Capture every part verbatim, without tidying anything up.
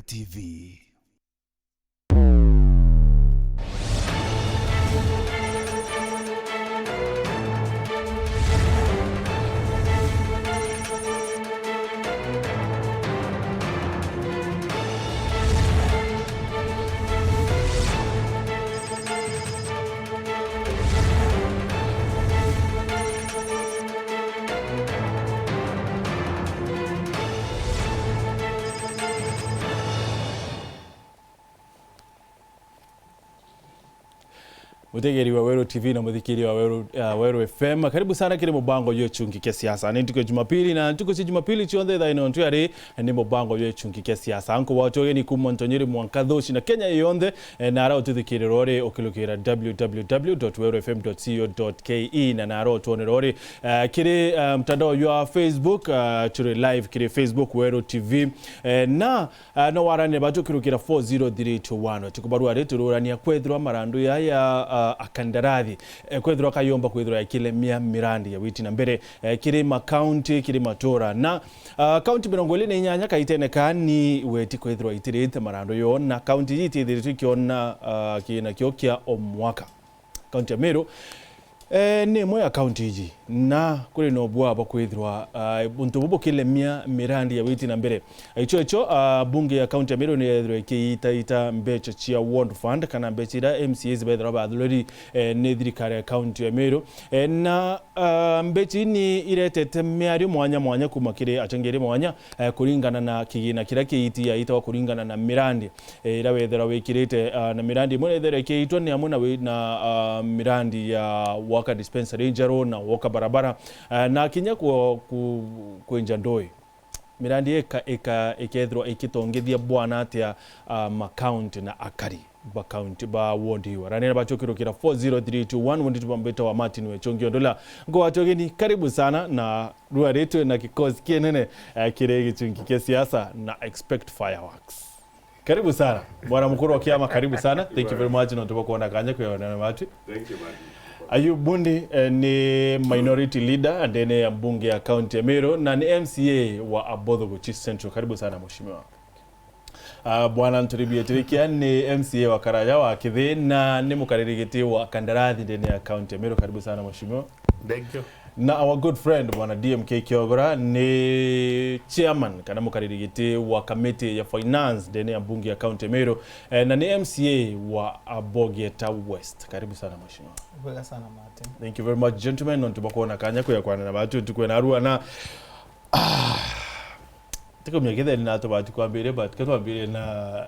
T V. Mutegeri wa Weru T V na muthikiria wa Weru, uh, Weru F M, karibu sana kiri mubango jwa Gichungi kia Siasa. Ni ntuku ya Jumapili, na ntuku cia Jumapili cionthe thaa ino ntu yari ni mubango jwa Gichungi kia Siasa. Anko watu wageni kuma Ntonyeri mwanka Thuci na Kenya yonthe, eh, na ara ututhikirira uri ukilukira w w w dot weru f m dot co dot k e, na nara utwonera uri, eh, kiri, eh, mtandao jwa Facebook, eh, turi live kiri Facebook Weru T V, eh, na Ah, no waranire batu kirukira four zero three two one. Tukubarua ri tururania kwethirwa marandu ya, ya, ah, akandarathi, eh, kwethirwa kayomba kwethirwa yakilemia mirandi ya witi na mbere, eh, kiri makaunti, kiri matura. Na, ah, kaunti mirongo iri na inyanya kaitene kani weti kwethirwa itirite marandu yo, na kaunti iji itithiritwe ikiona, ah, kigina kio kia o mwaka. Kaunti ya Meru, eh, ni imwe ya kaunti iji, na kuri na ubua bwa kwithirwa, ah, buntu bubu bukilemia mirandi ya witi na mbere. Icho icho, ah, bunge ya kaunti ya Meru ni yethirwa ikiitaita mbecha cia Ward Fund, kana mbecha iria M C As bethirwa bathuriri, eh, ni thirikari ya kaunti ya Meru. Eh, na, ah, mbecha ii ni iretete miario mwanya mwanya kuma kiri atengeri mwanya, eh, kuringana na kigina kiria kiiti yaitagwa kuringana na mirandi, eh, iria wethera wikirite, ah, na mirandi imwe ithera ikiitwa ni amwe na wi-, na, ah, mirandi ya gwaka dispensary njeru na gwaka barabara, ah, na kinya ku-, ku-, kwenja ndui. Mirandi ika-, ika-, ikethirwa ikitongithia bwana atia, ah, makaunti na akari ba kaunti ba ward iu. Aranene bachukirukira four zero three two one, wundi tubambite wa Martin Wechungi Ondula. Ngwatio geni, karibu sana, na rua ritwe na kikosi kinene, eh, kiri gichungi kia siasa na expect fireworks. Karibu sana. Bwana mkuru wa kiama, karibu sana. Thank you very much, nontu bwa kuona kanya kwiyonera na watu. Thank you, Martin. Ayub Bundi, eh, ni minority leader ndene ya mbunge ya kaunti ya Meru, na ni M C A wa Abothuguchi Central. Karibu sana, mheshimiwa. Ah, Bwana Nturi Bietirikia ni M C A wa Karaja wa Kithi, na ni mukariri giti wa kandarathi ndene ya kaunti ya Meru. Karibu sana, mheshimiwa. Thank you. Na our good friend, Bwana D M K Kiogora, ni chairman kana mukariri giti wa kamiti ya finance ndene ya mbunge ya kaunti ya Meru, eh, na ni M C A wa Abogeta West. Karibu sana, mheshimiwa. Bwega sana, Martin. Thank you very much, gentlemen, nontu bwa kuona kanya kuya kwanana batu ntuku ya narua na, ah, tikumia kitheri na tubati kwambire, but katwambire na,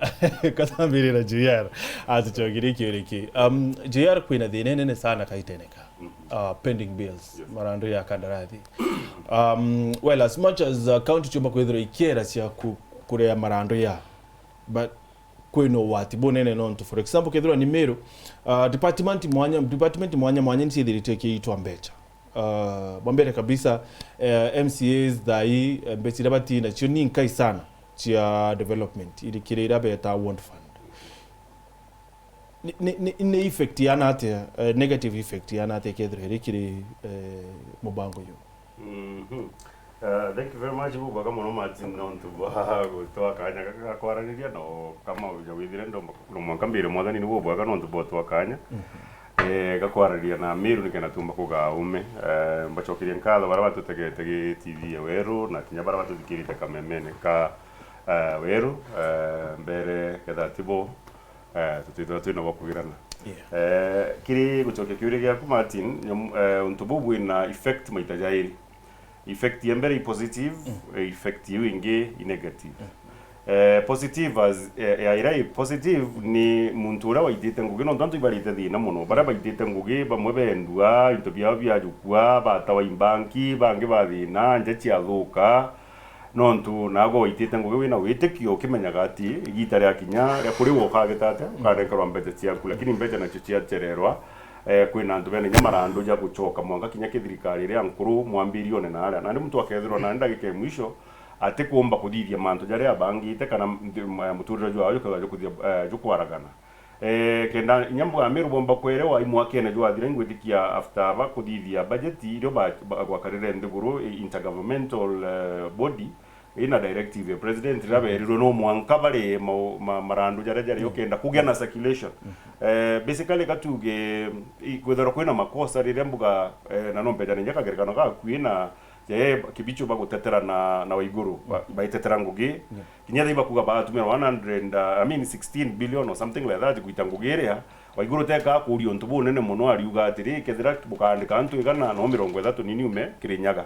katwambire na J R. Atuchogire kiuriki. Um, J R, kwina thina nene sana kaiteneka. Mhm. Uh, pending bills, yes, marandu ya kandarathi. Um, well, as much as, uh, county ciumba kwithirwa ikiera cia ku-, kurea marandu ya, but kwina ugwati bunene nontu, for example, kethirwa ni Meru, uh, department mwanya, department mwanya mwanya nicithirite ikiitwa mbecha. Uh, bwa mbere kabisa, eh, M C As thaa ii, eh, mbecha iria batina cio ni nkai sana cia development, iri kiri iria beta Ward Fund. Ni, ni, ni, ni effect yana atia, eh, negative effect yana atia kethirwa iri kiri, eh, mubango uyu? Mhm. Eh, thank you very much, bubwega mono Martin, nontu bwa gutwa kanya gaka ga kwaraniria, no kama uja withire ndomba, no mwanka mbire mwathani ni bubwega nontu bwa gutwa kanya. Mhm. Eh, ga kwaraniria na Meru nikenda tumba kugaa ume. Eh, mbacokerie nkatho baria batutegete gi T V ya Weru, na kinya baria batuthikirite kamemene ka, eh, Weru, eh, mbere ketha tibo, eh, tutithirwa twina bwa kugirana. Yeah. Eh, kiri gucokia kiuria giaku, Martin, nyam-, eh, untu buu bwina effect maita jairi. Effect ya mbere i positive, mm, eh, effect iu ingi i negative. Mm. Eh, positive as, eh, ya iria i positive ni muntu uria waitite ngugi, nontu antu ibarite thina mono. Baria baitite ngugi, bamwe bendua, into biao biajukua, batawa imbanki, bangi bathina, nja ciathuka. Nontu nagwe waitite ngugi wina witikio, ukimenyaga ati igita riakinya ria kuriwa ukagita atia, ukanenkerwa mbeca ciaku, lakini mbeca nacio ciacererwa, eh, kwina antu bena inya marandu ja gucoka mwanka kinya kithirikari iria nkuru mwambirione na aria. Nandi muntu akethirwa nandi ndagika ya mwisho atikumba kuthithia mantu jaria abangite kana mthi-, m-, muturire jwao jukethirwa jukuthia, eh, jukwaragana. Eh, kenda inya mbwa Meru bomba kwerewa i mwakene jwathira, ingwitikia after bakuthithia budget, irio ba-, ba-, gwakarire nthiguru, i-, intergovernmental, eh, body, ina directive ya president iria berirwe no mwanka bari mau-, ma-, marandu jaria jari ukenda kugia na circulation. Eh, basically, katuge, i-, kwithirwa kwina makosa riria mbuga, eh, na no mbeja ninja kagerekano gaku ina, je, Kibichu bagutetera na, na Waiguru, ba-, baitetera ngugi. Kinya thaa ibakuga batumira one hundred, uh, I mean, sixteen billion or something like that gwita ngugi iria, Waiguru teka akuria untu bunene muno, ariuga atiri, kethira bukaandika antu igana no mirongo ithatu ni niume Kirinyaga.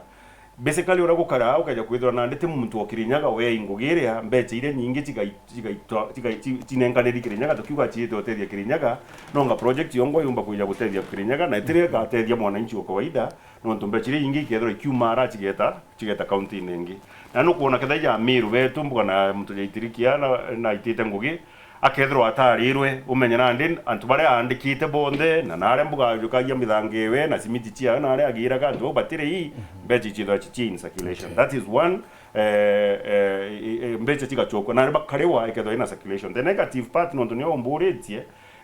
Basically, uria gukara, ukeja kwithirwa nandi ti muntu o Kirinyaga wei ngugi iria, mbecha iria nyingi cigai-, cigaitwa, cigai-, ci-, cinenkaniri Kirinyaga, tukiuga ciite utethia Kirinyaga, nonga project yongwa yumba kwija gutethia Kirinyaga, na itiri igatethia mwananchi wa kawaida, nontu mbecha iria ingi ikethirwa ikiuma ara cigeta, cigeta county-ini ingi. Na nukwona ketha ja Meru betu, mbuga na muntu jaitirikia na, na aitite ngugi, akethirwa atarirwe, umenye nandi antu baria aandikite bonthe, na naria mbuga ajukagia mithangewe, na simiti ciayo, naria agiraga antu bau batiri ii, mbecha iciithirwa ci-, ci in circulation. Okay. That is one, eh, eh, i-, i-, mbecha cigacokwa, naria bakariwa ikethirwa ina circulation. The negative part, nontu nio umburitie,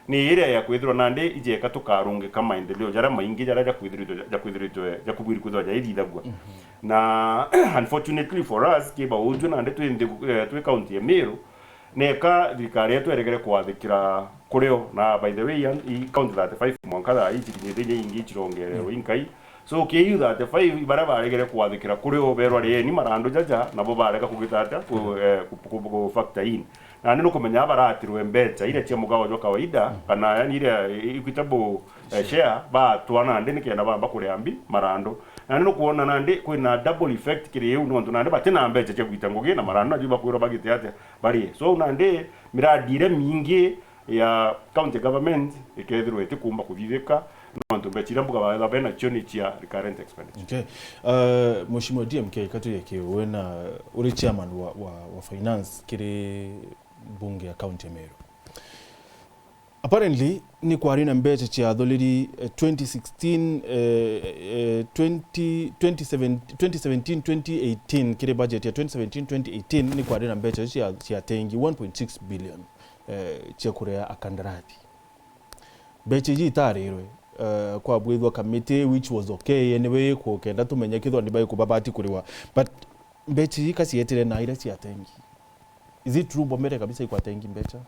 ni iria ya kwithirwa nandi ijeka tukarungika maendeleo jaria maingi jaria jakwithiritwe, jakwithiritwe, jakubwiri kwithirwa jaithithagua. Na unfortunately for us, kiba uju nandi twi nthi, eh, twi county ya Meru, neka thirikari yetu eregere kwathikira kurio, na by the way, an-, i county thirty-five mwanka thaa ii cikinyite inya ingi ichirongererwe inkai. So, K U thirty-five, baria baregere kwathikira kurio berwa rieni marandu jaja, nabo barega kugita atia, ku-, eh, ku-, ku-, ku-, factor in. Nandi nukumenya baratirwe mbecha iria cia mugao jwa kawaida, kana yani iria equitable, eh, share, batwa nandi nikenda bamba kuria mbi marandu. Nandi nukwona nandi kwina double effect kiri iu, nontu nandi batina mbecha cia gwita ngugi na marandu, naju bakwirwa bagite atia barie. So nandi miradi iria mingi ya county government ikethirwa itikumba kuthithika, nontu mbecha iria mbuga baetha benacio ni cia recurrent expenditure. Okay. Uh, Mheshimiwa D M K, katuye kiu, wena, uri chairman wa, wa, wa finance kiri bunge ya county ya Meru. Apparently, ni kwari na mbecha cia thuriri, eh, twenty sixteen, eh, eh, twenty, twenty seven, twenty seventeen, twenty eighteen, kiri budget ya twenty seventeen, twenty eighteen, ni kwari na mbecha icio cia, cia tengi one point six billion, eh, cia kuria akandarathi. Mbecha iji itarirwe, eh, kwabwithwa kamiti, which was okay, anyway, kukenda tumenye kithwa ni baikubabati kuriwa. But mbecha iji ka cietire na iria cia tengi? Is it true bomere kabisa ikwa tengi mbecha?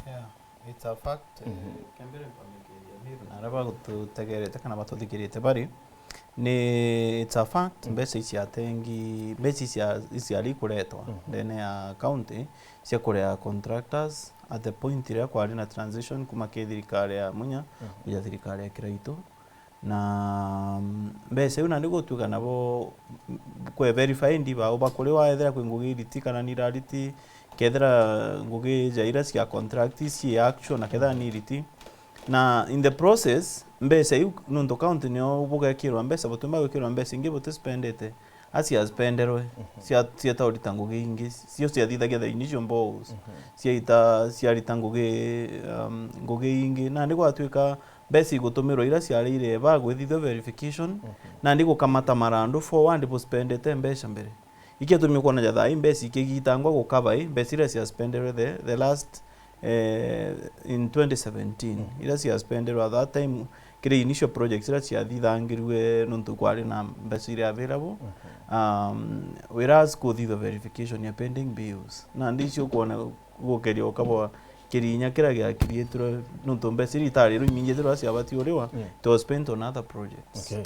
Yeah, it's a fact. Mhm. Eh, kembere mpamikiria Miru na araba gututegerete kana batuthikirite bari, ni it's a fact, mhm, mbecha ici atengi, mbecha ici a-, ici ari kuretwa, mhm, ndene ya county cia kuria contractors at the point iria kwari na transition kuma ki thirikari ya Munya, mhm, kuja thirikari ya Kiraitu. Na, mm, mbeca iu nandi gutuika nabo, mm, kwe verify ndi bao bakuri wa ethira kwi ngugi iriti kana ni irariti, kethira ngugi ja ira cia contract ci actual na kethira ni iriti. Na in the process, mbeca iu nontu county nio bugekirwa mbeca, butumba gwikirwa mbeca ingi butispendete. Aciaspenderwe, mhm, cia-, cieta urita ngugi ingi, cio ciathithagia the initial borrows, mhm, ciaita, ciarita ngugi, um, ngugi ingi. Nandi gwatuika mbeca igutumirwa ira ciarire ba gwithithua verification, mhm, nandi gukamata marandu forward buspendete mbeca mbere. Ikiatumi kwona ja thaa ii mbeca ikigitangwa gukaba i, mbeca iria ciaspenderwe the, the last eh, in twenty seventeen, mhm, iria ciaspenderwa at that time, kiri initial projects iria ciathithangirue nontu kwari na mbeca iria available. Mhm. Um, whereas kuthithwa verification ya pending bills. Nandi icio ukwona gukeria ukabwa kirinya kiria giakiriitirwe nontu mbeca iria itarirwe imingi ithirwa ciabati uriwa, yeah, it was spent on other projects. Okay.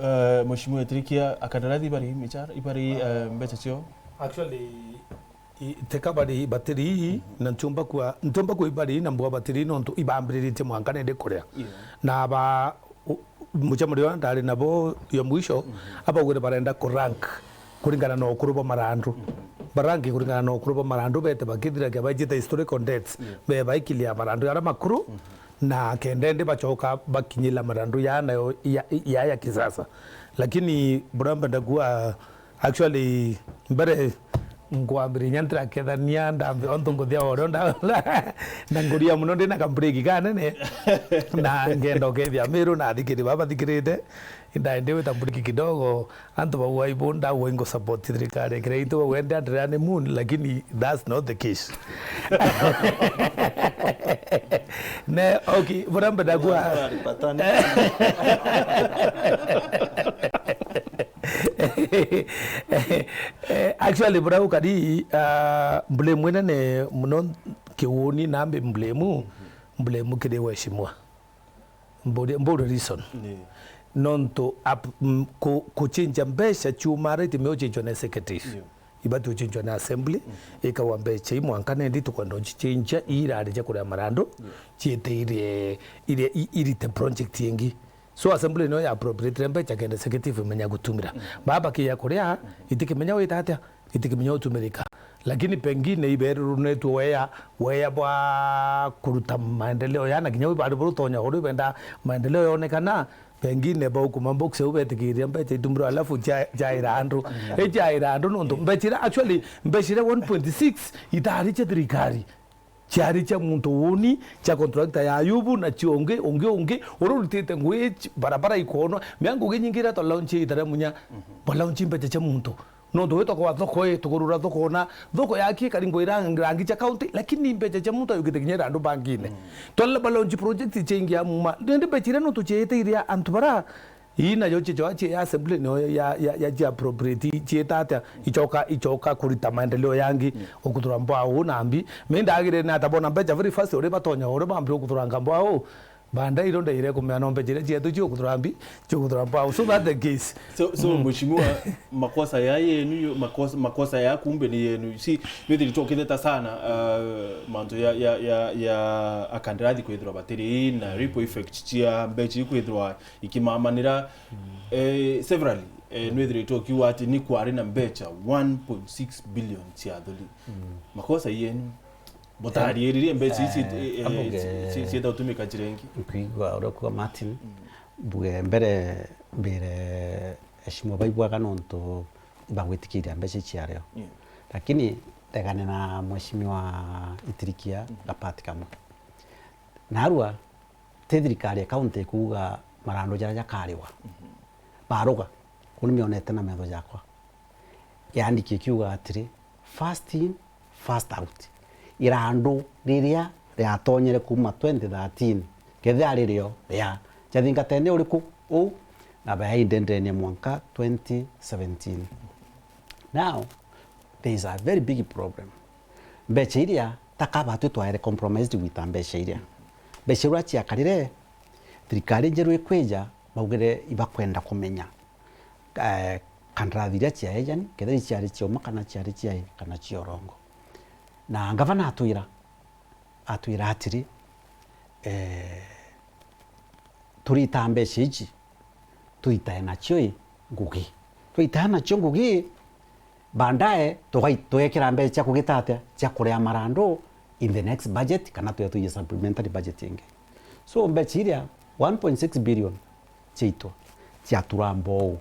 Eh, Mheshimiwa Etirikia, akandarathi ibari michara, ibari, eh, mbeca cio? Actually, I-, teka bari batiri, mhm, na ntiumba kwa, ntiumba kwa ibari na mbua batiri nontu ibambiriritie mwanka nende kuria. Yeah. Na ba, u-, mucemanio uria ndari nabo ya mwisho, mhm, abaugire barenda ku rank kuringana na ukuru bwa marandu. Mhm. Ba rank kuringana na ukuru bwa marandu, bete bakithiragia baijite historical debts, yeah, be baikilia marandu aria makuru, mhm, na kenda indi bacoka bakinyila marandu ya nayo ya, ya, ya kisasa. Lakini buria mbenda kuga, actually, mbere nkwambiriria ntirakethania ndambe ontu nguthia o urio nda-, na nguria muno ndina ka break kanene, na ngenda ukethia Miru na athikiri baba bathikirite, ndaende wita break kidogo, antu bau aibu ndagwa ingu support thirikari, kira itu bau ende andire ni moon, lakini that's not the case. Ne, okay, buria mbenda kuga. Alipatana. Eh, actually, bura ukari, ah, blame inene muno kiuni nambi blame, blame kiri weshimwa. Mburi, mburi reason. Ni. Nontu ap-, m-, ku-, kuchinja mbeca ciumara itimio uchinjwa na executive. Ndio. Ibati uchinjwa na assembly, mm, ikawa mbeca ii mwanka nendi tukwenda uchichinja, ii irari cia kuria marandu, ndio, ciete irie, irie, i-, irite project ingi. So assembly niyo ya appropriate mbeca kenda executive imenya gutumira. Mm. Baba kia kuria, mm, itikimenya wita atia, itikimenya utumirika. Lakini pengine iberurunetwe weya, weya bwa kuruta maendeleo ya, na kinya wi bari burutonya uri benda maendeleo yonekana, pengine baukuma box au betikiria mbeca itumirwa alafu ja-, jaira andu. Mm. Ijaira andu nontu, yeah, mbeca ira, actually, mbeca ira one point six itari cia thirikari. Ciari cia muntu uni, cia contractor ya Ayubu na cia ungi, ungi, ungi, uria urutite ngui ch-, barabara ikonwa, mea ngugi nyingi iria twa launch itare munya, mhm, ba launch mbeca cia muntu. Nontu wi tokwa thoko i, tukurura thoko na, thoko yaki ikari ngui ira rangi cia county, lakini ni mbeca cia muntu ayukite kinya ira andu bangine. Mm. Twalala ba launch project cia ingi ya muma, nindi mbeca iria nontu ciite iria antu bara, Ii nayo cicoa cie assembly niyo ya, ya, ya cia appropriate ciita atia, icoka, icoka kurita maendeleo yangi, mm, ukuthura mbwau na mbi. Mi ndagire ni ata bona mbeca very fast uri batonya uri bambi ukuthuranga mbwau. Baada iro ndaire kumea no mbeca iria cietu cio ukuthura mbi, cio ukuthura mbwau. So that the case. So, so, mm, mheshimiwa, makosa ya yenu, yo, makosa, makosa ya kumbe ni yenu. Si, ni thiri tokitheta sana, uh, mantu ya, ya, ya, ya akandirathi kwithirwa batiri na, mm, ripple effect cia mbeca ikwithirwa ikimamanira, mm, eh, severally, eh, mm, nwithiritwe ukiuga ati ni kwari na mbeca one point six billion cia athuri. Mm. Makosa yenu. Butariiririe mbeca ici, eh, eh, eh, ambuge ci-, ci-, cienda gutumika njira ingi. Nkwigua uria ukuuga Martin, mm, mbuge mbere mbire eshimwa baibwaga nontu ibagwitikiria mbeca ici ciario. Yeah. Lakini ndegane na mheshimiwa Itirikia, mm, gapati kamwe. Narua ti thirikari ya county ikuuga marandu jaria jakariwa. Mhm. Baruga, kuu nimionete na metho jakwa. Yaandiki ikiuga atiri, first in, first out. Irandu riria riatonyere kuuma twenty thirteen, kethira ririo ria, jathingatene uriku uu, na bayaindendenie mwanka twenty seventeen. Now, there is a very big problem. Mbeca iria, ta kaba twi twaere compromised gwita mbeca iria. Mbeca iria ciakarire, thirikari njeru ikwija, baugire ibakwenda kumenya, eh, kandarathi iria ciaejani, kethira ciari cia uma kana ciari cia, kana cia urongo. Na ngavana atwira, atwira atiri, eh, turita mbeca iji, tuitae nacio i ngugi. Twaitae nacio ngugi, baadaye tugai-, tugekira mbeca cia kugita atia? Cia kuria marandu in the next budget, kana tuya tuije supplementary budget ingi. So, mbeca iria one point six billion ciaitwa, ciatura mbou.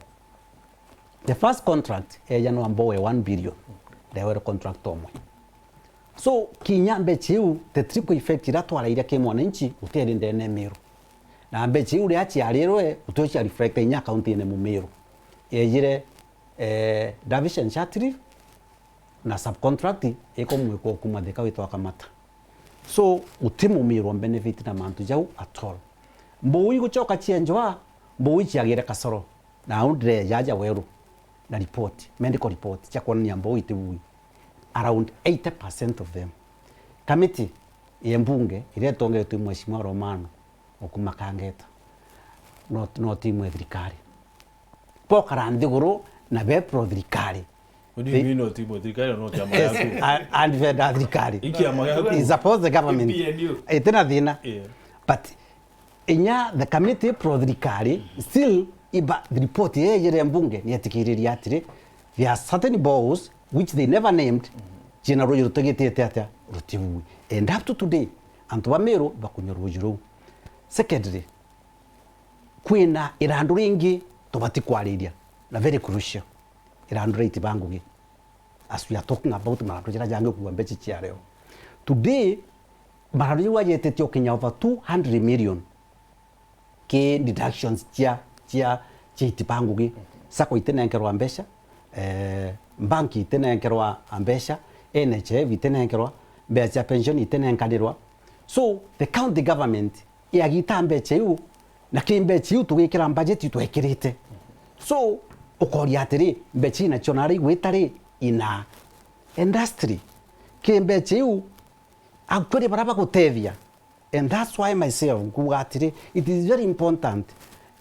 The first contract eejanwa mbou ya one billion, ndewere contract omwe. So, kinya mbeca iu, the trickle effect iria twarairia ki mwananchi, gutiari ndene Miru. Na mbeca iu riria ciarirwe, gutio cia reflect inya account-ine Mumiru. Yejire, eh, Davish and Shatri, na subcontract ikomwikwa kuma Thika witwa Kamata. So, guti Mumiru benefit na mantu jau at all. Mbuu igucoka cienjwa, mbuu ciagire kasoro. Na au ndireja aja weru na report, medical report, cia kuonania mbuu itibui. Around eighty percent of them. Kamiti ya mbunge iria itongeretwe i Mheshimiwa Romano Okuma Kangeta, no, no timu ya thirikari. Bokara nthiguru na be pro thirikari. What do you mean, no timu ya thirikari, no kiama giaku? A-, and be da thirikari. I kiama giaku? It supports the government. P N U. Itina thina. Yeah. But inya the committee pro thirikari, still iba report yejere mbunge nietikiriria atiri, there are certain boreholes which they never named, ciina ruuji rutigitite atia? Rutibui. And up to today, antu ba Meru bakunywa ruuji ruu. Secondly, kwina irandu ringi tubati kwariria, na very crucial, irandu ria iti ba ngugi. As we are talking about marandu jaria jangi kuua mbeca ciario. Today, marandu jau ajetetie ukinya over two hundred million ki deductions cia, cia, cia iti ba ngugi. Sacco itinenkerwa mbeca, eh, bank itinenkerwa mbeca, N H I F itinenkerwa, mbeca cia pension itinenkanirwa. So, the county government yagita mbeca iu, na ki mbeca iu tugikira budget twekirite. So, Ukoria atiri, mbecha ii nacio nari igwita ri ina industry? Ki mbecha iu, actually, baria bagutethia. And that's why myself nkuuga atiri, it is very important.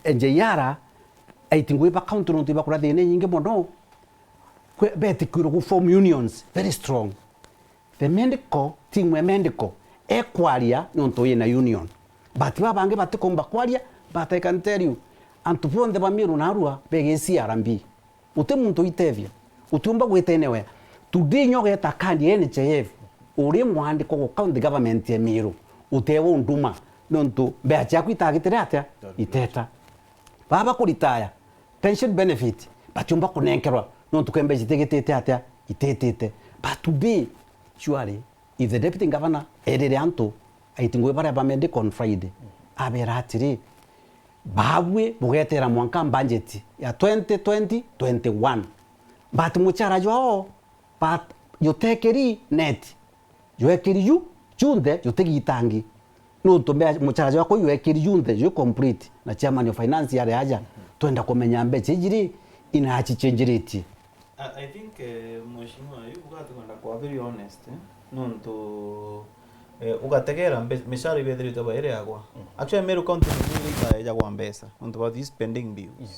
N J R, aiti ngugi ba county nontu ibakura thina inyingi mono, kwe-, betikirwe gu form unions very strong. The medical, team ya medical, ekwaria nontu ina union. But baba bangi batikumba kwaria, but I can tell you, antu bonthe ba Meru na Arua begi C R B. Uti muntu uitethia. Utiumba gwita anywhere. Today inya ugeta kandi ya N H I F, uri mwandiko gwa county government ya Meru, utewa unduma, nontu mbeca ciaku itagitire atia? Iteta. Baba kuritaya, pension benefit, batiumba kunenkerwa, nontu ke mbeca itigitite atia? Ititite. But today, surely, if the deputy governor erire antu, aiti ngugi baria ba medical on Friday, abera atiri, baabui bugetera mwanka budget ya twenty twenty twenty-one. But muchara jwao, but jutekeri net, jwekeri ju, junthe jutigitangi. Nontu mbe-, muchara jwakwa jwekeri junthe ju complete, na chairman of finance ari aja, twenda kumenya mbeca iji ri, inachichenjiritie. I, I think, eh, Mheshimiwa, you got to kwenda kwa very honest, eh? Nontu, eh, ugategera mbe-, mishara ibethiritwe bairi agwa. Mm. Actually, Meru County ni ikaejagwa mbeca, nontu ba these pending bills. Yeah.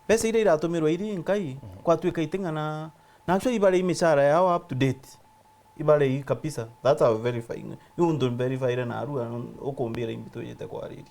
Mbeca iria iratumirwa iri nkai, mm-hmm, kwatuika iting'ana, na actually ibari mishara yao up to date. Ibari kabisa. That's our verifying. Ni untu verifyire na Arua, ukumbira imbi twijite kwariria.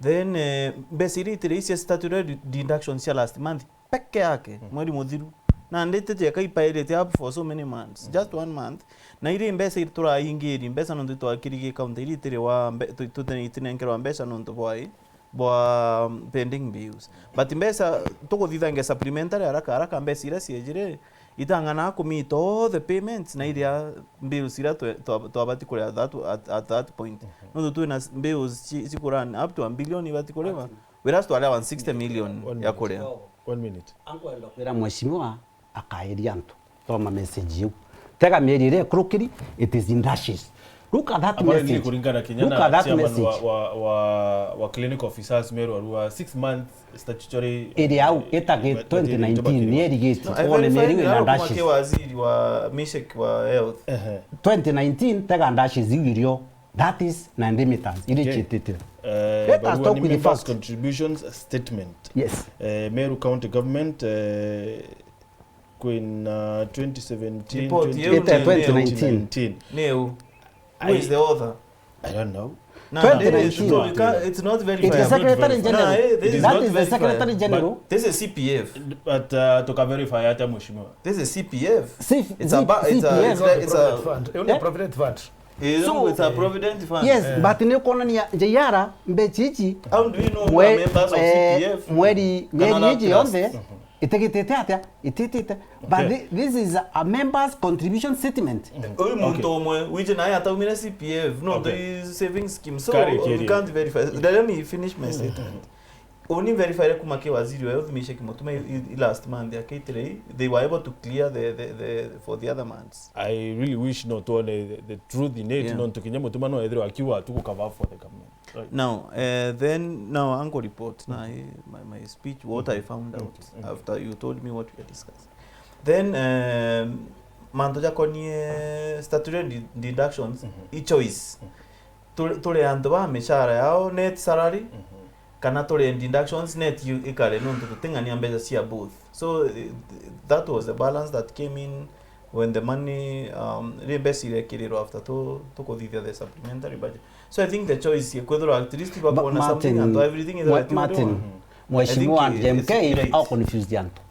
Then, eh, mbeca iria itire icia statutory de-, deductions cia last month, peke yake, mm, mweri muthiru. Na nditite ka ipairite up for so many months, mm, just one month. Na iria mbeca iria turaingiri, mbeca nontu twakirigie county iria itiri wa mbe-, tu-, tu-, itinenkerwa mbeca nontu bwa i, bwa, um, pending bills. But mbeca tukuthithangia supplementary haraka haraka, mbeca iria ciejire, itang'ana kumita all the payments na iria bills iria twe-, twa-, twabati kuria at that, at, at that point. Mhm. Nontu twina s-, bills ci-, cikurun up to a billion ibati kuriwa. Whereas twari one sixty million ya kuria. One minute. Ankwenda kwira mheshimiwa akairia antu. Thoma message iu. Tega mieri iria ikurukiri, it is in dashes. Look at that message. Look at that message. Wa, wa, wa, wa clinic officers Meru Arua, six months statutory, iri au, itagi twenty nineteen, ni erigiti. No, I verified waziri wa Mishek wa health. Ehe. Twenty nineteen, tega dashes iu irio. That is na remittance, iri ciititire. Eh, let us talk with the facts. Members contributions statement. Yes. Eh, Meru County Government, eh, kwina twenty seventeen, report twenty eighteen, twenty nineteen. Ni u? Who is the author? I don't know. No, twenty nineteen. No, you can't, it's not verified. It is Secretary General. No, eh, this is not verified. That is the Secretary General. This is C P F. But, uh, tuka verify atia, mheshimiwa? This is C P F. It's a ba-, it's a, it's a, it's a provident fund. Eh? It's a provident fund. Eh, so, it's a provident fund. Yes, but ni ukonania J R mbeca ici. How do we know who are members of C P F? Mweri, mieri iji yonthe, itigitite atia? Ititite. But thi-, this is a members contribution statement. Uyu muntu umwe, wiji naye ataumire C P F, no, the savings scheme. So, we can't verify. Let me finish my statement. Uni verify kuma ki waziri wa health, Mishek Mutuma, i, i last month akitire, they were able to clear the, the, the, for the other months. I really wish no tuone the, the truth in it, yeah, nontu kinya Mutuma no ethirwa akiuga tu gukaba for the government. Right. Now, eh, then, now, uncle report, na, eh, my, my speech, what I found out after you told me what we had discussed. Then, um, mantu jakonie statutory de-, deductions, i choice. Turi, turi antu ba mishara yao, net salary, kana turi deductions, net yu ikare, nontu tuting'ania mbeca cia both. So, eh, that was the balance that came in when the money, um, ri mbeca irekirirwa after tu-, tukuthithia the supplementary budget. So I think the choice ye kwithirwa at least bakuona something and everything is right. Martin, Mheshimiwa J M K au confused antu.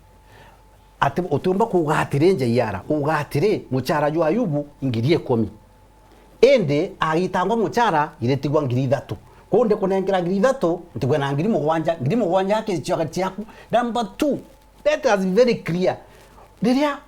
Ati utiumba kuuga atiri, J R, uga atiri, muchara jwa Ayubu ngiri ikumi. Indi agitangwa muchara iritigwa ngiri ithatu. Kuu ndikunengera ngiri ithatu, ntigwe na ngiri mugwanja, ngiri mugwanja akichioka chiaku. Number two, let us be very clear. Riria,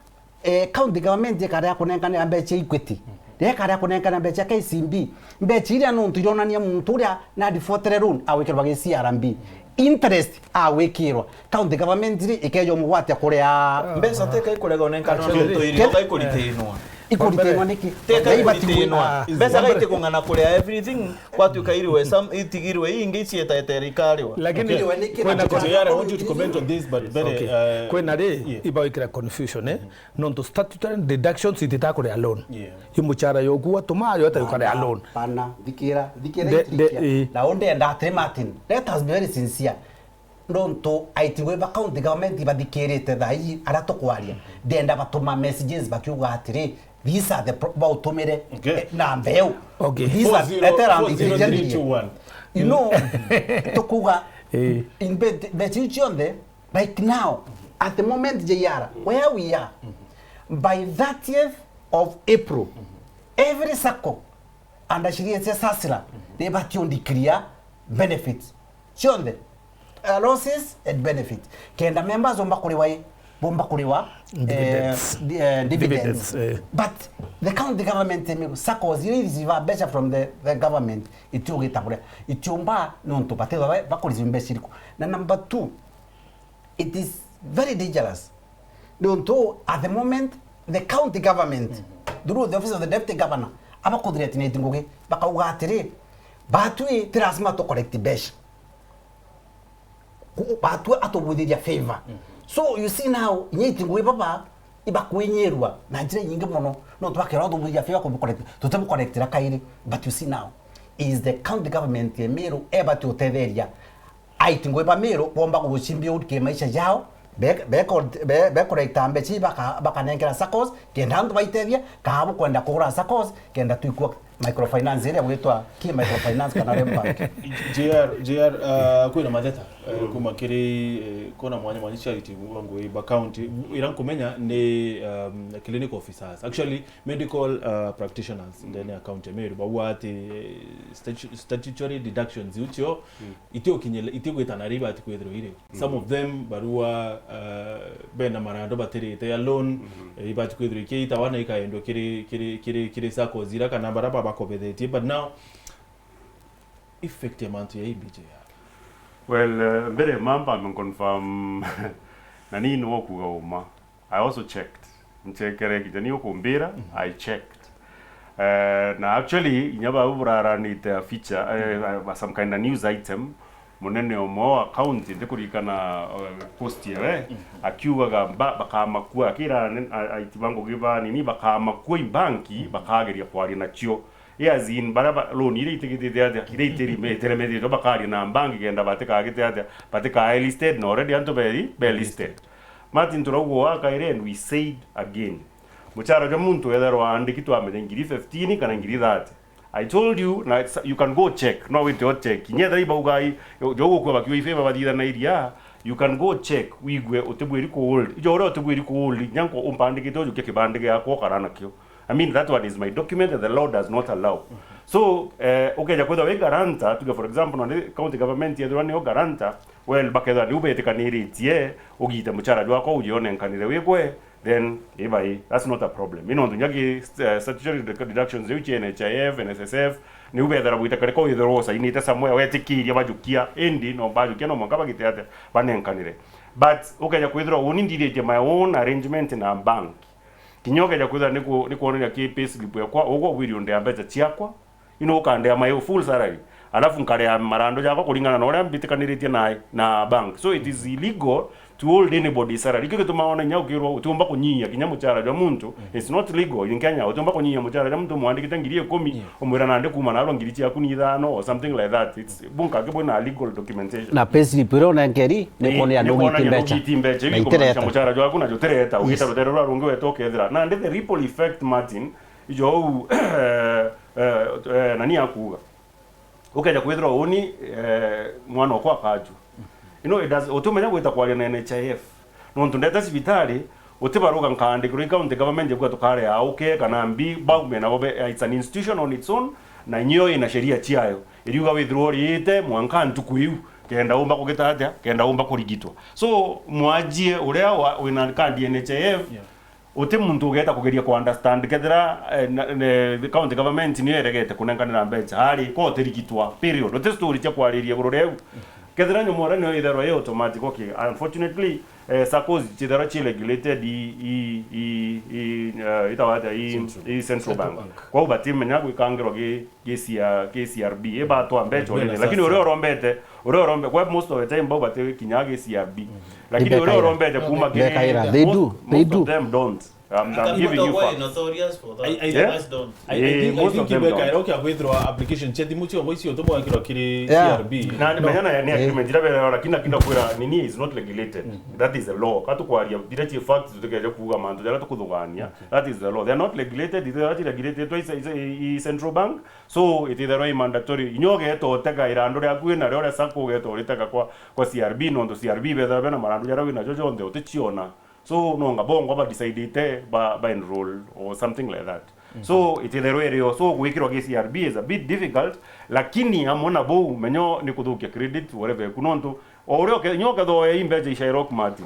eh, county government ikaria kunenkanira mbeca Equity, riria ikaria kunenkanira mbeca K C B, mbeca iria nontu ironania muntu uria na defaulted loan awikirwa gi C R B. Interest awikirwa. County government ri ikeja umugwatia kuria. Mbeca teka ikurega unenkanwa nontu irio kaikuritinwa. Ikuritenwa niki? Teka ikuritenwa. Mbeca ga itikung'ana kuria everything, gwatuika iriwe some, itigirwe ingi icietaetere ikariwa. Lakini kwena J R, I want you to comment on this, but very, okay. Uh, kwena ri, yeah, ibawikira confusion, eh? Nontu statutory deductions ititakuria loan. Yeah. Yo muchara yoku watuma yo ta yukaria loan. Pana, thikira, thikira de, de, eh. Na undenda atiri Martin, let us be very sincere. Nontu aiti ngui ba county government ibathikirite thaa ii aria tukwaria, ndenda batuma messages bakiuga atiri, these are the pro-, bautumire, okay, eh, na mbeu. Okay. These are, etera, four zero, four zero three two one. You know, tukuga, eh, in bet-, mbeca iu cionthe, like now, at the moment, J R, where we are, by thirtieth of April, every sacco under sheria cia SASLA, they bati declare benefits cionthe, uh, losses and benefit. Kenda members bomba kuriwa i, bomba kuriwa, eh, dividends. Di-, eh, dividends. Dividends, eh. But the county government, eh, SACCOs iria irisiva mbeca from the, the government, itiugita buria. Itiumba nontu batithwa ba-, bakurisiva mbeca iriku. Na number two, it is very dangerous. Nontu at the moment, the county government, through the office of the deputy governor, abakuthireti na iti ngugi, bakauga atiri, batwi ti lazima tu collect mbeca. Ku-, batwi atubwithiria favor. So you see now, inya iti ngugi baba, ibakwinyirua na njira inyingi mono. Nontu bakera atubwithiria favor kubu collect, tutibu collectira kairi. But you see now, is the county government ya Meru ebati utetheria aiti ngugi ba Meru bomba guchimbia kimaisha jao, be-, be-, be-, bekorekta mbeca ii baka-, bakanenkera SACCOs, kenda antu baitethia, kaa bukwenda kugura SACCOs, kenda twikua microfinance iria gwitwa ki microfinance kana REM Bank. J R, J R, uh, kwina matheta, uh, kuma kiri, uh, kona mwanya mwanya cia aiti ba ngugi ba county, ira nkumenya ni, um, clinical officers. Actually, medical, uh, practitioners ndene ya county ya Meru bauga ati, eh, statu-, statutory deductions iu cio itiukinyile, itiugwitana ria ibati kwithirwa iri. Some of them barua, uh, bena marando batirite ya loan, eh, ibati kwithirwa ikiitawa na ikaendwa kiri, kiri, kiri, kiri SACCOs ira kana bara babakobethetie. But now, effect ya mantu ya imbi, J R? Well, uh, mbere mamba ame confirm na ni no kuga uma. I also checked. Nchekere kinya ni ukumbira, I checked. Eh, na actually, inya bau buraranite a feature, eh, some kind of news item, munene umwe wa county, ndikuririkana, eh, post yawe, akiugaga ba-, bakamakua, akira nen-, a-, aiti ba ngugi ba nini, bakamakua imbanki, bakageria kwaria nacio. As in, baria ba-, loan iria itigitite atia, iria itiri-, iteremetitwe, bakaria na mbanki kenda batikagite atia, batikae listed, na already antu beri, be listed. Martin, turauga wa kairi and we said again. Muchara jwa muntu wethirwa aandiki twamenya ngiri fifteen kana ngiri thirty. I told you, na it's, you can go check, no wite o check. Kinya ethira ibauga i, jo gukua bakiwa ifeva bathithanairia, you can go check, wigue utibwiri ku hold. Ijo uria utibwiri ku hold, nyanko umpandikite ujukia kibandi giakwa ukara nakio. I mean, that one is my document that the law does not allow. So, eh, ukeja kwithwa wi guarantor, tuge for example, no ni county government yethirwa niyo guarantor, well, bakethirwa niu betikaniritie, ugite muchara jwakwa ujionenkanire wigwe, then, ibai, that's not a problem. Ino ntunya ki st-, eh, statutory dedu-, deductions iu cia N H I F, N S S F, niu bethira bwite kare ko withirwa usainite somewhere, wetikiria bajukia, indi no bajukia no mwanka bagite atia, banenkanire. But, ukeja kwithirwa uni ndiritie my own arrangement na bank. Kinya ukeja kwithira ni ku-, ni kwonania ki payslip yakwa, ugwe ubwiri undea mbeca ciakwa, ino ukandea my full salary. Alafu nkarea marando jakwa kuringana na uria mbitikaniritie na, na bank. So it is illegal to hold anybody's salary. Ikio gituma wona inya ukirwa utiumba kunyihia kinya muchara jwa muntu. It's not legal in Kenya. Utiumba kunyihia muchara jwa muntu umwandikite ngiri ikumi, umwira nandi kuma narua ngiri ciaku ni ithano or something like that. It's bunka kibwe na legal documentation. Na payslip iria unenkeri ni kuonania ni ugiti mbeca. Ugiti mbeca, na itireta. Muchara jwaku na jutireta, ugita rutere rwa rungi weta ukethira. Nandi the ripple effect, Martin, ijo uu, eh, eh, eh, nani akuuga? Ukeja kwithirwa uni, eh, mwana okwa akajua. You know, it does, utumenya gwita kwaria na N H I F. Nontu ndete cibitari, utibaruga nkaandikirwa i county government ikuga tukarea auke kana mbi, baume nabo be, it's an institution on its own, na nyo ina sheria ciayo. Iriuga withirwa uriite mwanka ntuku iu, kenda umba kugita atia, kenda umba kurigitwa. So, mwajie uria wa, wina kandi N H I F, uti muntu ugeta kugeria ku understand kethira, eh, na, ne, county government niyo eregete kunenkanira mbeca, ari ko utirigitwa, period. Uti story cia kwariria iguru riu. Kethira nyomora niyo itherwa i automatic, okay. Unfortunately, eh, saccos citherwa ci regulated i, i, i, i, eh, itawa atia, i, Central i Central Central Bank. Bank. Kwou batimenya gwikangirwa gi, gi C R, gi C R B. Ibatwa mbeca Kwina already. Lakini sasa. Uria urombete, uria urombe, kwa most of the time bau batikinyaa gi C R B. Lakini uria Ibekaira. Urombete kuma ki Ibekaira. They most, do. They most do. Of them don't. I'm, I'm giving you facts. Notorious for that. I, I, Yeah? Most don't. I, I Eh, think, I most think of them don't. Ibekaira ukia kwithirwa application cia thimu ciongo icio tumwekirwa kiri Yeah. C R B. Na ni No. menya na ni Eh. agreement ira bera, lakini lakini kwira nini is not regulated. That is the law. Katukwaria bira ci facts tukeje kuuga mantu jara tukuthugania. That is the law. They are not regulated. They are regulated by i, i Central Bank. So it is the law mandatory. Inyo geto utega irandu riaku na rio ria sacco geto uritega kwa, kwa C R B, nontu C R B betha bena marandu jara wina jo jonthe uticiona. So nonga bongo ba decidete ba, ba enroll or something like that. So ititherwa irio, so gwikirwa gi C R B is a bit difficult, lakini amwe na bou menyo ni kuthukia credit whatever ku, nontu o uria uke-, nyo ukethoya i mbeca ica irok mati.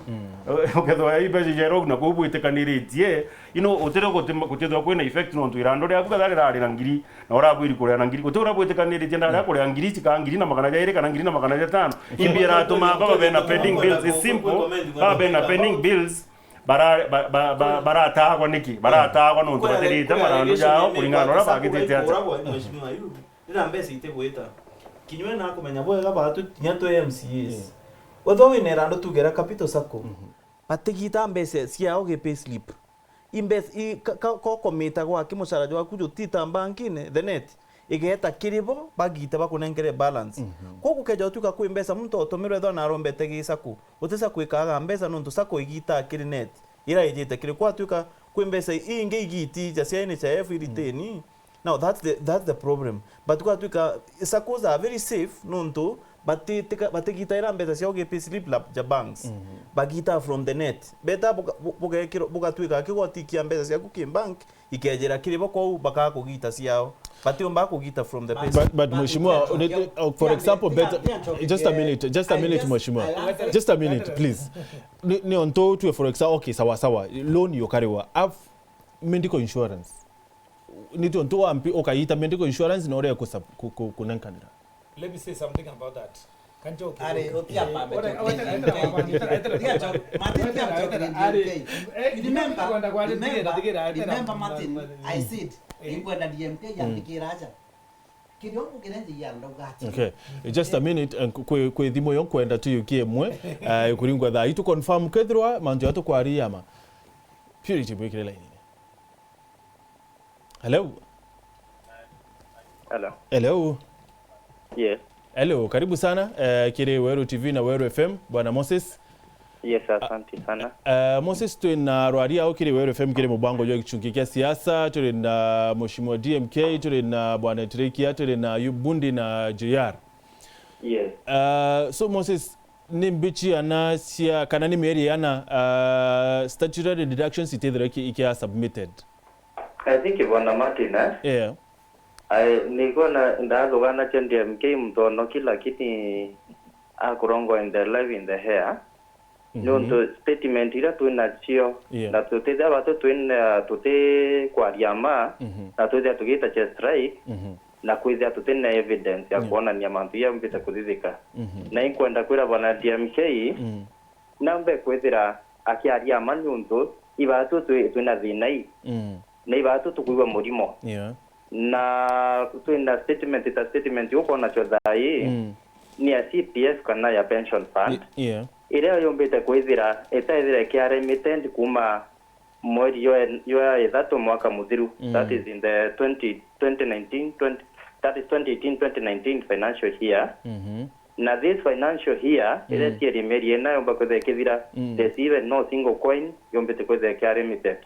Ukethoya i mbeca ica irok na kuu bwitikaniritie, you know, utire gutima-, gutithwa kwina effect, nontu irandu riaku ketha rirari na ngiri, na urabwiri kuria na ngiri, guti uria bwitikaniritie ndari ya kuria ngiri ici ka ngiri na magana jairi kana ngiri na magana jatano. Imbi iratuma baba bena pending bills, it's simple. Baba bena pending bills, bara-, ba-, ba-, ba-, baratagwa niki? Baratagwa nontu batirite marandu jao kuringana na uria bagitite atia. Mheshimiwa Ayub, rira mbeca itigwita. Kinywe na kumenya bwega batu kinya twi M C As. Wethwa wina irandu tugera Capital Sacco, batigita mbeca ciao gi payslip. Imbeca i, ka, ka, ka ukomita gwaki mucara jwaku jutita bankine, the net igeta kiri bo, bagite bakunenkere balance. Kwogu keja utuika kwi mbeca muntu otomirwe ethwa narombete gi sacco, uti sacco ikaga mbeca nontu sacco igitaa kiri net, ira ijite kiri. Kwatuika kwi mbeca ingi igiti ja cia N H I F iritini, now that's the, that's the problem. But kwatuika saccos are very safe nontu batitika-, batigitaira mbeca ciao gi payslip la, ja banks. Bagitaa from the net. Beta buga-, bu-, bugekirwo, bugatuika kigoti kia mbeca ciaku ki bank, ikejira kiri bo kwou, bakaga kugita ciao. Batiumba kugita from the payslip. But, but Mheshimiwa, uh, for example, better, just a minute, just a minute, Mheshimiwa. Just a minute, please. Ni, ni onto tue, for example, okay, sawa, sawa, loan yokariwa, have medical insurance. Ni tontu wampi ukaita medical insurance na uria ku-, ku-, kunenkanira. Let me say something about that. Kanjo Ari, ukiuka. Uti amba Ore, ambe ore, ore, ore, ore, ore, Tiga cho-, Martin, tiga cho-, ore, ore, D M K. Ari, eh, remember, kwenda kwa remember, remember, Martin, I said, eh, inkwenda D M K yandikira aja. Kirio ngukire nji ya ndauga ati. Okay. Just a minute, and kwi, kwi thimu yo nkwenda tuyukie imwe, eh, kuringwa thaa itu confirm kethirwa mantu ya tukwari yama. Purity, mwikire line-ini. Hello? Hello. Hello? Yes. Hello, karibu sana, eh, kiri Weru T V na Weru F M, Bwana Moses. Yes, asante sana. Eh, Moses, twina rwari ao kiri Weru F M, kiri mubango jwa gichungi kia siasa, turi na Mheshimiwa D M K, turi na Bwana Tirikia, turi na Ayub Bundi na J R. Yes. Eh, so Moses, ni mbichi ana cia, kana ni mieri ana, eh, statutory deductions itithirwa iki-, ikia submitted? I think Bwana Martin, eh? Yeah. Ai, nilikuwa na, ndathugana cha D M K mtonoki, lakini akurongo in the live in the air. Mhm. Nontu statement iria twina cio, yeah, na tutithia batu twina, tutikwaria ma, mhm, na twithia tugita cha strike, mhm, na kwithia tutina evidence ya, yeah, kwonania mantu ya mbite kuthithika. Mhm. Na inkwenda kwira Bwana D M K, mm, nambe kwithira akiaria ma niuntu ibatu twi-, twina thina ii. Mm. Na ibatu tukwigua murimo. Yeah. Na twina statement ta statement ukwona cho thaa ii, mm, ni ya C P F kana ya pension fund. Y-, yeah. Iria yumbite kwithira, itaithira ikia remitted kuma mweri jwa, jwa ithatu mwaka muthiru. Mm. That is in the twenty, twenty nineteen, twenty, that is twenty eighteen, twenty nineteen financial year. Mhm. Na this financial year, iria, mm, cieri mieri ina yomba kwithira ikithira, mm, there's even no single coin yombite kwithira ikia remitted.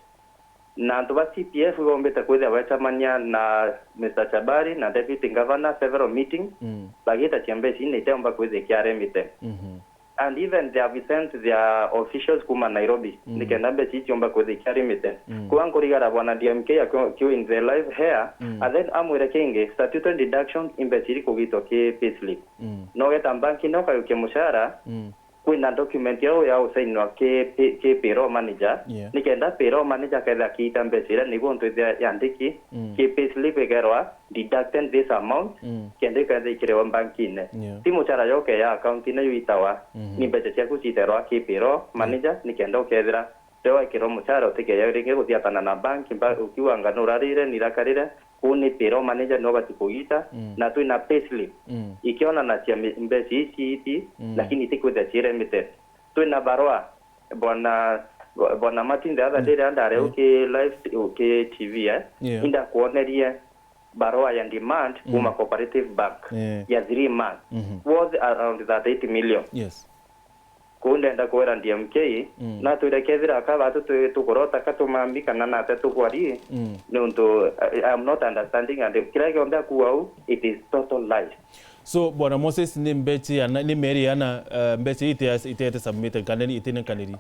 Na antu ba C P F bombite kwithia baecamania na Mister Chabari na Deputy Governor several meetings, mm, bagita cia mbeca ina iteomba kwithia ikia remitted. Mhm. And even they have sent their officials kuma Nairobi, mm, nikenda mbeca ii ciomba kwithia ikia remitted. Mm. Kwa nkurigara Bwana D M K akiwa, akiwa in the live here, mm, and then amwire kingi, statutory deduction i mbeca iri kugitwa ki payslip. Mm. No geta bank-ini ukayukia mushara, mm, Kwina document yao ya usainwa ki, ki, ki payroll manager, Yeah. nikenda payroll manager akethira akiita mbeca iria niguo ntu ithia yandiki, Mm. ki payslip ikerwa deducted this amount, Mm. kenda ikethira ikiriwa bankine. Yeah. Ti mucara yoke ya account ine yuitawa, Mhm. ni mbeca ciaku citerwa ki payroll manager, nikenda ukethira riria wekirwa mucara utikeya ringi guthiatana na bank, mba-, ukiuga ngano urarire, nirakarire, kuu ni payroll manager nio ubati kugiita, Mm. na twina payslip. Mm. Ikionanacia mi-, mbeca ici iti, Mm. lakini itikwithia ci remitted. Twina barua, bwana, bwana Martin, the other day, riria ndari Yeah. ki live, ki T V, eh? Yeah. Indakuonerie barua ya demand Mm. kuma Cooperative Bank Yeah. ya three months, Mhm. worth around thirty-eight million. Yes. Kuu ndenda kwira D M K, Mm. na twire kethira ka batu tu-, tukurota ka tumambi kana nate tukwari, Mm. niuntu I, I am not understanding, and kiria gionthe akuuga uu, it is total lies. So, Bwana Moses, ni mbeca ana, ni meri ana, uh, mbeca ite, itete submitted, kana ni itinenkaniri?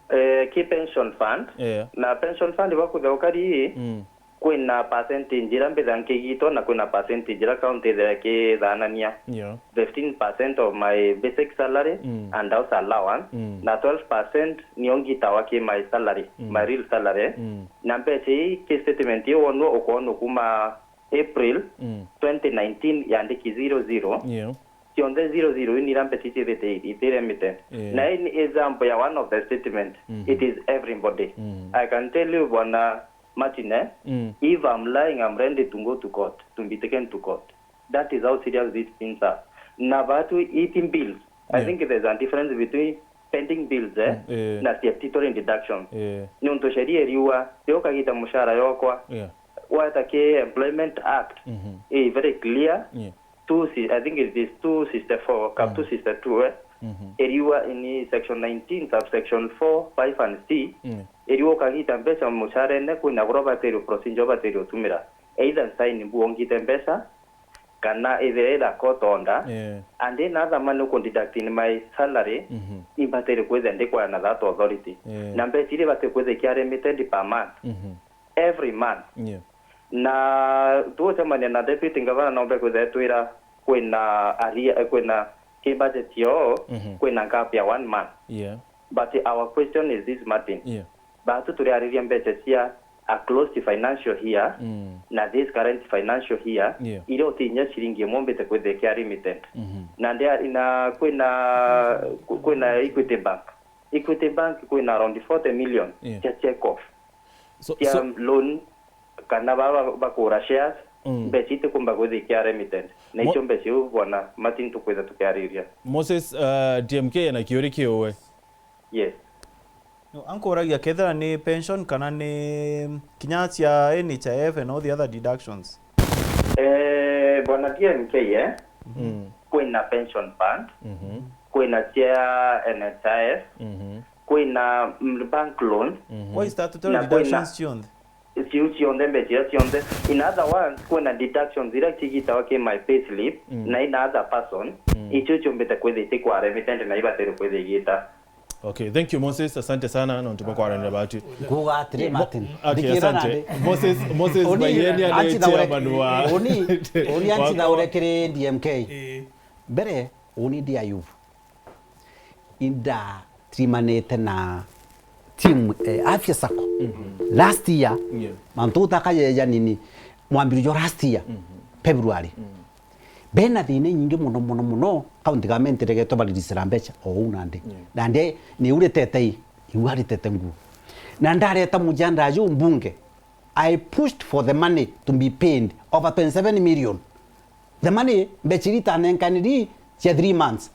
Eh, ki pension fund, Yeah. na pension fund bakutheuka ri, Mm. kwina percentage iria mbitha nkigitwa na kwina percentage iria county ithira ikithanania. Yeah. Fifteen percent of my basic salary Mm. and house allowance, Mm. na twelve percent nio ngitawa ki my salary, Mm. my real salary. Mm. Na mbeca ii, ki statement ii wonwa ukoonwa kuma April Mm. twenty nineteen yandiki zero zero. Yeah. Cionthe zero zero ii ni iria mbeca icithite iti remitted. Yeah. Na ii ni example ya one of the statement. Mhm. It is everybody. Mm. I can tell you, Bwana Martin, eh, Mm. if I'm lying, I'm ready to go to court, to be taken to court. That is how serious these things are. Na batu eating bills. I Yeah. think there's a difference between pending bills, eh, Mm, eh. na statutory deductions. Eh. Niuntu sheria iriuga, riu ukagita mushara yokwa, Yeah. weta ki Employment Act, Mhm. i very clear. Yeah. Two si-, I think it is two sixty-four, cap Mm. two sixty-two, eh. Mhm. Iriuga in section nineteen, subsection four, five and C, Mm. iriuga ukagita mbeca mucarene, kwina buria ubatirwe, procedure ubatirwe utumira. Either sign mbu ungite mbeca, kana ithire ira court order, Yeah. and in other money uku deduct in my salary, Mhm. imbatirwe kwithira ndikwaya na that authority. Yeah. Na mbeca iria ibatirwe kwithira ikia remitted per month, Mhm. every month. Yeah. Na tugucemania na deputy governor, nombe kwithira etwira kwina aria, eh, kwina ki budget yoo, Mhm. kwina gap ya one month. Yeah. But our question is this, Martin. Yeah. Batu turiariria mbeca cia a closed financial year, Mm. na this current financial year, Yeah. iria utinya ciringi imwe mbite kwithira ikia remitted. Mhm. Na ndia, na kwina, kwina Equity Bank. Equity Bank kwina around forty million Yeah. cia check off. So, Cia so, loan, kana baba bakura shares, Mm. mbeca itikumba kwithira ikia remitted. Na Mo- icio mbeca iu, bwana Martin, tukwitha tukiariria. Moses, uh, D M K ena kiuri kiuwe. Yes. No, ankuragia kethira ni pension kana ni kinya cia N H I F and all the other deductions. Eh, bwana D M K, eh? Mm. Kwina pension fund, Mhm. kwina cia N H I F, Mhm. kwina, mm, bank loans, Mhm. Kwa statutory Na kwina- deductions cionthe. ciu cionthe, mbeca iria cionthe. In other words, kwina deductions iria cigitawa ki my payslip, Mm. na in other person, Mm. icio ciumbite kwithira itikwa remitted na ibatirwe kwithira igita. Okay, thank you Moses, asante sana na ntuma kwa rani batu. Kuga atiri, Martin. Okay, Thikira asante. nandi. Moses, Moses Oni Bayeni anti na aletia ure- manua. Oni, oni anti na Wako- urekere D M K. Mbere, oni ndi Ayubu. Inda trimanite na team, eh, Afya Sacco. Last year, Yeah. mantu utakayeja nini, mwambirijo last year, February. Bena thina inyingi muno, muno, muno, county government iregetwe bariricira mbeca o uu nandi. Yeah. Nandi ni uritete i, iu aritete nguo. Na ndareta mujanda yu mbunge, I pushed for the money to be paid, over twenty-seven million. The money, mbeca iria itanenkaniri cia three months.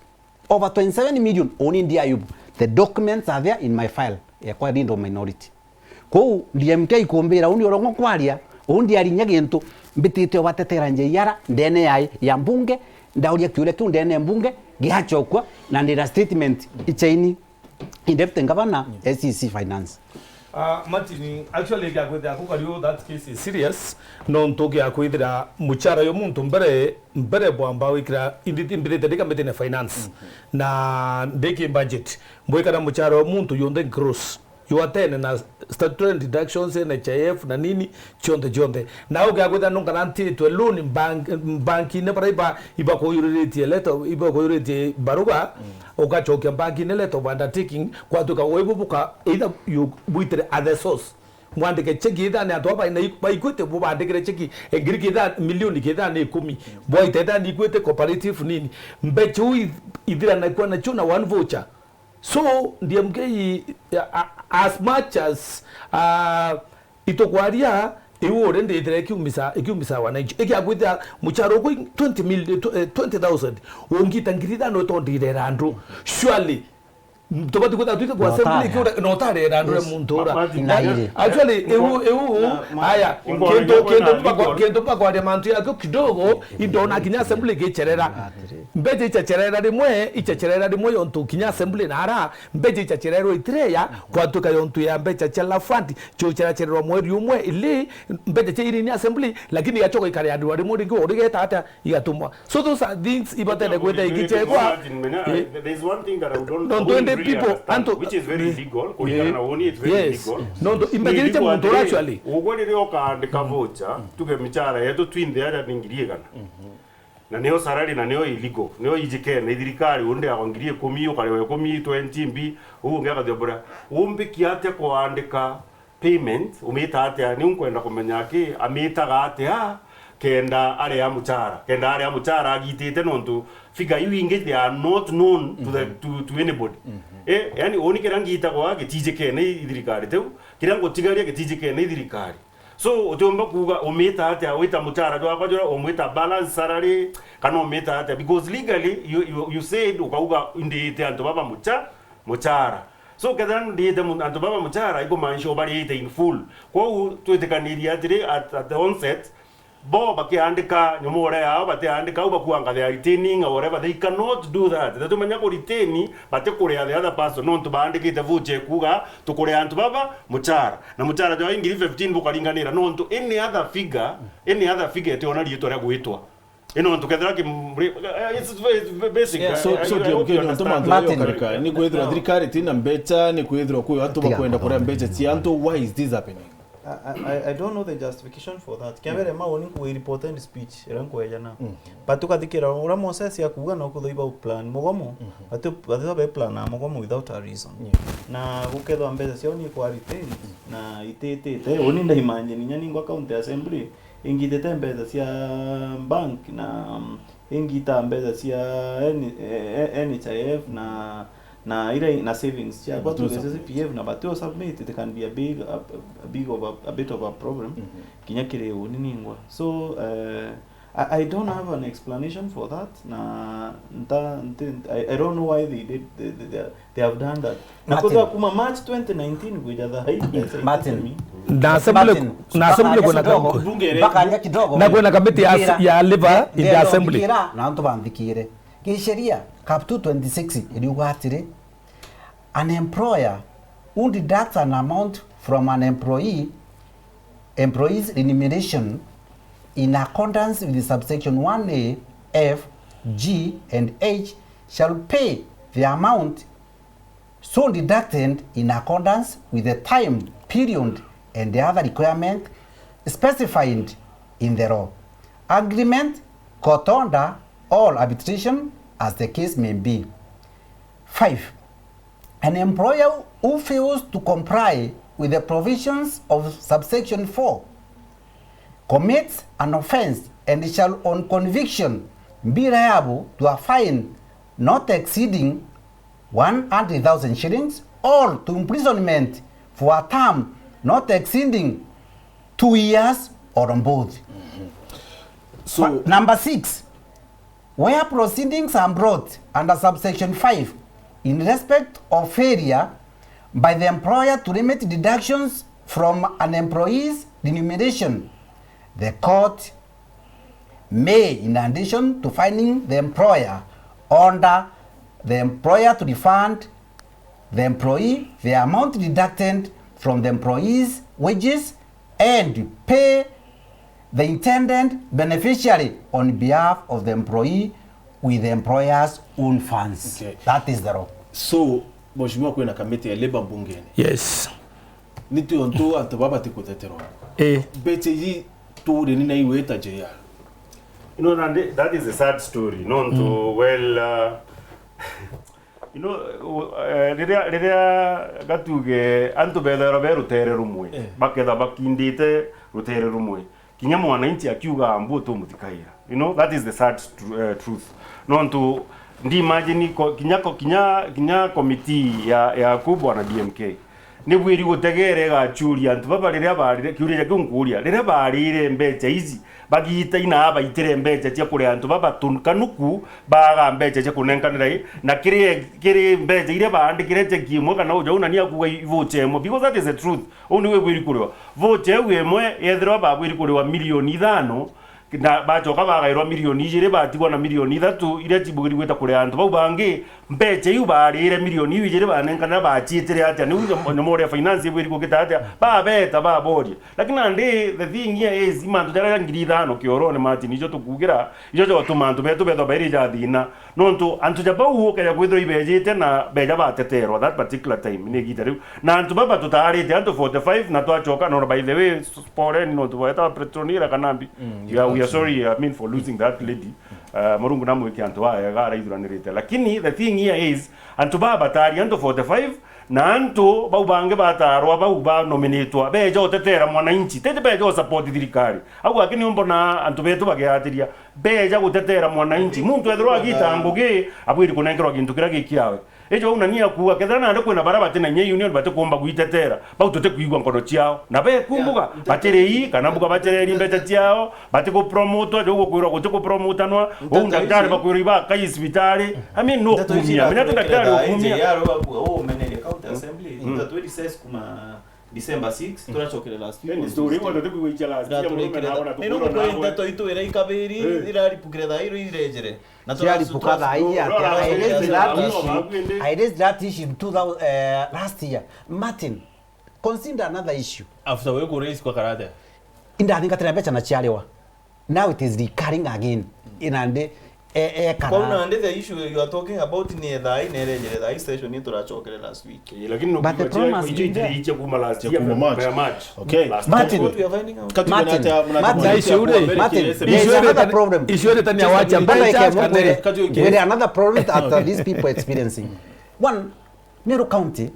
Over twenty-seven million, uni ndi Ayubu. The documents are there in my file, yakwa Leader of Minority. Kou D M K ikumbira, uni urongo kwaria, uni ndiarinya gintu, mbitite ubatetera J R ndene ya, ya mbunge, ndauria kiuria kiu ndene ya mbunge, giachokwa, na ndina statement ichaini in Deputy Governor, S E C Finance. Ah, Martin, actually, giakwithira kukariu that case is serious, nontu giakwithira muchara yo muntu mbere, mbere bwamba wikira, indi-, imbithite ndika mbitine finance. Na ndiki budget, mbwikana muchara yo muntu yonthe gross, yuatene na statutory deductions, N H I F na nini, cionthe cionthe. Na ukiakwithira nonka nantitwe loan bank, bankine baria iba, ibakuyuriritie letter, ibakuyuriritie baruga, ugacokia bankine letter of undertaking, kwatuika wibu buka, either you buitire at the source. Mwandike cheki ithane antu aba baina-, baikwite, bubandikire cheki, e, ngiri kithane, milioni kithane ikumi. Bwaita ithane ikwite cooperative nini. Mbecha u ith-, ithiranakua nacio na one voucher. So, D M K, a, a, as much as, uh, itukwaria, iu uri ndithire ikiumisa, ikiumisa wananchi. Ikiakwithira muchara uku twenty mil, tw-, eh, twenty thousand, ungita ngiri ithano utondirera andu. Surely, tubati kwithira twite kwa assembly ikiura, na utarera andu muntu ura. Actually, iu, iu, aya, kintu, kintu mbakwa-, kintu mbakwaria mantu yakio kidogo, indona kinya assembly igicherera. Mbecha ichacherera rimwe, ichacherera rimwe yontu kinya assembly nara, mbecha ichachererwa itireya, kwatuika yontu ya mbecha cia la fund, chocherachererwa mweri umwe, ili mbecha cia irini assembly, lakini igachoka ikareanirwa rimwe ringi, urigeta atia igatumwa. So those are things ibatene kwita ikichekwa. Nontu indi people, antu, which is very illegal, kuringana na woni, it's very illegal. Nontu imagine muntu ura actually. Ugwe riria ukaandika voucher, tuge michara yetu twinthe aria ni ngiri igana. Na nio salary na nio illegal, nio ijikene i thirikari, undi agwa ngiri ikumi, ukarewa ikumi, twenty mbi, uu ungi akathiombora. Umbikia atia kuandika payment, umita atia? Niu nkwenda kumenya aki, amitaga atia kenda aria muchara, kenda aria muchara agitite, nontu figure iu ingi they are not known to the, to, to anybody. Eh, yani, uni kiria ngitagwa gitijikene i thirikari teu, kiria ngutigaria gitijikene i thirikari. So, utiumba kuuga umita atia, wita muchara jwakwa juria umwita balance salary, kana umita atia? Because legally, you, you, you said, ukauga, "Ndiite antu baba mucha-, muchara." So, kethira ndiite mu-, antu baba muchara, ikumaanisha ubariite in full. Kwou, twitikanirie atiri, at, at the onset, bo bakiandika nyomore yao, batiandika au bakuanga they are retaining or whatever, they cannot do that. Na tumenya ku retain, batikuria the other person, nontu baandikite voucher kuuga, "Tukuria antu baba muchara." Na muchara jwao ngiri fifteen bukaringanira, nontu any other figure, any other figure itiona riitwa ria gwitwa. Ino ntu kethira ki mri-, it's very, it's very basic. Yeah. So, I, so I, I hope you understand. Martin. Ni kwithirwa thirikari tina mbecha, ni kwithirwa kwi antu bakwenda kuria mbecha cia antu. Why is this happening? I, I, I don't know the justification for that. Kia mbere, mau ni nkuga i reported speech, iria nkweja na. But ukathikira uria Moses akuuga na ukuthoiba plan mugomo, but, but be plan a mugomo without a reason. Na gukethwa mbecha ciao ni kwa retain, na ititite. Uni nda imagine, inya ningwa county assembly, ingitite mbecha cia bank na, mm, ingita mbecha cia N-, eh, eh, N H I F na, na ira na savings ciakwa tu C P F na but you submit, it can be a big, a, a big of a, a bit of a problem. Kinya kiri uni ningwa. So, eh, I, I don't have an explanation for that. Na nta, nti, I, I don't know why they did, they, they, they, they have done that. Na Martin. Kuthwa kuma March twenty nineteen kuja thaa hii, that's Martin. Na assembly, Martin, na assembly kuna kidogo, bunge mpaka anja kidogo. Na kuna kamiti ya, ya labor in the assembly. Ngira, na antu banthikire. Kisheria, cap two twenty-six iriuga atiri, an employer who deducts an amount from an employee, employee's remuneration in accordance with subsection one A, F, G, and H shall pay the amount so deducted in accordance with the time period and the other requirement specified in the law, agreement, court order, or arbitration as the case may be. Five, an employer who fails to comply with the provisions of subsection four commits an offence and shall on conviction be liable to a fine not exceeding one hundred thousand shillings or to imprisonment for a term not exceeding two years or both. So number six, where proceedings are brought under subsection five in respect of failure by the employer to remit deductions from an employee's remuneration, the court may, in addition to fining the employer, order the employer to refund the employee the amount deducted from the employee's wages and pay the intended beneficiary on behalf of the employee with the employer's own funds. Okay. That is the law. So, Mheshimiwa, kwina kamiti ya labor bungeni. Yes. Ni tiontu antu baba batikuteterwa. Eh. Mbeca iji tuureni na iwe ta J R. You know, nandi, that is a sad story. Nontu, mm, well, uh, you know, uh, riria, riria gatuge antu bethairwa be rutere rumwe, eh, baketha bakindite rutere rumwe. Kinya mwananchi akiuga mbu tumuthikaira. You know, that is the sad tr-, uh, truth. Nontu, ndi imagine ko-, kinya ko-, kinya, kinya committee ya, ya ku bwana D M K. Ni bwiri gutegere igachuria antu baba riria barire, kiuria kiu nkuuria, riria barire mbeca ici, bagiita ina abaitire mbeca cia kuria antu baba tun-, kanuku, baaga mbeca cia kunenkanira i, na kiri, kiri mbeca iria baandikire cheki imwe kana uja una ni akuga i-, vocha imwe, because that is the truth. Uu niwe bwiri kuriwa. Vocha iu imwe yethirwa babwiri kuriwa milioni ithano, na bachoka bagairwa milioni ijiri, batigwa na milioni ithatu iria cibwiri gwita kuria antu bau bangi. Mbeca iu baarire milioni iu ijiri banenkanira baciitire atia? Niu nyom-, nyomo uria finance ibwiri kugita atia? Babeta, baboria. Lakini nandi the thing here is, mantu jaria ja ngiri ithano kiorone, Martin, ijo tukugira, ijo jotuma antu betu bethwa bairi ja thina. Nontu antu ja bau ukeja kwithirwa ibejite na beja bateterwa that particular time, ni igita riu. Na antu baba tutaarite antu forty-five na twachoka, no, by the way, s-, poleni nontu bweta Petronila Kanambi. Mm, yeah, we are sorry, I mean, for losing that lady. Uh, Murungu namwike antu aya ga araithuranirite. Lakini the thing here is, antu baba bataari antu forty-five, na antu bau bangi bataarwa, bau banominitwa, beja utetera mwananchi, tete beja u support thirikari. Au aki ni umbona antu betu bagiatiria, beja gutetera mwananchi. Muntu ethirwa agita ngugi, abwiri kunenkerwa gintu kiria gikirawe. Ijo au nani akuuga, kethira nandi kwina baria bati na inya union batikumba gwitetera, bau tutikwigua nkono ciao. Na beku mbuga, batiri ii, kana mbuga bacereri mbeca ciao, batigupromotwa, jo gukwirwa gutigupromotanwa, uu ndaktari bakwirwa ibakai cibitari. I mean, no kumia. Menya ti ndaktari ukumia. Umeneria county assembly, mm, ntatwe recess kuma December six, turacokere last week. Ni story iu tutikwigua icia last year, murume nawe na tukwirwa nawe. Ndeto itu ira ikabiri, iraripukire thaa iru irejere. Na ciaripuka thaa ii atia? I raised that issue. I raised that issue in two thousand, eh, last year. Martin, consider another issue. After we ku raise kwa karate. Indathingatira mbeca na ciariwa. Now it is recurring again. Inandi, e, e, kara. Kwou nandi the issue you are talking about ni thaa ii na irejere thaa ii session ni turacokere last week. Eh, lakini no. But the problem has been there. Icio kuma last year, kuma March. March. Okay. Martin, Martin, Martin, there is another problem. Issue iri tani ya wacha mbeca, kana iri another problem that, uh, these people experiencing. One, Meru County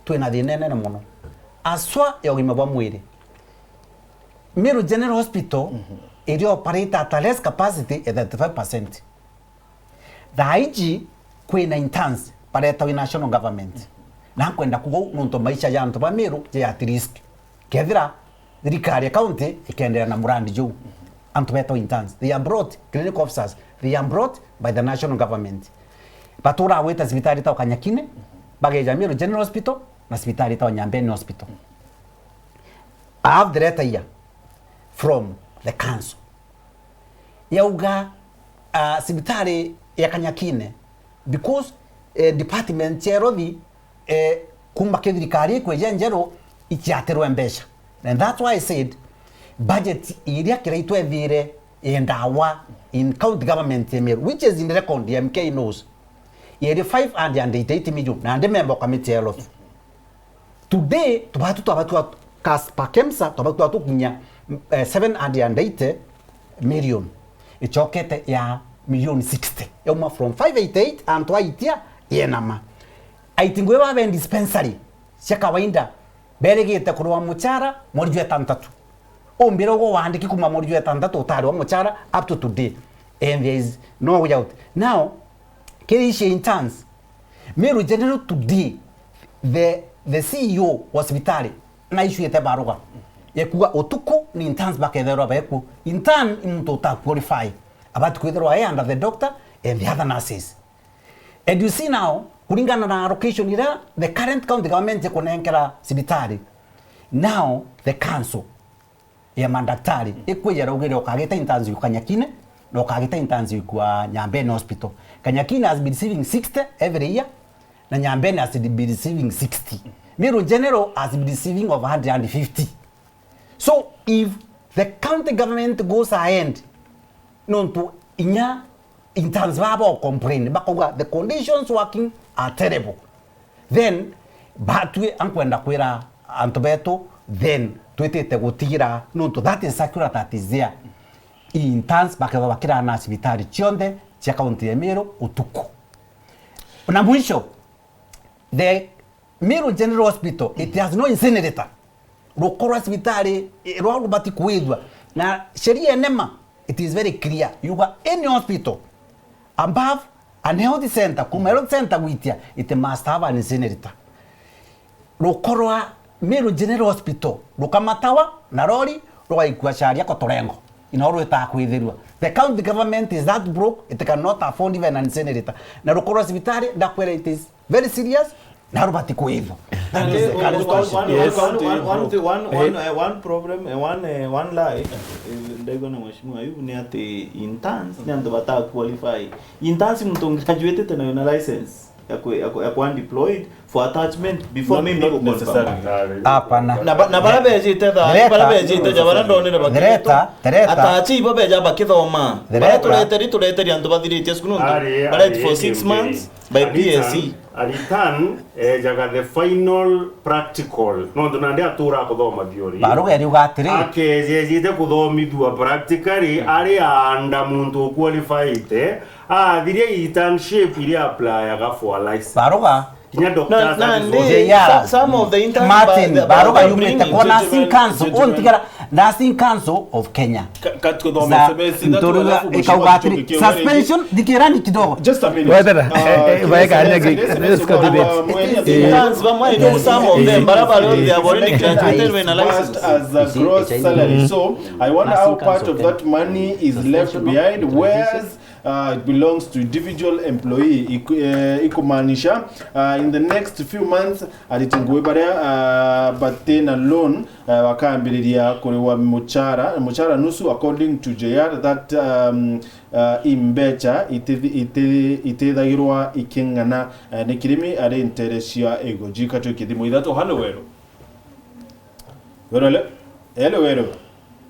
twina thina inene mono, aswa ya ugima bwa mwiri. Meru General Hospital iri operate at a less capacity ya thirty-five percent. Thaa iji kwina interns baretawe i national government. Na nkwenda kuuga uu nontu maisha ja antu ba Meru je at risk. Kethira thirikari ya county ikeenderea na murandi juu, antu betawa interns, they are brought, clinical officers, they are brought by the national government. Baturaa gwita cibitari itawa Kanyakine, bageja Meru General Hospital na cibitari itawa Nyambene Hospital. I have the letter here from the council. Yauga, ah, cibitari ya Kanyakine, because, eh, department cia health, eh, kuma ki thirikari ikweja njeru, ichiatirwe mbeca. And that's why I said, budget iria kiria itwethire yendawa in county government ya Meru, which is in record, M K knows. Yeri five hundred and eighty-eight million, na ndi member wa committee ya health. Today, tubatu twabatua kas pa KEMSA, twabatua tukinya, eh, seven hundred and eighty million. Ichokete ya million sixty. Yauma from five eighty-eight, antu aitia yenama. Aiti ngugi babe dispensary cia kawaida, berigite kurwa muchara mweri jwa itantatu. Umbire ugo wandiki kuma mweri jwa itantatu utari wa muchara up to today. And there is no way out. Now, kiri ici interns, Meru General today, the, the C E O wa cibitari, na issue ete baruga. Yekuga utuku ni interns baketherwa beku. Intern i muntu uta qualify. Abati kwitherwa e under the doctor and the other nurses. And you see now, kuringana na allocation iria the current county government ikunenkera cibitari, now the council ya mandaktari ikwija raugire ukagita interns iku Kanyakine, na ukagita interns iku a Nyambene Hospital. Kanyakine has been receiving sixty every year, na Nyambene has been receiving sixty. Meru General has been receiving over hundred and fifty. So if the county government goes ahead, nontu inya interns babo complain, bakauga the conditions working are terrible. Then, batwi ankwenda kwira, antu betu, then twitite gutigira, nontu that is circular that is there. Interns bakethwa bakirara na cibitari cionthe cia kaunti ya Meru utuku. Na mwisho, the Meru General Hospital, it has no incinerator. Ruko rwa cibitari, eh, rwa rubati kuithua. Na sheria ya NEMA, it is very clear. Yuga any hospital above an health center, kuma health center gwitia, it must have an incinerator. Ruko rwa Meru General Hospital rukamatawa na rori, rugaikua Charia Kotorengo. Ino rwitaga kwithirua. The county government is that broke, it cannot afford even an incinerator. Na ruko rwa cibitari, ndakwira, it is very serious, na rubati kwithwa. That is the current situation. Yes. One, one, one, one, one, one, uh, one problem, uh, one, uh, one lie, uh, ndaigua na mheshimiwa Ayubu ni ati interns ni antu bata qualify. Interns ni muntu ungraduated na wina license ya ku, ya ku, ya ku unemployed for attachment before. Not, maybe not uconfirm. Necessarily. Hapana. Na ba-, na bara bejite tha, Greta, bara bejite ja, bara ndonire bakireta. Greta, Greta. Atachi ibo beja bakithoma. Bara Greta. Tureteri, tureteri antu bathiritie cukuru ntu. Ari, baret ari, for six months. By P S E. A return, a return, ejaga the final practical. Nontu nandi atura kuthoma theory. Baruga eriuga atiri. Akejejite kuthomithua practically, ari aanda muntu uqualified, athiria internship iria applyaga for a license. Baruga. Kinya doctors. Na, na, ndi, J R. Some of the interns Martin, ba-, ba-, Baruga ba-, yumite bring kwa it. Nursing Council, gentlemen, untigara, Nursing Council of Kenya. Ka-, ka tuthome Za-, S M S ithatu, nturuga alafu mheshimiwa ikauga atiri, tucokie. Suspension, thikirani kidogo. Just a minute. Wetera. Uh, Baeka yes, anyagi, yes, yes, let's go to yes, this. Yes, yes. Some of them, bara bari on their body, yes, graduated when a license. As a gross salary. So, I wonder how part of that money is left behind. Where's, uh, it belongs to individual employee. Iku-, eh, ikumaanisha, uh, in the next few months, ariti ngugi baria, uh, batina loan, uh, bakambiriria kuriwa muchara, muchara nusu, according to J R, that, um, uh, imbecha itithi-, iti-, itithagirwa iking'ana, uh, ni kirimi ari ntere cia igoji. Kachwiki thimu ithatu. Halo, Weru. Weru, hello? Hello, Weru.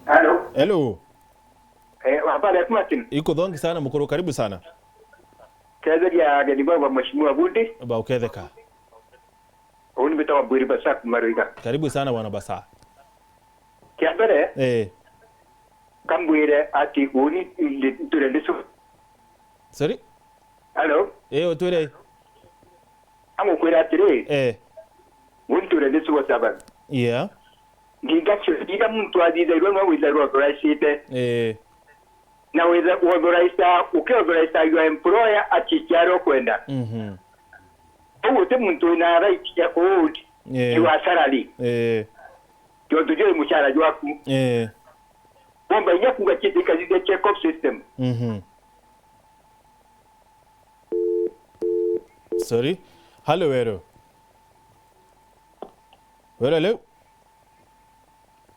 Halo. Hello. Eh, habari ya Martin? Iko thongi sana, mukuru, karibu sana. Ketheria ageni baba, mheshimiwa Bundi. Ba uketheka. Uni mbitagwa Bwiri Basa kuma Ruiga. Karibu sana, bwana Basa. Kia mbere, eh, kambwire ati uni ndi, nture ndi su- Sorry? Hello? Eh, utwire. Amukwira atiri, eh, uni nture ndi civil servant. Yeah. Nginga cio iria muntu athithairwa no withairwa authoraicite. Eh. Na witha-, uauthoraisa, ukiauthoraisa your employer achikia aria ukwenda. Mhm. Kou uti muntu wina right ya kuhold, eh, your salary. Eh. Tontu juu muchara jwaku. Eh. Bomba inya kuga kintu ikathithia check-off system. Mhm. Sorry. Halo, Weru. Weru, hello.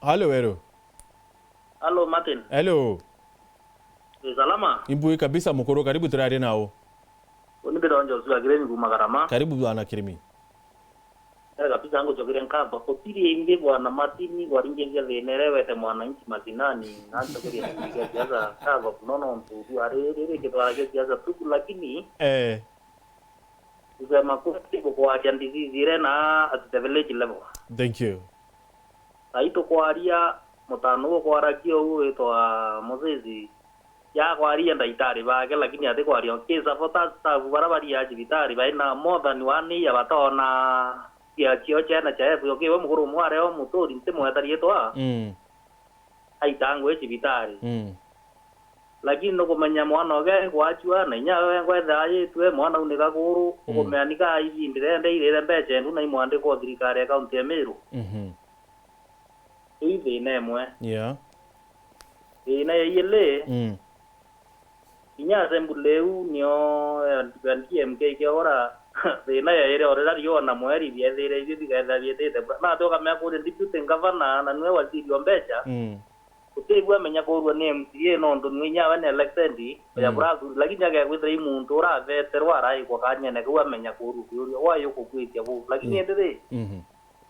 Halo, Weru. Halo, Martin. Hello. Ni salama? Imbui kabisa, mukuru, karibu turarie nao. Uni mbitagwa Joshua Kirimi kuma Karama. Karibu, bwana Kirimi. Eh, kabisa, ngucokeria nkatho. Gutiri ingi bwana Martin waringithia thina iria iwete mwananchi masinani, na ncokeria kingi kia siasa nkatho kuno nontu tu ari riri kitwara kia siasa tuku, lakini, eh, kusema kweli, gukwaria disease iria na at the village level. Thank you. Sai tukwaria mutano ukwaragia uu witwa Moses, ya kwaria ndagitari bake, lakini ati kwaria ki supporters staff bara baria cibitari baina more than one year batoona cia cio ciana cia F O K. We mukuru umwe aria umuturi, ntimweta riitwa, mm, aitangwe cibitari. Mm. Lakini nukumenya mwana uge gwachua, na inya we ngwethe ayitwe, mwana unika kuru, mm, ukumenya nika ibindi rende irire mbecha endu na imwandikwa thirikari ya kaunti ya Meru. Mhm. Ii thina imwe. Yeah. Thina ya iili, mm, inya assembly iu nio ya D M K ikiogora, thina ya iiri o riria riua na mweri biethire ibio bikethira biitite mbura. Na ati ukamenya kuria deputy governor na niwe waziri wa mbecha, mm, utibua amenya kuurua ni M C A nontu niwe inya we ni elected, ya, mm, bura athuri, lakini agekwithira i muntu uratheterwa araikwa kanyene kau amenya kuurua kiuria, wai ukukwitia buu. Lakini, mm, indi ri, mhm,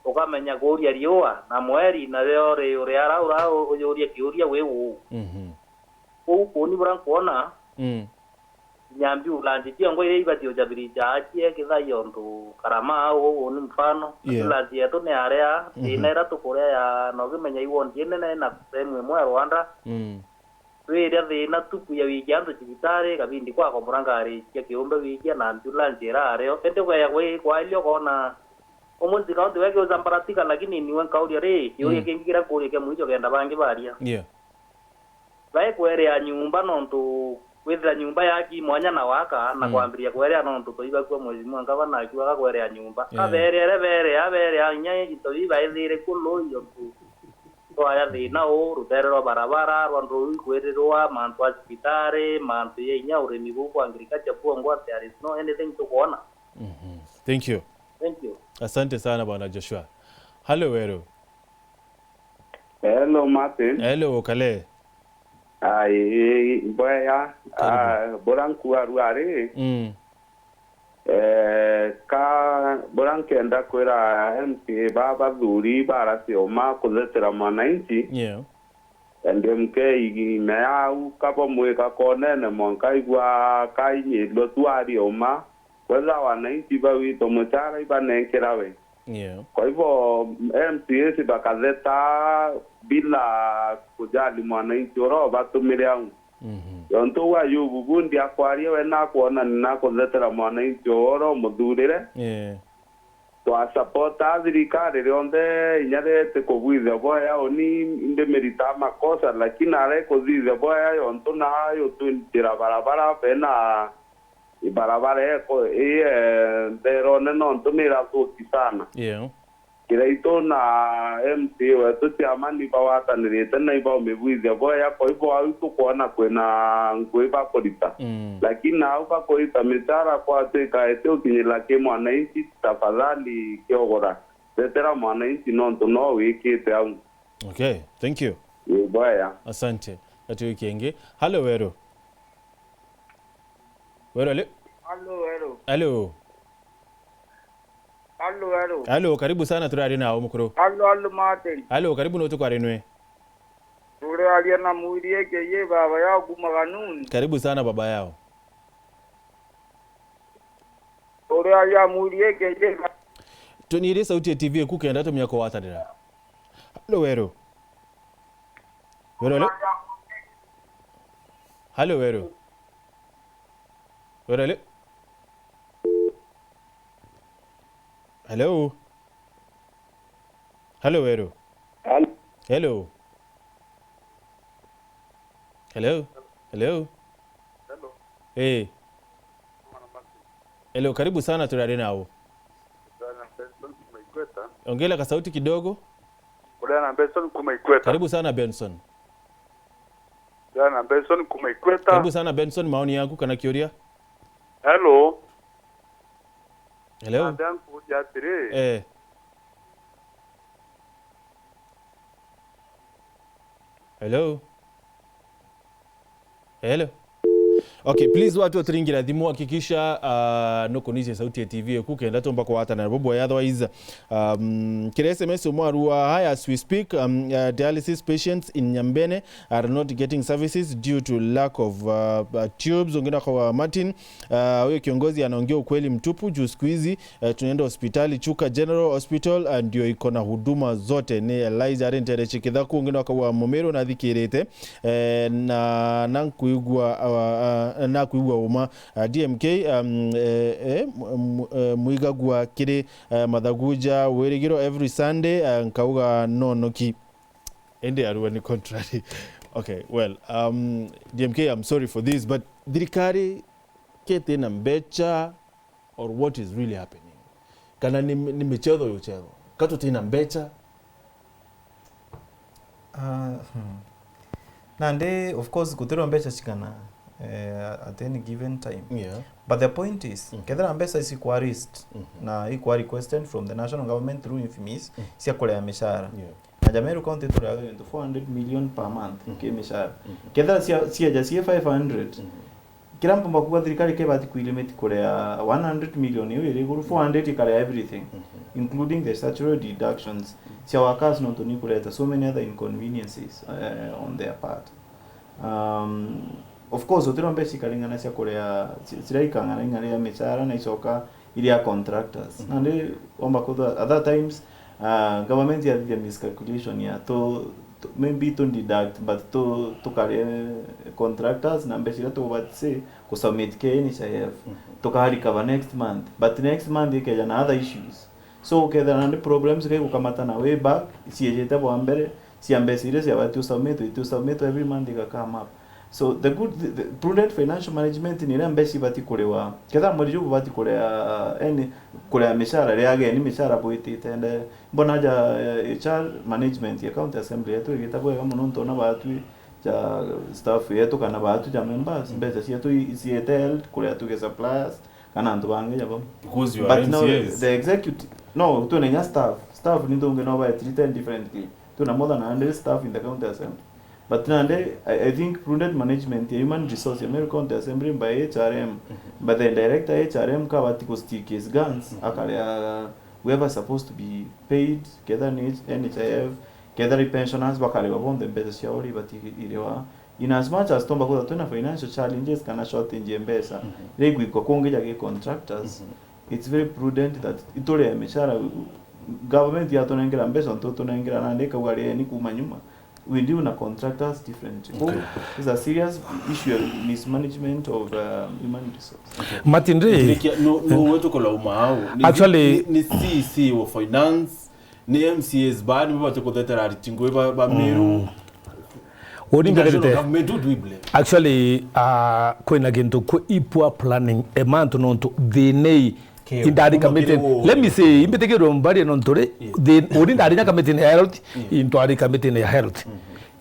ukamenya kuuria riua na mweri, na rio ri-, uri ara ura u-, uyuria kiuria wi uu. Mhm. Uu kuuni bura nkwona, mm, Kinya ambulance ciongo iria ibati ujabiricha achie kithai ontu karama au, uu ni mfano. Yeah. Ambulance yetu ni aria, mm-hmm, thina iria tukuria ya, na ukimenya i ward inene na sehemu imwe ya Rwanda. Mm. Twiria thina tuku ya wikia antu cibitari, kabindi kwakomora ngari cia kiumbe wikia na ambulance irario. Indi kweya kwi-, kwairia ukona umunthi kaunti we kiuja mbaratika, lakini niwe nkauria ri, kiuria, mm, kingi kiria nkuuria kia mwicho kenda bangi baria. Yeah. Bae kwerea nyumba nontu kwithira nyumba yaki mwanya na waka na, mm, kwambiria kwerea nontu toibakua mheshimiwa ngavana akiuga kwerea nyumba. Yeah. Kabereere berea, berea inya into bibi baithire kuo loi ontu twaya thina uu, rutere rwa barabara, rwa ndui kwirirwa, mantu a cibitari, mantu ya inya urimi buu bwa agriculture bwongwa, there is no anything tukwona. Mhm. Thank you. Thank you. Asante sana Bwana Joshua. Hello, Weru. Hello, Martin. Hello, Kale. Ai, bwega. Karibu. Ah, bura nkuarua ri. Mm. Eh, ka bura nkenda kwira M C A ba bathuri bara cioma kuthetera mwananchi. Yeah. And M K ime yau, kabo mwika konene mwanka igwa kainyirwe tu ari uma. Kwetha wananchi bawito muchara ibanenkera we. Yeah. Kwa hivyo, M C As bakatheta bila kujali mwananchi uria ubatumire au. Mhm. Yontu uu Ayubu bundi akwaria we nakwona ni nakuthetera mwananchi uria umuthurire. Yeah. Twasapota thirikari rionthe inya riti kubwithia bwea uni ndimirita makosa, lakini ara ikuthithia bwea yontu na yutwinjira barabara bena ibarabara eko-, ii, eh, ntherone nontu nirathuki sana. Yeah. Kiraitu na M C A wetu chairman ibawatanirite na ibaumibwithia bwea, kwa hivyo au tukwona kwina ngui bakurita. Mm. Lakini nau bakurita michara kwatwika iti ukinyira ki mwananchi, tafadhali kiogora, tetera mwananchi nontu no wikite au. Okay, thank you. Ii, bwea. Asante. Gati wiki ingi. Hello, Weru. Weru, hello. Hello, hello. Hello. Hello, hello. Hello, karibu sana, turari nao mukuru. Hello, hello, Martin. Hello, karibu no tukwarie nwe. Turaria na Mwiri A K A baba yao kuma Ganuni. Karibu sana baba yao. Turaria Mwiri A K A. Tunyirie sauti ya T V eku kenda tumia kugwatanira. Hello, Weru. Weru, hello. Hello, Weru. Weru, hello. Hello. Hello, Weru. Hel- Hello. Hello. Hello. Hello. Eh. Hello, karibu sana, turari nao. Bwana Benson kuma Ikweta. Ongela ka sauti kidogo. Bwana Benson kuma Ikweta. Karibu sana, Benson. Bwana Benson kuma Ikweta. Karibu sana, Benson, maoni yaku kana kiuria? Hello. Hello. Nandi ankuuria atiri. Eh. Hello. Hello. Okay, please, watu waturingira thimu, hakikisha, uh, nukunisia sauti ya T V eku kenda tumba kuwatana nabo bwega, otherwise, um, kiri S M S umwe arua, "Hi, as we speak, um, uh, dialysis patients in Nyambene are not getting services due to lack of, uh, uh, tubes." Ungine kwa Martin, uh, huyo kiongozi anaongea ukweli mtupu juu siku hizi eh, tunaenda hospitali, Chuka General Hospital, eh, ndio iko na huduma zote. Ni Elijah ari Nterechi Kithaku, ungine akauga Mumiru nathikirite, eh, na nankuigua, ah, ah, nakuigua uma. Ah, D M K, um, eh, eh, mu-, mu-, eh, mwigagua kiri, eh, Mathaguja Wirigiro every Sunday, eh, nkauga nonoki. Indi arua ni contrary. Okay, well, um, D M K, I'm sorry for this, but thirikari kete na mbecha, or what is really happening? Kana ni, ni michetho yuchethwa? Ka tutina mbecha? Ah, hmm. Nandi, of course, gutirwa mbecha cigana, eh, at any given time. Yeah. But the point is, mm, kethira mbecha ici kwa raised, mhm, na ikwa requested from the national government through infimis, mm, cia kurea mishara. Yeah. Na Jameru County tureaga into four hundred million per month, mhm, ki mishara. Mhm. Kethira cia, cieja cie five hundred, mhm. Kira mpomba kuuga thirikari kebati kuilimit kurea one hundred million iu iri iguru, four hundred ikaria everything, mhm, including the statutory deductions cia workers, nontu ni kureta so many other inconveniences, eh, on their part. Um, Of course, utiro mbeca ikaringana cia kuria, ci-, ciria ikang'ana ing'ana ya micara na icoka iria contractors. Mhm. Nandi omba kutha, other times, uh, government yathithia miscalculation ya tu, tu, maybe tu deduct, but tu, tukaria contractors na mbeca iria tubati ku submit ke N H I F. Mhm. Tuka recover next month. But next month ikeja na other issues. So, ukethira nandi problems ikaigukamata na way back, ciejete bwa mbere, cia mbeca iria ciabati usaumitwe, iti usaumitwe every month iga come up. So, the good, the, the prudent financial management ni iria mbeca ibati kuriwa. Ketha mweri juu bubati kuria, yani, kuria micara, ria ageni micara bwitite, nde, mbona aja, eh, H R management ya county assembly yetu igita bwega mono, ntona batwi ja staff yetu kana batu ja members, mm, mbeca cietu i-, iciete held kuria tuge suppliers, kana antu bangi ja bau. Because you are But no, M C As. The executive, no, twina inya staff. Staff ni thungi no bae treated differently. Twina more than a hundred staff in the county assembly. But nandi, I, I think prudent management ya human resource ya Meru County Assembly by H R M, mhm, but the director H R M kabati ku stick his guns, mhm, akaria whoever supposed to be paid, ketha ni N H I F, ketha ni pensioners, bakariwa bonthe mbeca ciao uria ibati iriwa. In as much as tomba kwithirwa twina financial challenges kana shortage ya mbeca, mhm, iria igwikwa kungi ja gi contractors, mhm, it's very prudent that iturie micara, government yatunengera mbeca, ntu tunengera nandi ikauga rieni kuma nyuma. We deal na contractors differently. Okay. It's a serious issue of mismanagement of, uh, human resource. Martin Ray. Nikia, no, no, wetu kulauma au. Ni, actually, ni, ni C E C wa finance, ni M C As bani bati kuthetera aritingo ba, ba Meru. Mm. Uri mbere. National government, who do we blame? Actually, uh, kwina gintu kwi poor planning, e mantu nontu thina i Kio. Indari committee. Let me say, imbitikirwe mbarie nontu ri, thi-, uri ndari nya committee ya health, intwari committee ya health.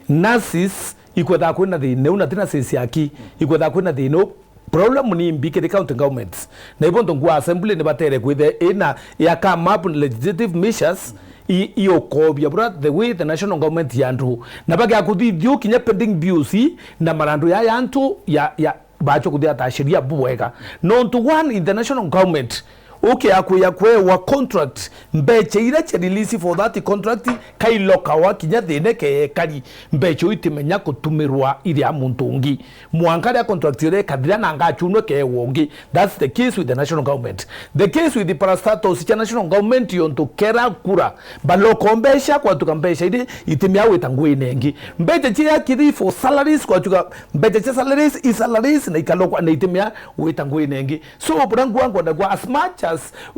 Nurses, ikwetha kwina thina u na ti nurses aki, ikwetha kwina thina u. Problem ni mbi kiri county governments. Na ibo ntu ngua assembly ni batere kwithe ina ya come up legislative measures i, i ukobia bura the way the national government ya antu. Na bagia kuthithio kinya pending bills i na marandu ya, ya antu ya, ya, bachwa kuthia ta sheria bubwega. Nontu one international government, ukiakwia kwewa contract, mbecha iria cia release for that contract, kailokawa kinya thine keekari, mbecha iu itimenya kutumirwa iria muntu ungi. Mwanka ria contract iria ikathira na ngachunwe keewa ungi. That's the case with the national government. The case with the parastatals cia national government yontu kera kura, baloko mbecha, kwatuka mbecha iria itimea wita ngwine ingi. Mbecha cia kiri for salaries, kwatuka mbecha cia salaries, i salaries na ikalokwa na itimea wita ngwine ingi. So, bura ngua ngwenda kwa as much as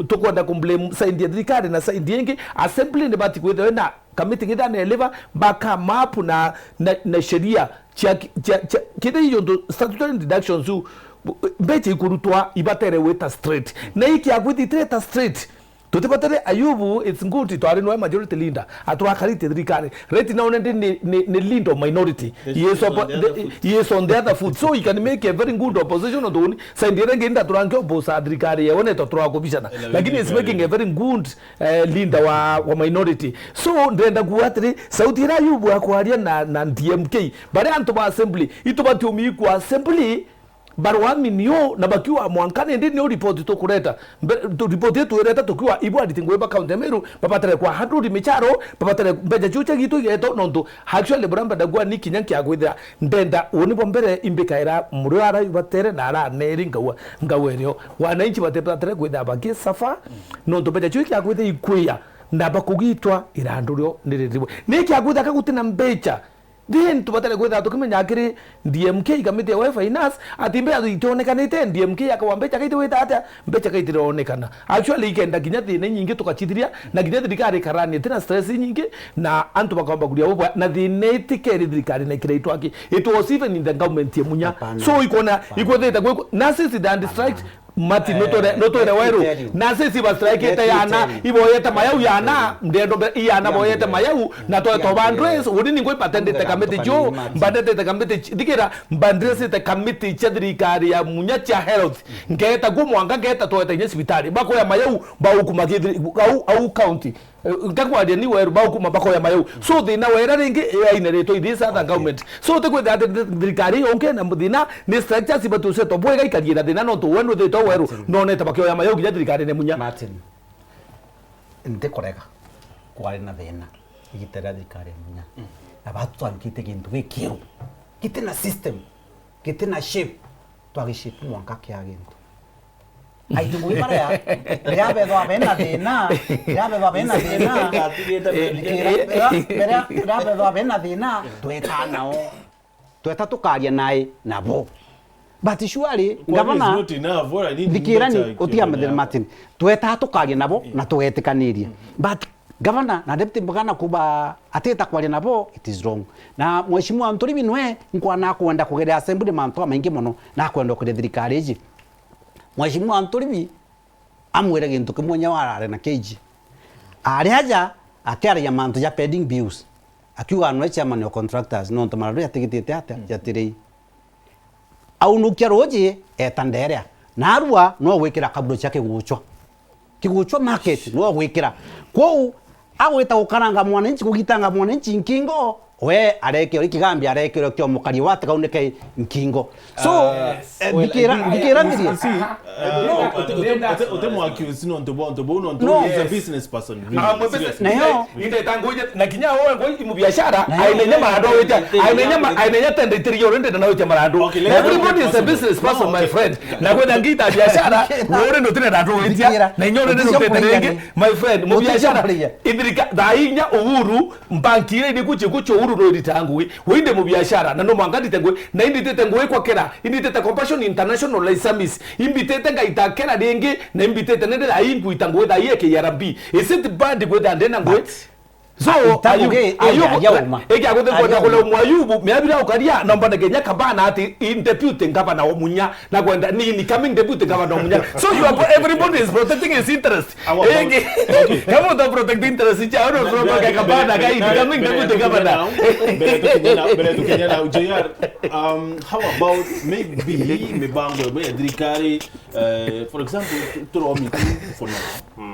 tukwenda kumblame side ya thirikari na side ingi, assembly ni bati kwithirwa na committee ngitha na eliva, baka map na, na, na sheria cia, cia, cia, kiri iyo ndo statutory deductions u, mbecha ikurutwa ibatere wita straight. Na iki akwiti itireta straight. Tutibatere Ayubu, it's good, twari nwe majority leader, aturakarite thirikari. Right now, ni, ni, ni, ni leader of minority. He is on the other foot. He is on the other foot. So he can make a very good opposition on the one side. Ire ngi nda turange oppose thirikari yewe, neto turakubishana. Lakini is making a very good, eh, leader wa, wa minority. So, ndenda kuga atiri, sauti ira Ayubu akwaria na, na D M K, bari antu ba assembly, itubati umi kwa assembly, barwamini u na bakiuga mwanka nindi niu ripoti tukureta. Mbe-, tu-, ripoti ii twireta tukiuga ibu ariti ngugi ba county ya Meru babatare kwa handle micharo, babatare mbecha ciu cia gitu igeto, nontu actually bura mbenda kuga ni kinya nkia kwithira ndenda uni bwa mbere imbikaira murio ara ibatere na ara neri ngaua, ngaua irio. Wananchi batibatare kwithira bakisuffer, nontu mbecha ciu ikia kwithira ikwia na bakugitwa irandu rio ni riribwe. Ni kia kwithira ka gutina mbecha, then tubatare kwithira tukimenya akiri D M K kamiti ya finance, ati mbecha itonekanite, D M K akawa mbecha kaiti wita atia, mbecha kaiti ronekana. Actually, ikenda kinya thina nyingi tukachithiria, na kinya thirikari ikarani itina stress nyingi, na antu bakomba kuria bubwa, na thina itikeri thirikari na ikira itwaki. It was even in the government ya Munya. Hapana. So, ikona, hapana, ikwethite kwiku-, na sisi the district, Mati, eh, nutwire, nutwire let me weru. Tell you. Na sisi bastrikite yana, iboyete mayau yana, ndendo be-, yana boyete mayau, na twa, twa bandres, uni ningo ibatendete kamiti jo, mbandete kamiti ch-, thikira, mbandresete kamiti cia thirikari ya Munya cia health. Ngeta guo mwanka, ngeta twete inya cibitari. Bakoya mayau, baukuma githiri-, au, au county. Eh, nkakwaria ni weru, baukuma bakoya mayau. So, thina wera ringi, eh, aine ritwa ithi is other government. So, utikwithira ati thi-, thirikari yonke na thina, ni structures ibatusetwa bwega ikarie na thina, nontu we nuthitwe weru, nonete bakioya mayau kinya thirikari ni Munya. Martin, ntikurega kwari na thina igita ria thirikari ya Munya. Na batwamkite gintu gikiru. Giti na system. giti na shape, twagi shape mwanka kia gintu. Aitu ngugi baria, riria bethwa bena thina, riria bethwa bena thina, riria bethwa bena thina, tweta nao. Tweta tukaria nae nabo. But surely, ngavana, thikirani, utia Martin, Martin. Tweta tukaria nabo na tugetikaniria. But gavana na deputy gavana kuba atita kwaria nabo, it is wrong. Na Mheshimiwa Nturibi nwe nkwana kwenda kugeria assembly mantu amaingi mono, na kwenda kugeria thirikari iji. Mheshimiwa Nturibi amwire gintu kimwe nya warare na K G. Ari aja akiaragia mantu ja pending bills. Akiuga nwe chairman wa contractors, nontu marandu jatigitite atia, jatirei. Aunukia ruuji, eta nderea. Narua, no gwikira kaburo cia Kiguchwa. Kiguchwa market, no gwikira. Kwou, agwita gukaranga mwananchi, kugitanga mwananchi nkingo, we arekirwo ikigambi, arekirwo kio mukari wate kaunike nkingo. So, eh, well, ndikira, I think, ndikira I, I, I see, uh, no, ute, ute, ute, ute mwaki usi nontu bwa untu buu, nontu no. He's a business person, really. I'm a business, seriously. Nayo. Inde tangu ije, na kinya wewe ngo imu biashara, nayo. Ainenya marandu wite, ainenya ma-, ainenya tende itiri yo rende na wite marandu. Okay, let's. Everybody is a business person, my friend. Na kwenda ngita biashara, no rende utire na ndo wite. Ndikira. Na inyo rende no tete ringi, my friend, mu biashara. Ndikira. Ithirika, thaa inya Uhuru, mbanki iria iri kuchi kuchi Uhuru no irita ngugi. Winde mu biashara, na no mwanka ndite ngugi, na inditite ngugi kwa kera, inditite Compassion International like Samis, imbitite ngaita kera ringi, na imbitite nende thaa ii nguita ngugi thaa ii K R B. Is it bad kwenda ndena ngugi? But so, ita Ayubu, ngugi, Ayubu, ija, ija uma. Eke aguthe kwenda kule Ayubu. Mwayubu, miabira ukaria, nomba na Kenya kabana ati in deputy governor wa Munya, na kwenda ni incoming deputy governor wa Munya. So you are, everybody is protecting his interest. How about, okay. Kama uta protect interest cha, uno protect kabana, ka incoming deputy governor. Mbere tukinya na, mbere tukinya na, J R, um, how about maybe mibango ya thirikari, eh, for example, tu-, turomi tu for now.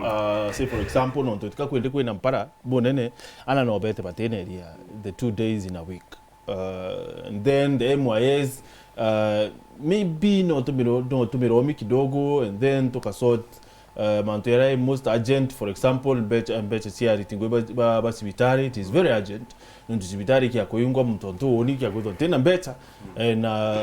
Uh, say for example, nontu tukakwende kwina mpara bunene, ana no bete bateneria the two days in a week. Uh, and then the M Y S, uh, maybe no tumiro, no tumiro omi kidogo, and then tukasort, uh, mantu yara most urgent, for example, mbecha, mbecha cia ariti ngugi ba, ba, ba cibitari, it is very urgent. Nontu cibitari kia kuingwa muntu ontu uni kia kwithwa ntina mbecha, eh, na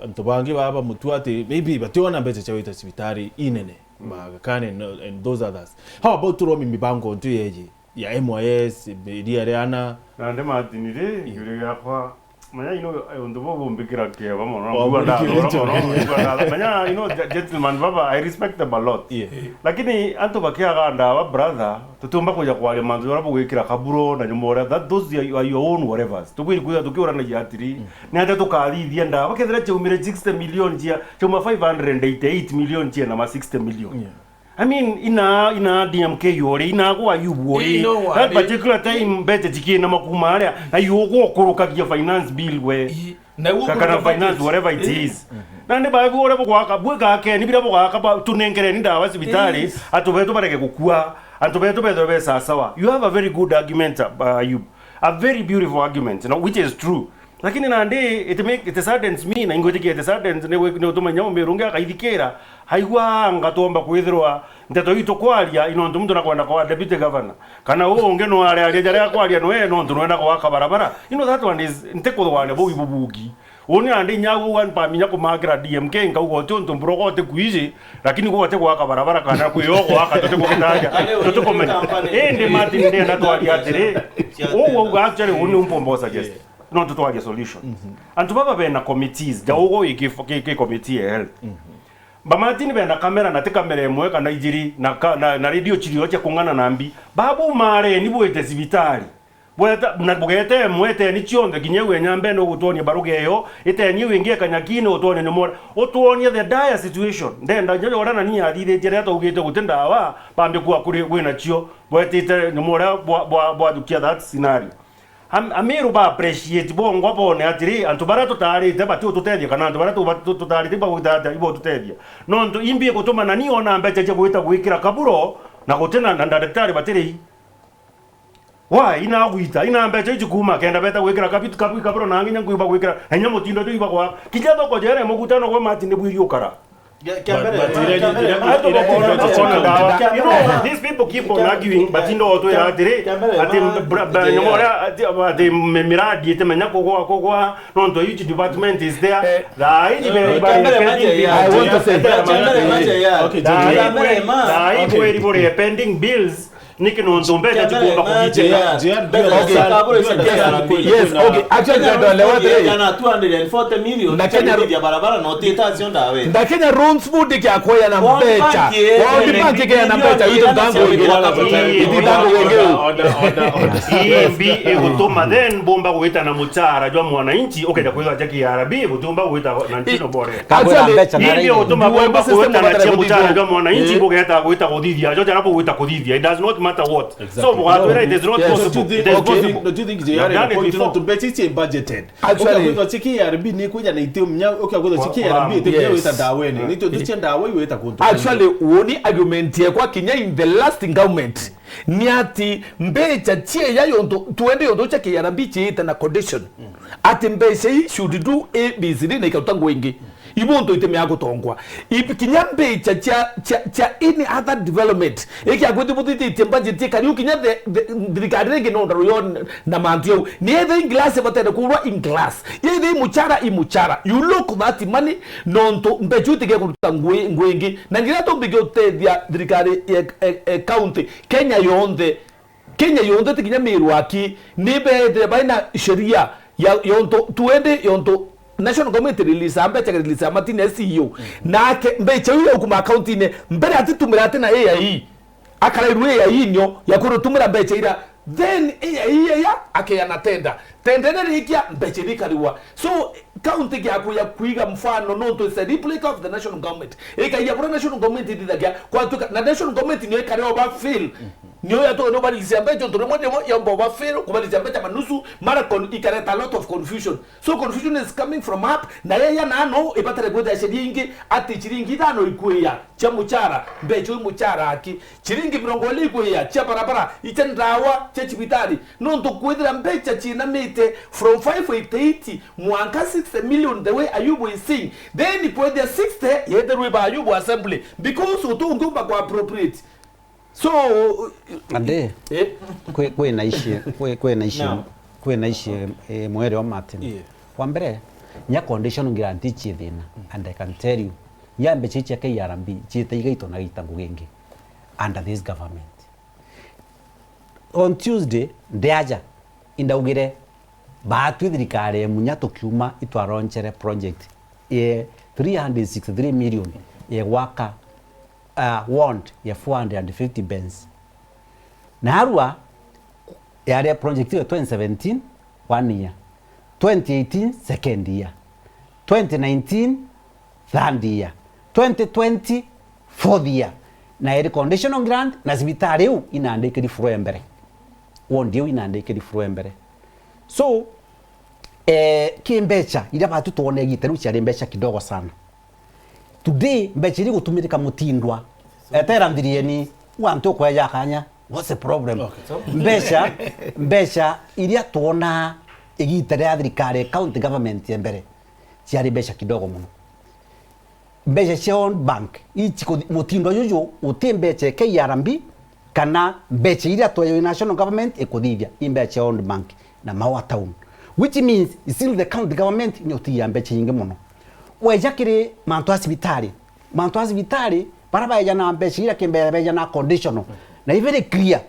antu bangi baba mutu ati maybe bationa mbecha cia gwita cibitari inene, ma Aga Khan and, and those others. How about turomi mibango ntu yeji? Ya M Y S, iria riana. Na ndi Martin ri, yeah, ngiuria giakwa, manya ino, eh, untu bubu bumbikira kieba mono, oh, ngua ndathora mono, ngua ndathora. Manya ino, ge-, gentleman baba, I respect them a lot. Yeah. Lakini antu bakiaga ndawa, brother, tutiumba kuja kwaria mantu jaria bugwikira kaburo na nyuma uria, that, those are, are your own whatevers. Tubwiri kwithira tukiuranagia atiri, mm, ni atia tukathithia ndawa? Kethira chaumire sixty million cia, chauma five hundred eighty-eight million cia na ma sixty million. Yeah. I mean, ina, ina D M K yori, ina kwa Ayubu ori. Ino wa that ri- particular time, mbete chikina makuma aria, na yugo kurukagia finance bill we. I-, na yugo ka-, kana kurukagia finance, budget, whatever it, eh, is. Mhm. Na ndi ba bore bugwaka, bwika ke, ni bira bugwaka, ba, tunenkereni ndawa cibitari, yes, antu betu bareke gukua, antu betu bethwe be sawa sawa. You have a very good argument, uh, Ayubu. A very beautiful argument, you know, which is true. Lakini nandi, it make, it saddens me, na ingwitikia it saddens, ni wi-, ni utuma inya umiru ungi akaithikira, aigua anga twomba kwithirwa nteto itu kwaria, i nontu muntu nakwenda kwa deputy governor. Kana uu ungi no arearia jaria akwaria nwe, nontu nwenda gwaka barabara. You know, that one is, ntikuthwania buu ibubungi. Uni nandi inya uu one paminya kumakira D M K, nkauga uti untu mburogo uti kuiji, lakini gwote gwaka barabara kana kwiyo gwaka, tutikugitaja, tutikumenya. Indi Martin, ndenda twaria atiri, uu auga actually, uni umpombosa just. No tutwarie solution. Mhm. Antu baba bena committees, ja ugo iki, ki, ki committee ya health. Mhm. Ba Martin bena kamera na ti kamera imwe kana ijiri na ka, na, na radio chirio cia kung'ana na mbi. Babu mare ni bwite cibitari. Bweta, na bugete imwe, eteni chionthe, kinya iwe nyambe no gutwonia baruga iyo, eteni iwe ingi ekanyakine utwonie ni mora. Utwonie the dire situation. Ndenda nyo ora na ni athithitie ria taugite guti ndawa, bambe kuwa kuri wina chio. Bwetite ni mora bwa, bwa, bwa thukia that scenario. Am-, Amiru ba appreciate bongwa bone atiri, antu baria tutaarite bati ututethia, kana antu baria tuba-, tu-, tutaarite iba gwita atia, iba ututethia. Nontu imbi igutuma na ni ona mbecha cia gwita gwikira kaburo, na gutina na, na ndagitari batiri. Wa, ina gwita, ina mbecha iji kuma, kenda beta gwikira kabitu, kabu-, kaburo na nginya nkuiba gwikira, enya mutindo tu iba kwa. Kinya thoko jere mugutano gwa Martin bwiri ukara. Kia mbere, but, but, kia mbere, ira, ira, ira, ira, ira, ira, you know, these people keep on arguing, but indo twira atiri, kia mbere, ati, ma, bra-, bra-, J R. Nyamore, ati, ati mi-, miradi itimenya kugwa, kugwa, nontu a huge department is there. Eh, thaa iji, eh, bere, kia mbere, ma, J R. I want to say, kia mbere, ma, J R. Okay, thaa iji, kia mbere, ma, thaa iji, okay, bere, pending bills, niki nontu mbeca tikumba kugitira. Yes, okay, actually, Kenya Roads Board iri na two hundred and forty million na Kenya Ro-, barabara na utita acio ndawe. Na Kenya Roads Board ikiakwea na mbeca. World Bank ikiakwea na mbeca, itu ntango ingi. Ii mbi igutuma then bomba gwita na muchara jwa mwananchi, ukenda kwithwa ja K R B, butiumba gwita na ntino bore. Actually, ii mbi igutuma bomba gwita na cia muchara jwa mwananchi, bugeta gwita kuthithia, jo jara bugwita kuthithia. It does not matter what. So, exactly. Mugatwira, it is not possible. It is possible. No, do you think, do you think J R ina point nontu mbeca ici budgeted? Actually, ukia kwithwa cia K R B ni kwija na itiu mnya, ukia kwithwa cia K R B itiu mnya wita ndaweni. Ni tiontu cia ndawa iwita kuntu. Actually, woni argument yakwa kinya in the last government ni ati mbeca cieya yontu, twende yontu cia K R B ciite na condition. Ati mbeca ii should do A B C D na ikaruta ngugi ingi. Ibuntu itimea gutongwa. Ib-, kinya mbeca cia, cia, cia any other development. Iki akwiti buthithitie budget ikari u kinya the, the, thirikari ringi no ndaru yo na mantu yau. Ni ethe in glass batende kurwa in glass. Yethe i muchara i muchara. You look that money nontu mbeca iu itige kuruta ngui, ngui ingi. Na nginya tumbige utethia thirikari ya, e, e, county. Kenya yonthe. Kenya yonthe ti kinya Meru aki. Ni bethire baina sheria ya, yontu, twende yontu National Government release mbeca, release matine C E O. Nake mbeca iu yaukuma account-ini, mbere atitumira ati na A I E. Akarairwe A I E nio ya kurutumira mbeca ira. Then A I E ya akeana tender. Tender irikia mbeca irikarigwa. So, county giaku ya kuiga mfano nontu it's a replica of the national government. Ikaiya bura national government ithithagia kwatuka na national government nio ikare overfill. Nio yatwe no balisia mbeca ntu rimwe rimwe yomba overfill, kubalisha mbeca manusu, mara con-, ikareta a lot of confusion. So confusion is coming from up, na yeya nano ibatare kwithira ciringi ingi, ati ciringi ithano ikuiya cia muchara, mbeca ui muchara aki, ciringi mirongo iri ikuiya cia barabara, icia ndawa, cia cibitari, nontu kwithira mbeca ciinamite from five eighty-eight mwanka sixty million the way Ayubu is saying, then kwithia sixty yethirwe ba Ayubu assembly, because utungiumba kwa appropriate. So, ande, eh? Kwi, kwi na ici, kwi, kwi na ici, no, kwi na ici, eh, mwere wa Martin. Yeah. Wa mbere, nya condition grant ici thina, and I can tell you, nya mbeca ici cia K R B ciite igaito na gita ngugi ingi under this government. On Tuesday, ndiaja, indaugire, baatwi thirikari ya Munya tukiuma itwaronchere project ye three hundred sixty-three million ye gwaka, uh, ward ya four hundred and fifty bens. Narua yari project ya twenty seventeen, one year. Twenty eighteen, second year. Twenty nineteen, third year. Twenty twenty, fourth year. Na iri conditional grant, na cibitari iu inandikiri floor ya mbere. Ward iu inandikiri floor ya mbere. So, eh, ki mbeca iria batu twone igita riu ciari mbeca kidogo sana. Today, mbeca iria igutumirika mutindwa. Etera nthirieni, wantu ukweja kanya. What's the problem? Okay. Mbeca, mbeca iria twona igita ria thirikari, county government ya mbere, ciari mbeca kidogo muno. Mbeca cia World Bank, ici kuthi-, mutindo juju, uti mbeca ya K R B, kana mbeca iria tweyo national government ikuthithia, i mbeca cia World Bank na Maua Town. Which means, still the county government ni utigia mbeca nyingi muno. Weja kiri mantu a cibitari, mantu a cibitari, bara baeja na mbeca iria kimbere beja na conditional. Na i very clear,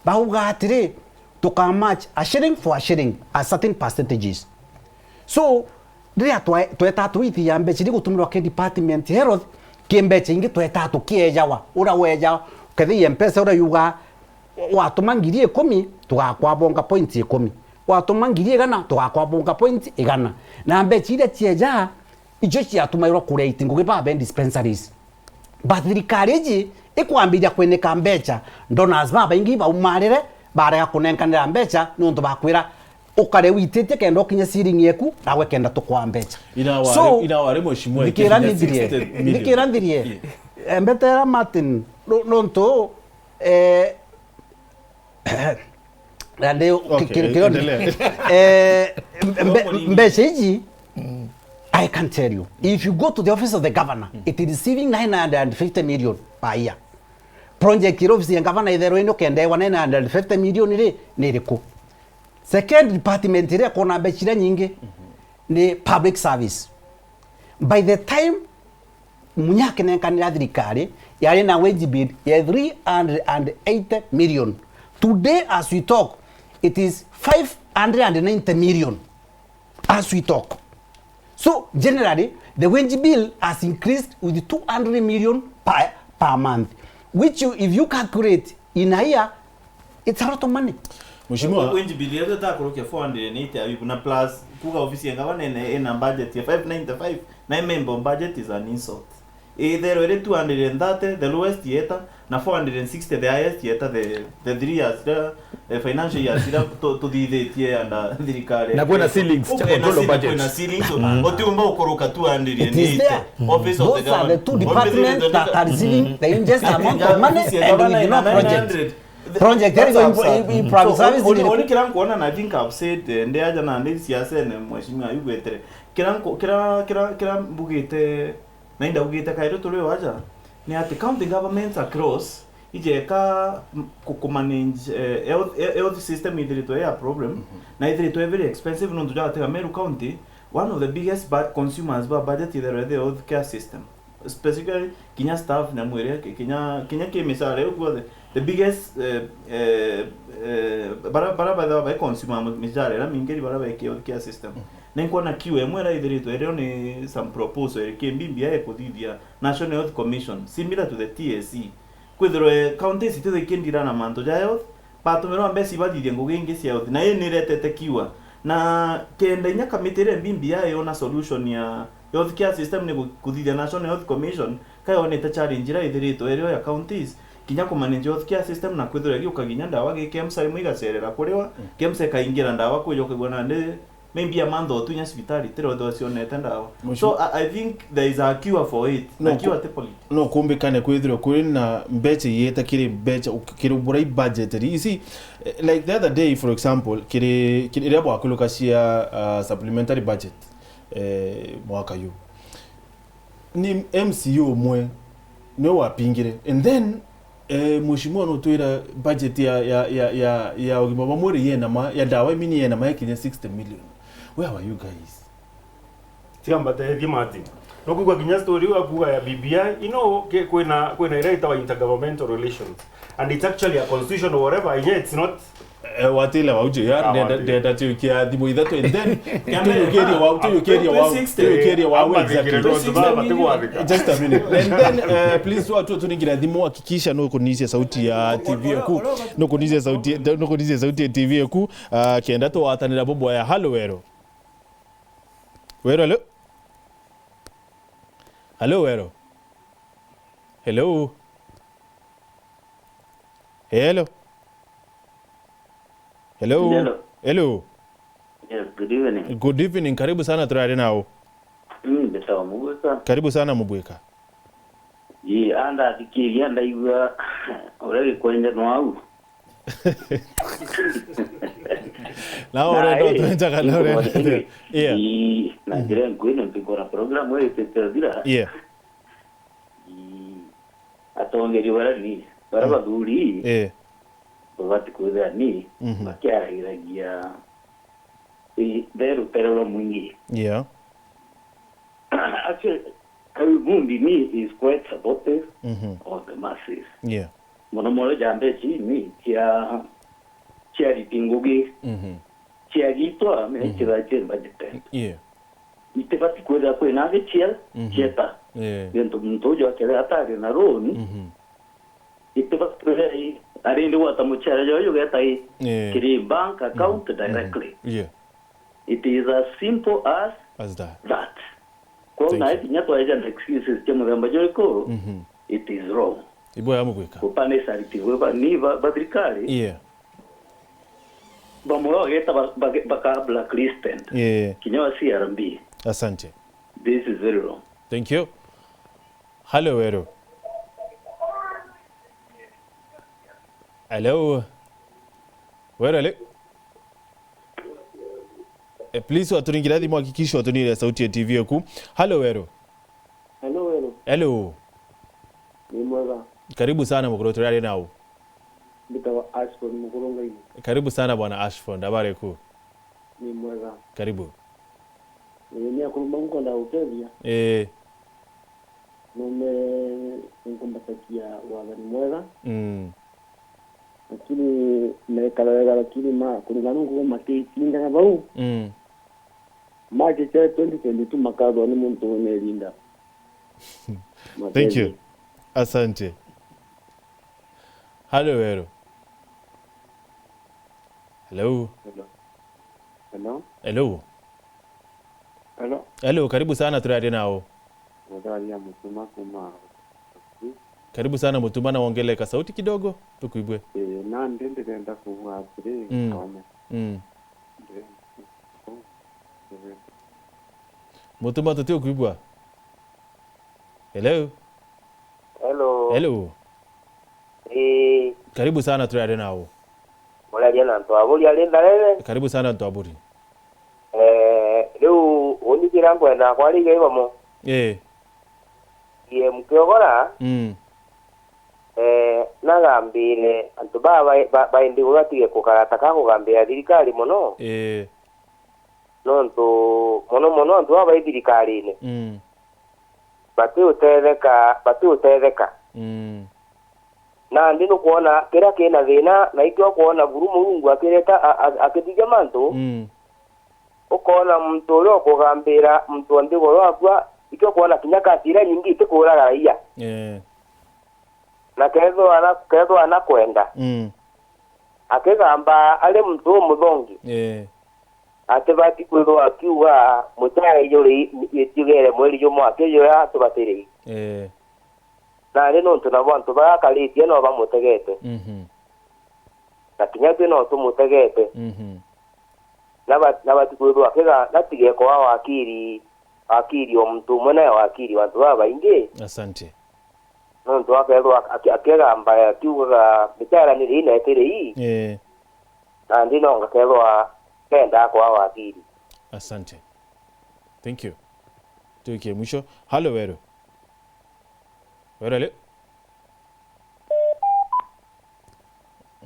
bauga atiri, tuka match a shilling for a shilling, a certain percentages. So, riria twe-, tweta tuitia mbeca iria igutumirwa ki department health, ki mbeca ingi tweta tukiejawa. Ura weja, kethia Mpesa ura yuga, watuma ngiri ikumi, tugakwabonga point ikumi. Watuma ngiri igana, tugakwabonga point igana. Na mbeca iria cieja, icio ciatumairwa kuria itingugi babe dispensaries. But thirikari iji ikwambiria kwinika mbeca, donors babaingi baumarire, barega kunenkanira mbeca, niuntu bakwira, ukare wititie kenda ukinye ceiling yeku, nawe kenda tukwaa mbeca. Ina wari, so, ina wari mheshimiwa, thikira ikinya nthirie, sixty million. Thikira nthirie. Yeah. Eh, mbetera Martin, nu-, nuntu, eh, na ndi, okay, ki-, ki-, endelea. Eh, mbe-, mbeca iji, mm, I can tell you, if you go to the office of the governor, it is receiving nine hundred and fifty million per year. Project iria office ya governor itherwa ino kendewa nine hundred and fifty million ri, ni iriku? Second department iria ikona mbeca iria nyingi ni public service. By the time Munya akinenkanira thirikari, yari na wage bill ya three hundred and eighty million. Today, as we talk, it is five hundred and ninety million as we talk. So, generally, the wage bill has increased with two hundred million per, per month, which you, if you calculate in a year, it's a lot of money. Mheshimiwa. Wage bill yetu itakurukia four hundred and eighty abibu na plus, kuga ofisi ya gavana ina, ina budget ya five ninety-five, na member budget is an insult. Itherwa iri two hundred and thirty, the lowest yeta, na four hundred and sixty, the highest yeta, the, the three years, the, the financial years, ira tu-, tuthithitie under thirikari. Na kwina ceilings, kwina control of ceiling, budget. Kwina ceiling, so, utiumba gukuruka two hundred and eighty. It is there. Office of the governor. Those are the two departments that are receiving the hugest amount of money and with no project. Project, that's what I'm saying. Public service is the, oni kira nkuona, na I think I've said, eh, ndi aja na ndi siasene, mheshimiwa, you gwetere. Kira nku-, kira, kira, kira mbugite, na indaugite kairi turi o aja, ni ati county governments across ijeka, m-, ku, ku manage, eh, health, he-, health system ithiritwe ya problem, na ithiritwe very expensive nontu jwa gutega Meru County, one of the biggest bu-, consumers ba budget itherwa the health care system. Specifically, kinya staff, nyamu iria, ki-, kinya, kinya ki micara iu guothe, the biggest, eh, eh, eh, bara, bara bathagwa bai consume mi-, micara iria mingi ni bara bai ki health care system. Ni nkwona kiu imwe iria ithiritwe irio ni some proposal iri ki B B I ikuthithia National Health Commission, similar to the T S C. Kwithirwe counties itithe ikindira na mantu ja health, batumirwa mbeca ibathithie ngugi ingi cia health, na ii ni iretete kiwa. Na kenda inya kamiti iria B B I yona solution ya health care system ni gu-, kuthithia National Health Commission, ka yonete challenge iria ithiritwe irio ya counties, kinya kumanage health care system na kwithirwa igiuka kinya ndawa gi KEMSA imwe igacerera kuriwa, KEMSA ikaingira ndawa kwijokagua nandi maybe a month or two inya cibitari itirethwa cionete ndawa. Mheshimiwa. So, I, I think there is a cure for it. No, a cure ku-, ti politics. No kumbikane kwithirwa kuri na mbeca ieta kiri mbeca, kiri buria i budgetary. You see, eh, like the other day, for example, kiri, kiri, riria bwakuluka cia, uh, supplementary budget, eh, mwaka yu. Ni M C A umwe niwe wapingire. And then, eh, mheshimiwa nutwira budget ya, ya, ya, ya, ya ugima bwa mwiri yena ma, ya ndawa imini yena ma ya kinya sixty million. Where were you guys? Tiga mbatethie, Martin. Nukwigua kinya story iu akuga ya B B I, you know, ke-, kwina, kwina iria itawa intergovernmental relations. And it's actually a constitution or whatever, and yet it's not. Eh, watile wau, J R, ah, ndenda, ndenda tuikia thimu ithatu, and then tuikirie wau, tuikirie wau, tuikirie wau, exactly. Just a minute. And then, eh, please, watu tuningira thimu, hakikisha nukunisia sauti ya T V yaku, nukunisia sauti, nukunisia sauti ya T V yaku, ah, kenda twatanira bubwaya. Halo, Wero. Wero, hello? Halo, Wero? Hello? Hello? Hello? Hello? Hello? Yes, good evening. Good evening. Karibu sana, turari nau. Mm, mbetawa Mugwika. Karibu sana, Mugwika. Ii, andathikiria ndaigua uria gikwenja no au. Na urenda utwenja kana urenda? Yeah. Ii, na njira nkui ni mpikora program iri itite thira. Yeah. Ii, atongeria bara ni, bara bathuri, eh, babati kwithira ni, mhm, bakiaragiragia, ii, be rutere rwa mwingi. Yeah. Actually, Kawimumbi ni is quite supportive, mhm, of the masses. Yeah. Mono mono ja mbeca ii ni cia charity ngugi, mhm, ciagitwa, me, mhm, chira chiri budgeted. Yeah. Itibati kwithira kwina angi cia, mhm, cieta. Yeah. Nontu muntu uju akethira atari na loan, mhm, itibati kwithira i, arindi gwata muchara jwayo jugeta i, yeah, kiri bank account, mhm, Directly. Yeah. It is as simple as, as that. That. Kwou, thank you, nae kinya twaeja na excuses cia muthemba juriku, mhm, it is wrong. Ibo ya Mugwika. Kupane charity bwe ba, ni ba, ba thirikari. Yeah. Bamwe bageta ba, ba, baka blacklisted. Yeah. Kinya wa C R B. Asante. This is very wrong. Thank you. Halo, Wero. Hello. Wero, hello. Eh, please, waturingira thimu, hakikisha watunire sauti ya T V yaku. Hello, Weru. Hello, Weru. Hello. Ni mwega. Karibu sana, mukuru, turi ari nau. Mbitagwa Ashford Mukuru Ngaini. Karibu sana, bwana Ashford. Habari ku? Ni mwega. Karibu. Ni, ni akuru mau nkwenda gutethia. Eh. Nume nkumbatakia wathani mwega. Mm. Lakini mekara wega, lakini ma, kulingana na nguo matitindaga bau. Mm. March cha twenty twenty-two makathwa ni muntu wina irinda. Thank you. Asante. Hello, Weru. Hello. Hello. Hello. Hello. Hello. Hello, karibu sana, turaria nao. Mutharia Mutuma kuma. Karibu sana Mutuma, na wongeleka sauti kidogo tukuibwe. Eh, nandi ndirenda kuuga atiri, Mm. Kome. Mm. Ndi-, Mutuma, tutiukuibwa. Hello? Hello. Hello. Ii. Karibu sana, turaria nao. Muraria na antu aburi ari Ntharere. Karibu sana antu aburi. Eh, riu uni kira nkwenda kwariga ibamo. Ii. Ye mukiogora, Mm. eh, nagambire antu baa ba, ba, baindi batige kukarata ka kugambira thirikari mono. Ii. Nontu mono mono antu baa bai thirikarine, Mm. batiutetheka, batiutetheka. Mm. Nandi nukwona kiria kina thina, na ikio ukwona buru Murungu akireta a, a, akithithia mantu, Mm. ukoona muntu uria ukugambira muntu o nthiguru akua, ikio ukwona kinya kasi iria nyingi itikuraga raia. Eh. Na kethwa na, kethwa na kwenda, Mm. akigamba ari muntu umuthongi. Eh. Atibati kwithwa akiuga, "Muchara ijuri itiugere mweri jumwe akijuya tubatiri." Eh. Nandi nontu nabo antu baria akaritie no bamutegete. Mhm. Na kinya twi no tumutegete. Mhm. Naba-, nabati kwithwa akiga-, natigekwa wakiri, wakiri o muntu umwe nae wakiri wa antu babaingi. Asante. Nontu akethwa aki-, akigamba akiugaga, "Michara ni rii na itiri ii." Eh. Nandi no ngakethwa kenda akwa wakiri. Asante. Thank you. Tuikie mwisho. Halo, Weru. Weru, ale?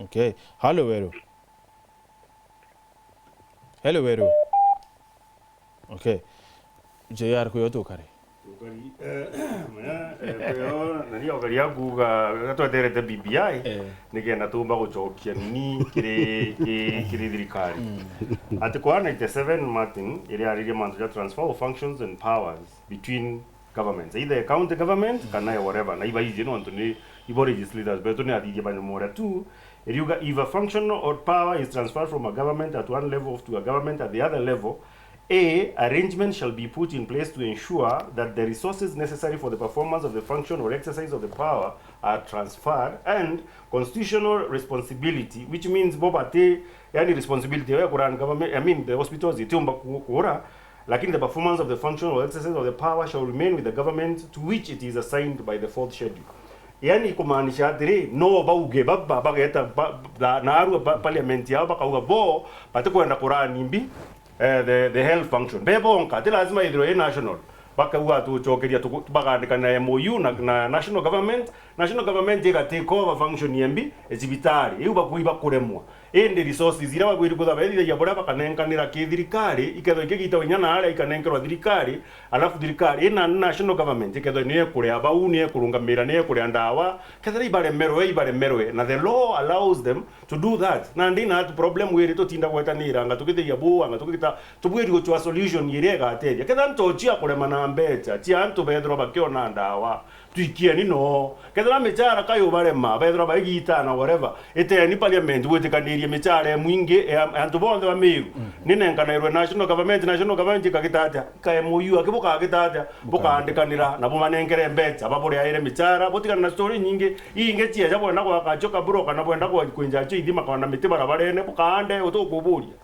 Okay. Halo, Weru. Hello, Weru. Okay. J R, kwi o tukari? Tukari, eh, maya, eh, kwi o, na ni okari akuuga, gatweterete B B I, Eh. nikenda tumba gucokia ni kiri, ki-, kiri thirikari. Mm. Ati kwa ninety-seven, Martin, iria aririe mantu ja transfer of functions and powers between governments, either county government kana ya whatever, na ibaiji nontu ni ibo legislators betu, ni athithia banyomore tu. Iriuga, if a function or power is transferred from a government at one level to a government at the other level, a arrangement shall be put in place to ensure that the resources necessary for the performance of the function or exercise of the power are transferred, and constitutional responsibility, which means bo bati, yani responsibility ya kurun government, I mean the hospitals itiumba ku-, kuura, lakini the performance of the function or exercise of the power shall remain with the government to which it is assigned by the fourth schedule. Yani kumaanisha atiri, no bauge baba bageta ba, ba, na arua ba, parliament yao bakauga bo batikwenda kurani mbi, eh, the, the health function. Be bonka, ti lazima ithirwe i national. Bakauga tucokeria tuku-, bakaandikana M O U na, na national government, national government iga take over function ya mbi, e cibitari. Iu bakui bakuremwa. Indi resources iria babwiri kwithirwa bethithagia buria bakanenkanira ki thirikari, ikethwa ikigitagwa inya na aria ikanenkerwa thirikari, alafu thirikari ina national government ikethwa niyo ikuria bau, niyo ikurungamira, niyo ikuria ndawa, kethira ibaremerwe, ibaremerwe, na the law allows them to do that. Nandi na atu problem wiri tutinda gwetanira, anga tukithiria bu, anga tukita, tubwiri guchwa solution iria igatethia. Kethira ntochia kurema na mbecha, cia antu bethirwa bakiona ndawa, twikieni no. Kethira michara kayo barema, bethirwa baigitana whatever, iteni parliament gwitikanirie michara imwingi ya antu bonthe ba Meru. Mhm. Ninenkanairwe national government, national government ikagita atia? Ka M O U aki bukagita atia? Bukaandikanira na bumanenkere mbecha, baburiaire michara, butigana na story nyingi. Ingi cieja bwenda gwaka cho kaburo kana bwenda kwa-, kwinja cho ithima kana miti barabarene, bukaande, utukuburia.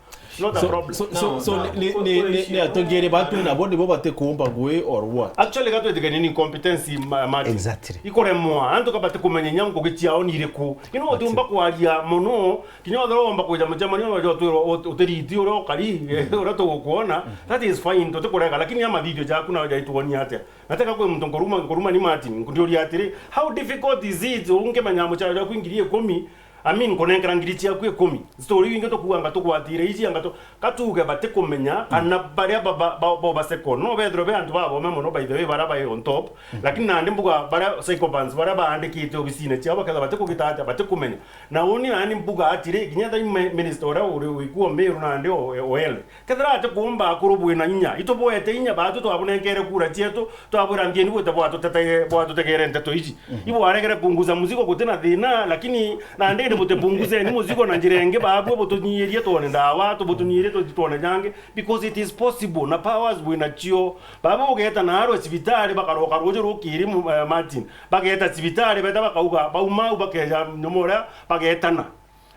Not a So, problem. so, so, so ni, ni, ni, ni, ni atongeria batu nabo nibo batikuumba ngui or what? Actually, gatwitike ni incompetence, ma- Martin. Exactly. Ikuremwa, antu ka batikumenya inya ngugi ciao ni iriku. You know, utiumba kwaria mono, kinya wethirwa womba kwija mucemanio, waja utwirwa ut- utiriti uria ukari, uria tugukuona, that is fine, tutikurega, lakini ya mathithio jaku nayo jaituonia atia? Na teka kwi muntu nkuruma, nkuruma ni Martin, ndiuria atiri, how difficult is it, unkimenya mucara jaku ngiri ikumi, I mean, nkunenkera ngiri ciaku ikumi. Story iu ingi tukuuga anga tugwatire iji, anga tu-, ka tuuge batikumenya, kana baria ba, ba, ba, ba, ba second. No bethirwe be antu babome mono, by the way, baria bai on top. Lakini nandi mbuga baria sycophants, baria baandikite obisine ciao, bakethirwa batikugita atia, batikumenya. Na uni nani mbuga atiri, kinya thaa ii mi-, minister uria uri wikuo Meru nandi o, o ele. Kethira atikuumba akuru bwina inya, itubwete inya, batu twabunenkere kura cietu, twabwira nthieni bwite bwatutete-, bwatutegere nteto iji. Ibwaregere punguza muzigo gutina thina, lakini nandi ni butipunguzeni muzigo na njira ingi, babwe butunyiirie twone ndawa, tu-, butunyiirie tu-, twone jangi, because it is possible, na powers bwina cio. Baba ugeeta naarwe cibitari, bakaroka ruuju rukiri mu-, eh, Martin. Bageeta cibitari, beeta bakauga, bauma au bakeja nyuma uria, bageetana.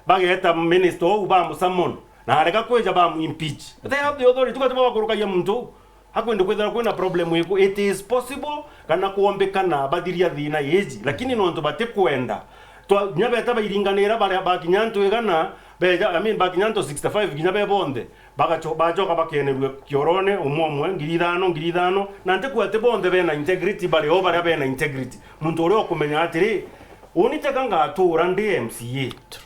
Bageeta minister uu bamusummon, na arega kwija bamu impeach. They have the authority, tugati babakurukagia muntu uu. Akwende kwithira kwina problem iku, it is possible, kana kwombikana bathiria thina iji, lakini nontu batikwenda. Twa, kinya beeta bairinganira baria bakinya antu igana, beja, I mean, bakinya antu sixty-five, kinya be bonthe, bagacho-, bachoka bakenerua kiorone, umwe umwe, ngiri ithano, ngiri ithano, na ntikwati bonthe bena integrity, bari o baria bena integrity. Muntu uria ukumenya atiri, uni teka ngatura ndi M C A.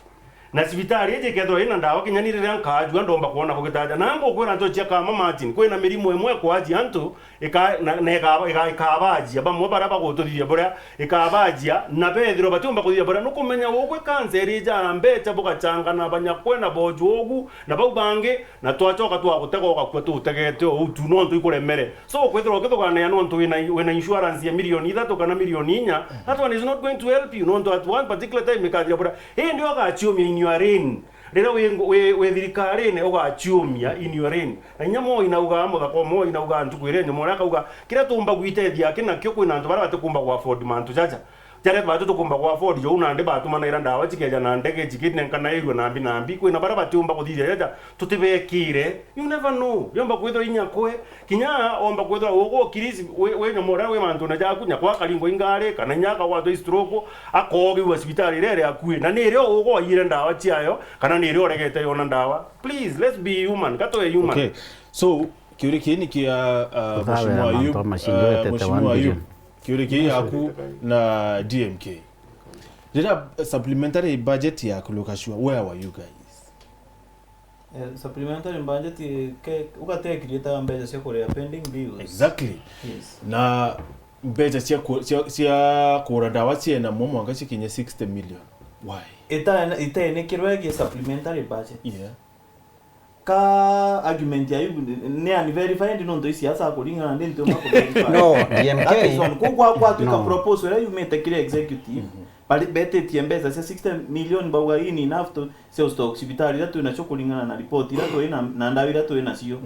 Na cibitari iji ikethirwa ina ndawa, kinya ni riria nkaajua ndomba kwona kugitaja. Na ngukwira nto cia kama Martin, kwina mirimo imwe ikwajia antu, ika-, na, na ikaba-, ika-, ikabajia. Bamwe baria bagututhithia buria ikabajia, na bethirwa batiumba kuthithia buria. Nukumenya ugwe kansa irija mbecha bugachanga na banyakwe na boju ugu, na bau bangi, na twachoka twagutega ugakua tutegete o uu tu, nontu ikuremere. So, kwithirwa ukithuganania nontu wina, wina insurance ya milioni ithatu kana milioni inya, that one is not going to help you, nontu at one particular time ikathira buria. Indi ugaciumia in your reign. Riria wi, wi, wi thirikarine, ugaciumia in your reign. Na inya Moi naugaa, muthaka o Moi naugaa ntuku iria nyuma uria akauga, kiria tuumba gwitethia aki nakio, kwina antu baria batikumba ku afford mantu jaja. Jaria batu tukumba ku afford, jou nandi batumanaira ndawa cikeja na ndege, cikinenkanaiirua nambi nambi. Kwina baria batiumba kuthithia jaja, tutibekire. You never know. Yomba kwithirwa inya kwe, kinya omba kwithirwa ugu ukirisi, wi, wi nyuma uria wi mantune jaku, nyakwa akaringwa ingari, kana inya akagwatwa i stroke, akoogiwa cibitari iria iri akui. Na ni irio ugu waiyire ndawa ciayo, kana ni irio uregete yona ndawa. Please, let's be human. Ka tube human. Okay. So, kiuria kii ni kia, uh, Tuthabera Mheshimiwa mantu Ayub, a macindo uh, etete Mheshimiwa one Ayub, billion. Kiuria kii yaku na D M K. Riria supplementary budget ya Kulukashua, where were you guys? Eh, supplementary budget ke, ugatekirite mbeca cia kuria pending bills. Exactly. Yes. Na mbeca cia ku-, cia, cia kugura ndawa ciena mo mwanka cikinye sixty million. Why? Ita-, itenekirwe gi supplementary budget. Yeah. Ka argument ya Ayubu ni, ni unverified nontu i siasa kuringana ndi ntiumba kuverify. No, D M K. That is one. Kuu kwa, kwatuika No. Proposal iria yumite kiri executive, bari-, betitie mbeca cia sixty million bauga in enough to, cia stock cibitari iria twinacio kuringana na report iria twina, na ndawa iria twinacio.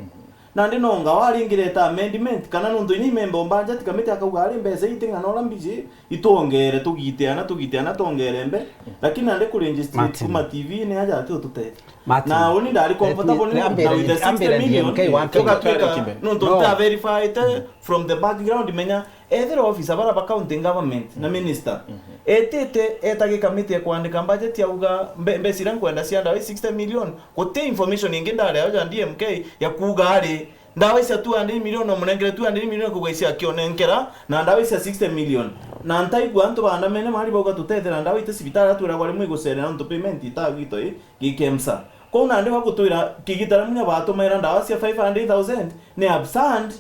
Nandi no nga waringireta amendment, kana nontu inya imemba o budget committee akauga ari mbeca iti ng'ana uria mbiji, itwongere tugiteana, tugiteana, twongere mbe. Lakini nandi kuregistrate Martin. kuma T V-ini aja ati ututethia. Martin. Na uni ndari comfortable Let me, ni na with the ambire, ambire sixty million, D M K one thing. tugatwika Kimbe. nontu No. nta verified from the background, menya ethira officer bara ba county government na minister etite eta gikamiti ya kwandika budget ya uga mbe-, mbeca iria nkwenda cia ndawa i sixty million, guti information ingi ndari ayo ja D M K ya kuga ari ndawa icia two hundred million, no munengere two hundred million kuga icia kionenkera, na ndawa icia sixty million. Na ntaigua antu baandamene mari bauga tutethera ndawa ite cibitari, atwiragwa rimwe igucerera nontu payment itagwito i gi KEMSA. Kwou nandi bagutwira kigitara munya batumaira ndawa cia five hundred thousand ni absurd,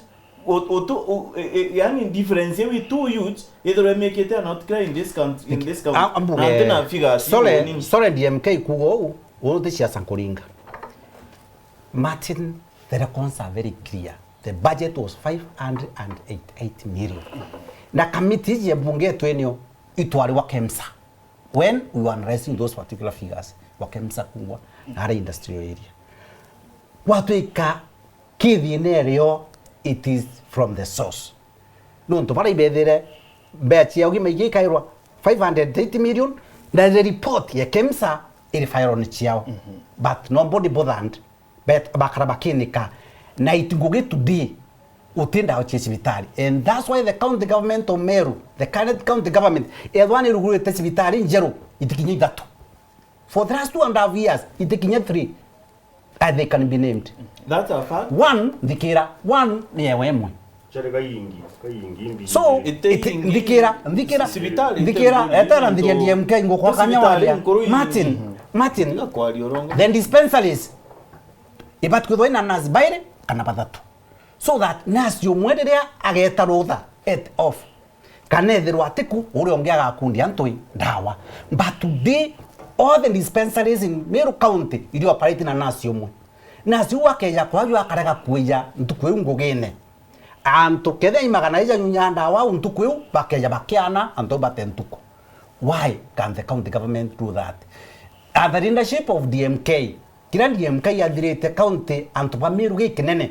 u-, utu-, u-, e-, e-, yani difference iu i too huge, ithirwe imikite a not clear in this country, in this country. Ah, ambuge, Na ntina figures sorry, nini. Sorry D M K kuga uu, uu ti siasa nkuringa. Martin, the records are very clear. The budget was five hundred and eighty-eight million. Na kamiti iji ya bunge yetu enio itwari wa KEMSA. When we were analyzing those particular figures, wa KEMSA kungwa na ara industrial area. Gwatwika kithi ene rio, it is from the source. Nontu bara ibethire mbeca ciao gima igikairwa five hundred eighty million, na the report ya KEMSA iri file-ini ciao. But nobody bothered bet-, bakara bakinika. Na it ngugi today, uti ndawa cia cibitari. And that's why the county government of Meru, the current county government, ethwa ni rugurite cibitari njeru, itikinya ithatu. For the last two and a half years, itikinya three. And they can be named. That's a fact. One, thikira, one ni ewe imwe. Cari kayingi, kayingi mbi. So, ite iti-, ingi, thikira, thikira, cibitari ite thikira, ingi etera nthiria into D M K ngukwa kanya cibitari waria. Nkuru ingi. Martin, Martin, tiga kwaria urongo. The dispensaries, ibati kwithwa ina nurse bairi kana bathatu. So that nurse umwe riria ageta rutha, et off. Kana ethirwa atiku, uria ungi agakundia antu i ndawa. But today, all the dispensaries in Meru County iri operate na nurse umwe. Nurse uu akeja kwaju akarega kwija ntuku iu ngugine. Antu kethira i magana ija nyunya ndawa au ntuku iu, bakeja bakiana antu bate ntuku. Why can the county government do that? At the leadership of D M K, Kiria D M K yathirite county, antu ba Meru gikinene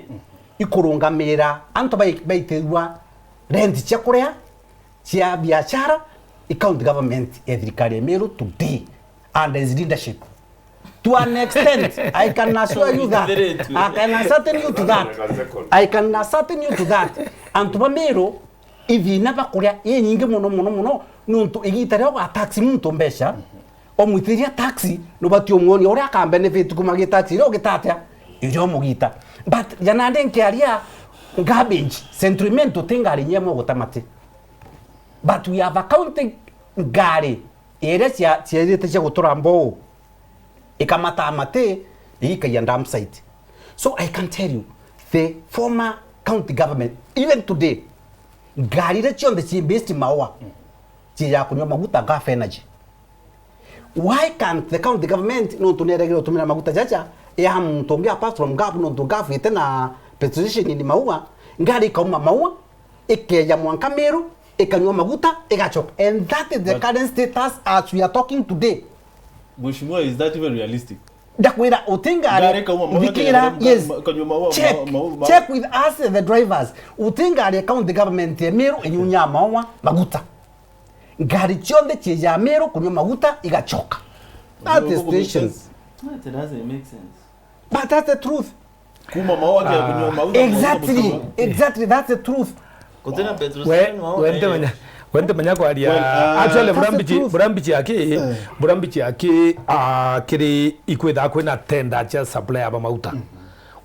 ikurungamira antu bai-, baitirua rent cia kuria, cia biashara, i county government ya thirikari ya Meru today under his leadership. To an extent, I can assure you that, I can ascertain you to that, I can ascertain you to that, antu ba Meru ithina bakuria inyingi muno, muno, muno, nuntu igita riria ugataxi muntu mbeca, umwitiria taxi, nubati umwonia uria akabenefit kuma gi taxi iria ugitatia iria umugita. But janandi nkiaria garbage, Central Imenti uti ngari inya imwe guta mati. But we have a county ngari iria cia-, ciairite cia gutura mbou, ikamata mati, igikaia dump site. So I can tell you, the former county government, even today, ngari iria cionthe ci based Maua, ci ya kunywa maguta, Gulf Energy. Why can't the county government, nontu neregire gutumira maguta jaja, ya muntu ungi apart from Gulf, nontu Gulf ite na petrol station in Maua, ngari ikauma Maua, ikeja mwanka Meru, ikanywa maguta, igacoka. And that is the current status as we are talking today. Mheshimiwa, is that even realistic? Ndakwira, uti ngari, ngari kauma Maua, thikira, kanywa, yes. Kanywa Maua, check, Maua, Maua, Maua. Check with us, the drivers. Uti ngari county government ya Meru inyunya Maua maguta. Ngari cionthe cia Meru kunywa maguta igacoka. That is the situation. It doesn't make sense. But that's the truth. Kuma Maua ke kunywa maguta. Exactly, exactly, that's the truth. Kutina petrol station Maua. We ntimenya, we ntimenya kwaria. Well, uh, actually, that's the truth. Burambichi aki, eh, burambichi aki, ah, kiri ikwitha kwina tender cia supply ya mauta. Mm.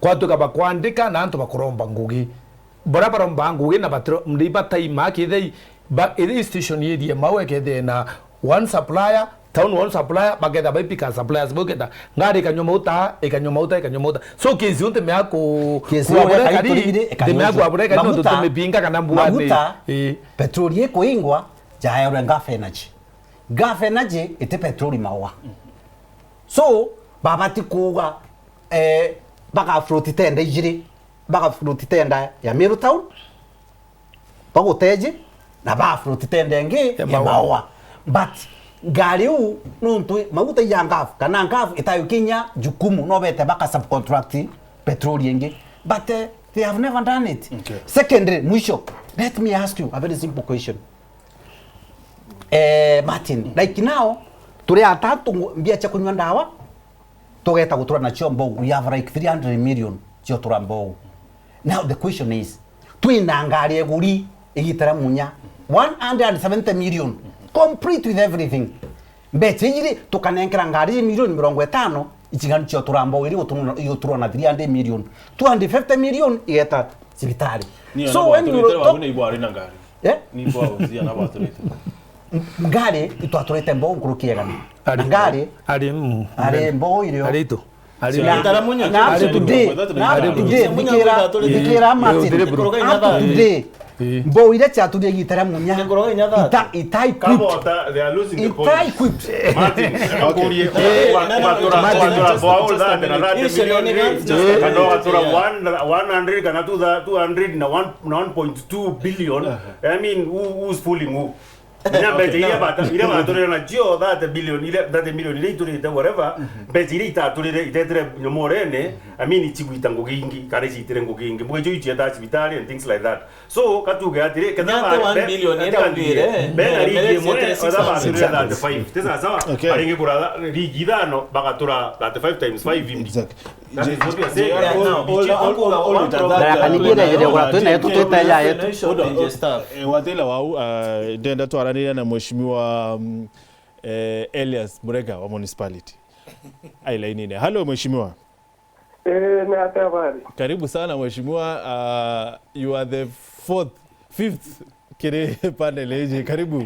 Kwatuka bakwandika na antu bakuromba ngugi. Baria baromba ngugi na batiro-, ndi bataima kithei, ba, ithi station irie Maua ikethie na one supplier, town one supplier, baketha baipika suppliers bau kenda, ngari ikanywa mauta, ikanywa mauta, ikanywa mauta. So kesi untu mea ku-, kesi kwa bure kari, ikanywa ntu tumipinga kana mbua ni. Maguta, ii. Petroli ikuingwa, jaerwe Gulf Energy. Gulf Energy iti petroli Maua. So, babati kuuga, eh, baga float tender ijiri, baga float tender ya Meru Town, baguteji, na ba float tender ingi ya Maua. But ngari u, nuntu maguta ya Gulf, kana Gulf itayo kinya jukumu, no bete baka subcontract petroli ingi. But, eh, they have never done it. Okay. Secondly, mwisho, let me ask you a very simple question. Eh, Martin, like now, turi atatu ngu-, mbia cia kunywa ndawa, tugeta gutura nacio mbou, we have like three hundred million cia gutura mbou. Now the question is, twina ngari eguri igitara munya, one hundred and seventy million, complete with everything. Mbeca iji ri, tukanenkera ngari iji milioni mirongo itano, iching'anu cia gutura mbou iri guturwa, iguturwa na three hundred million. Two hundred fifty million igeta cibitari. So when you talk, ni ibwari na ngari. Eh? Ni bwa uzia na baturite. Ngari itwaturite mbou nkuruki egana. Na ngari ari, mm, ari mbou irio. Ari itu. Ari na, itara munya na ari today, na ari today, thikira, thikira Martin. Ari today. Mbou iria ciaturie gitara munya. Ita, ita equipped. Kabota, they are losing the point. Ita equipped. Martin, okay. Ugatura, ugatura mbou that na thirty million ri, kana ugatura one, one hundred kana two, two hundred na one, na one point two billion. I mean, who, who's fooling who? Inya mbeca iria bata-, iria baturire nacio thirty billion, iria, thirty million iria iturite, whatever, mbeca iria itaturire, itetire nyomorene, I mean, icigwita ngugi ingi, kana icitire ngugi ingi. Mbuge icio icietaga cibitari and things like that. So, katuge atiri, ketha ba-, one billion ira ugire, bena ligi imwe, etha baturire thirty-five. Ti sawa sawa? Okay. Baringi kura ligi ithano, bagatura thirty-five times five imbi. Exactly. That is what we are saying. Yeah, now, all, all, all, all, all, all, all, all, Darakanithia na njira ya gwatwina yetu twita ya yetu. Hold on, hold on. Eh, watila wau, ah, ndenda twaraniria na mheshimiwa, mm, eh, Elias Murega wa municipality. Ai lainine. Hello, mheshimiwa. Eh, na habari. Karibu sana, mheshimiwa. Ah, you are the fourth, fifth kiri panel iji. Karibu.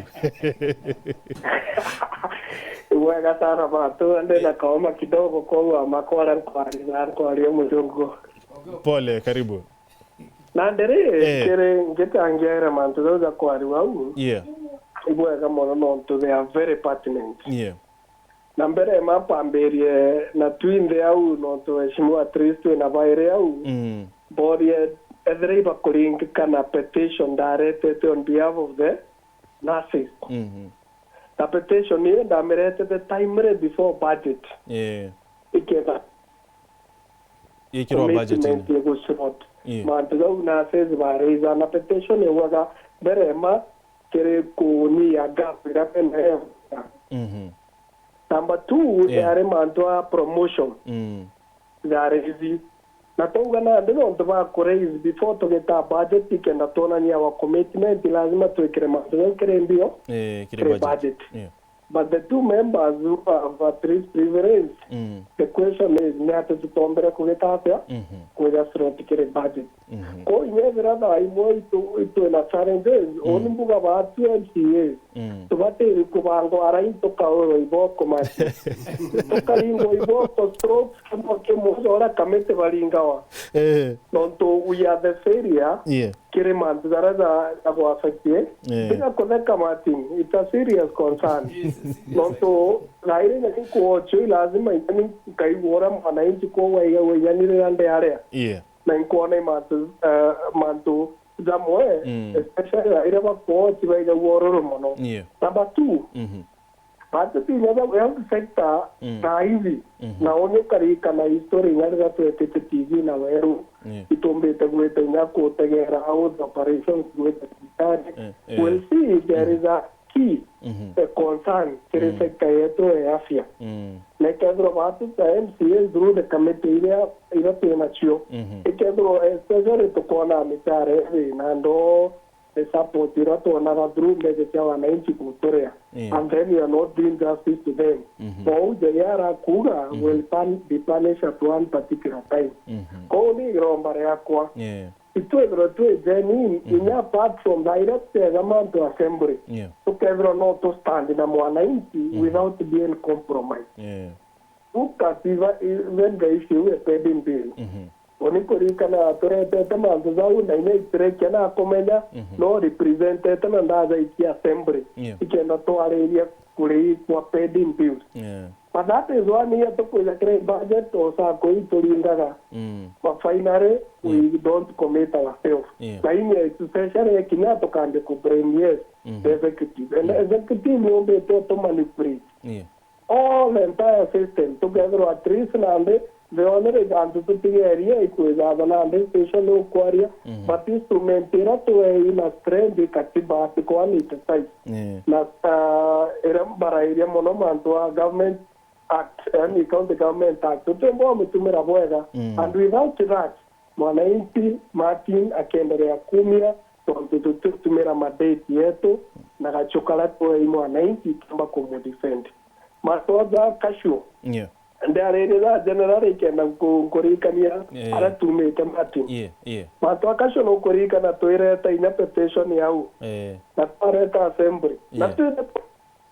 Wega sana batu, ndina kaoma kidogo, kwa makora nkwari, nkwari mujungu. Pole, karibu. Na ndiri, eh, kiri ngitangiaira mantu jau ja kwariwa au. Yeah. Ibwega mono nontu they are very pertinent. Yeah. Na mbere ma mpambirie na twinthe au, nontu weshimiwa at least twina bairi au. Mm. Mborie ethira ibakuringikana petition ndaretete on behalf of the nurses. Mhm. Na petition iyo ndamiretete timely before budget. Yeah. Iketha Ikirwa budget-ini. Commitment ya gusupport. Yeah. Mantu jau nurses baraiza na petition iugaga mbere ma kiri kunyia gap iria benayo. Mhm. Number two, yeah, yari mantu a promotion. Mm. Yari ithi. Na twauga nandi nontu ba kuraise before tugita budget, ikenda twonania our commitment, lazima twikire mantu jau kiri mbio, eh, kiri budget. Kiri budget. Yeah. But the two members who have at least preference, mm, the question is, ni ati tutombere kugita atia, mhm, kwija slot kiri budget? Mhm. Kwou inya ethira thaa imwe itu-, itwina challenges, mm, uni mbuga baatu M C As, mm, tubatiri kubangwa arai tukaurwa iboko mati. Tukaringwa iboko strokes kimwe kimwe uria kamiti baringawa. Eh. Nontu we are the failure, yeah, kiri mantu jaria ja, ja gwaffectie. Yeah. Tiga kutheka, Martin, it's a serious concern. Nontu thairi na nkuochio, lazima inya ni nkaigua uria mwananchi kwou aigagua inya ni riria ndi aria. Yeah. Na nkwona i mantu, eh, mantu jamwe, mm, especially iria bakuochi baigagua ururu mono. Yeah. Number two, mhm, Baatu kinya bau health sector, mm, na ithi, mhm, na uni ukarikana history inya riria twetite T V na weru, yeah, itumbite gwita inya kutegera health operations gwita thibitari. Eh, eh. We'll see if there, mhm, is a key, mhm, a concern kiri, mm, sector yetu ya afya. Mm. Na ikethirwa baatu ta M C A through the committee iria, iria twinacio, mhm, ikethirwa especially tukwona micara iri na ndoo, the support iria twonaga through mbeca cia wananchi guturia, yeah, and then you are not doing justice to them. Mhm. Kwou Ngai arakuuga, mhm, will pun-, be punished at one particular time. Mhm. Kwou ni iromba riakwa. Yeah. Itwithirwe twi genuine, mhm, inya apart from that, iria tutega mantu assembly, yeah, tukethirwa no tu stand na mwananchi, mhm, without being compromised. Yeah. Ukatiba even the issue ya pending bill. Mhm. Uni kuririkana turetete mantu jau na inya itirekia na kumenya, mhm, no representete na ndaja ici assembly. Yeah. Ikenda twariria kuri kwa pending bills. Yeah. But that is one year tukwija kiri budget o sacco ituringaga. Mm. But finally, we, mm, don't commit ourselves. Yeah. Na inya especially kinya tukambia ku blame, yes, mhm, the executive. And, mm, executive yumbite to manipulate. Yeah. All the entire system, tukethirwa at least nandi, the only antu tutigerie ikwija tha nandi station ukwaria, mhm, but instrument iria twei na strength i katiba article one eighty-five. Yeah. Na, ah, iria mbarairia mono mantu a government act, yani county government act, utiumba umitumira bwega. Mm. And without that, mwananchi Martin akiendelea kumia, tontu tutitumira madate yetu na gachu karia twei mwananchi kiumba kumudefend. Masoja Kashu. Yeah. Ndiaririe na general ikenda nku-, nkuririkania, yeah, aria tumite Martin. Yeah, yeah. Masoja Kashu nukuririkana twireta inya petition yau. Eh. Na twareta assembly. Na, yeah, twireta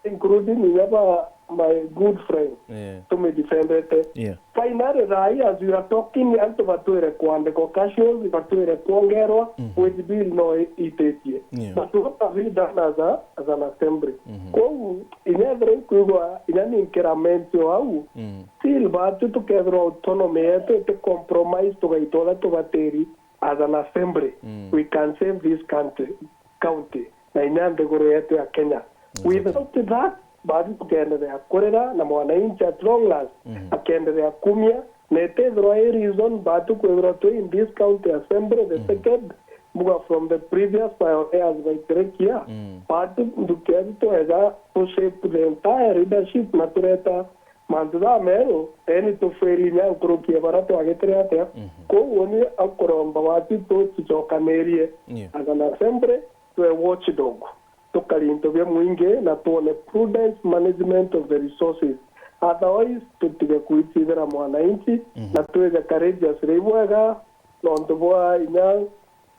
including inya ba my good friend, yeah, tumidefendete. Yeah. Finally, thaa hii as we are talking, antu batwire kwandikwa cashiers, batwire kwongerwa, mhm, wage bill no i-, ititie. Yeah. But what have we done as a, as an assembly? Mhm. Kwou, inya ethira ikwigwa, inya ni nkiramentu au, mm, still batu tukethirwa autonomy yetu iti compromise tugaita uria tubatiri as an assembly. Mm. We can save this country, county. Na inya nthiguru yetu ya Kenya. Exactly. Without that, batu tukeendelea kurira na mwananchi at long last, mhm, akeendelea kumia, na itethirwa i reason batu kwithirwa twi in this county assembly the, mhm, second, mbuga from the previous pioneers baitirikia, mm, batu ndukeetu twega to shape the entire leadership na tureta Mantu jameru, eni tufwiri inya nkuruki ya bara twagitire atia. Kou uni akuromba wati tuticokanirie. Yeah. As an assembly, twe watchdog. Tukari into bia mwingi na tuone prudence management of the resources. Otherwise, tutige kuitithira mwananchi na twije courageously ibwega, nontu bwa inya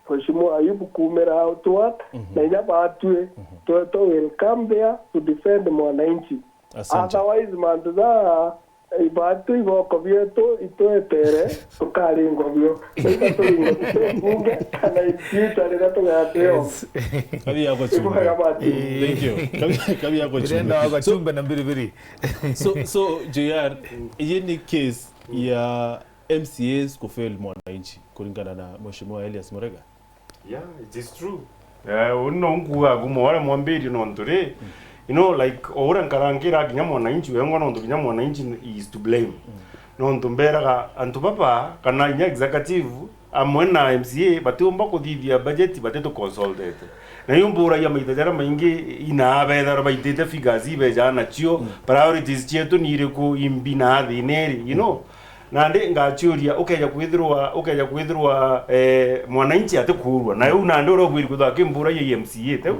Mheshimiwa Ayubu kuumira outward, na inya batwi, twe, twe will come there to defend mwananchi. Asante. Otherwise, mantu ja, ibatu iboko bietu itwetere, tukaringwa bio. Either turingwa bio bunge, kana in future riria tugatweo. Yes. Kabi yako chumbe. Ibwega batu. Thank you. Kabi, kabi yako chumbe. Birenda wako chumbe na mbiribiri. So, so, J R, iyi ni case ya M C As kufail mwananchi, kuringana na Mheshimiwa Elias Murega? Yeah, it is true. Eh, uni no nkuuga kuma uria mwambirie nontu ri, you know, like, o uria nkarangira kinya mwananchi wengwa, nontu kinya mwananchi is to blame. Nontu mberaga antu baba, kana inya executive, amwe na M C A, batiumba kuthithia budget, batitu consulted. Na yu mburagia maita jaria maingi, ina bethagirwa baitite figures ibejaa nacio, priorities cietu ni iriku, imbi na thina iri, you know? Nandi ngachiuria, ukeja kwithirwa, ukeja kwithirwa, eh, mwananchi atikuurua. Na yu nandi uria ubwiri kwithirwa akimburagia i M C A, teu?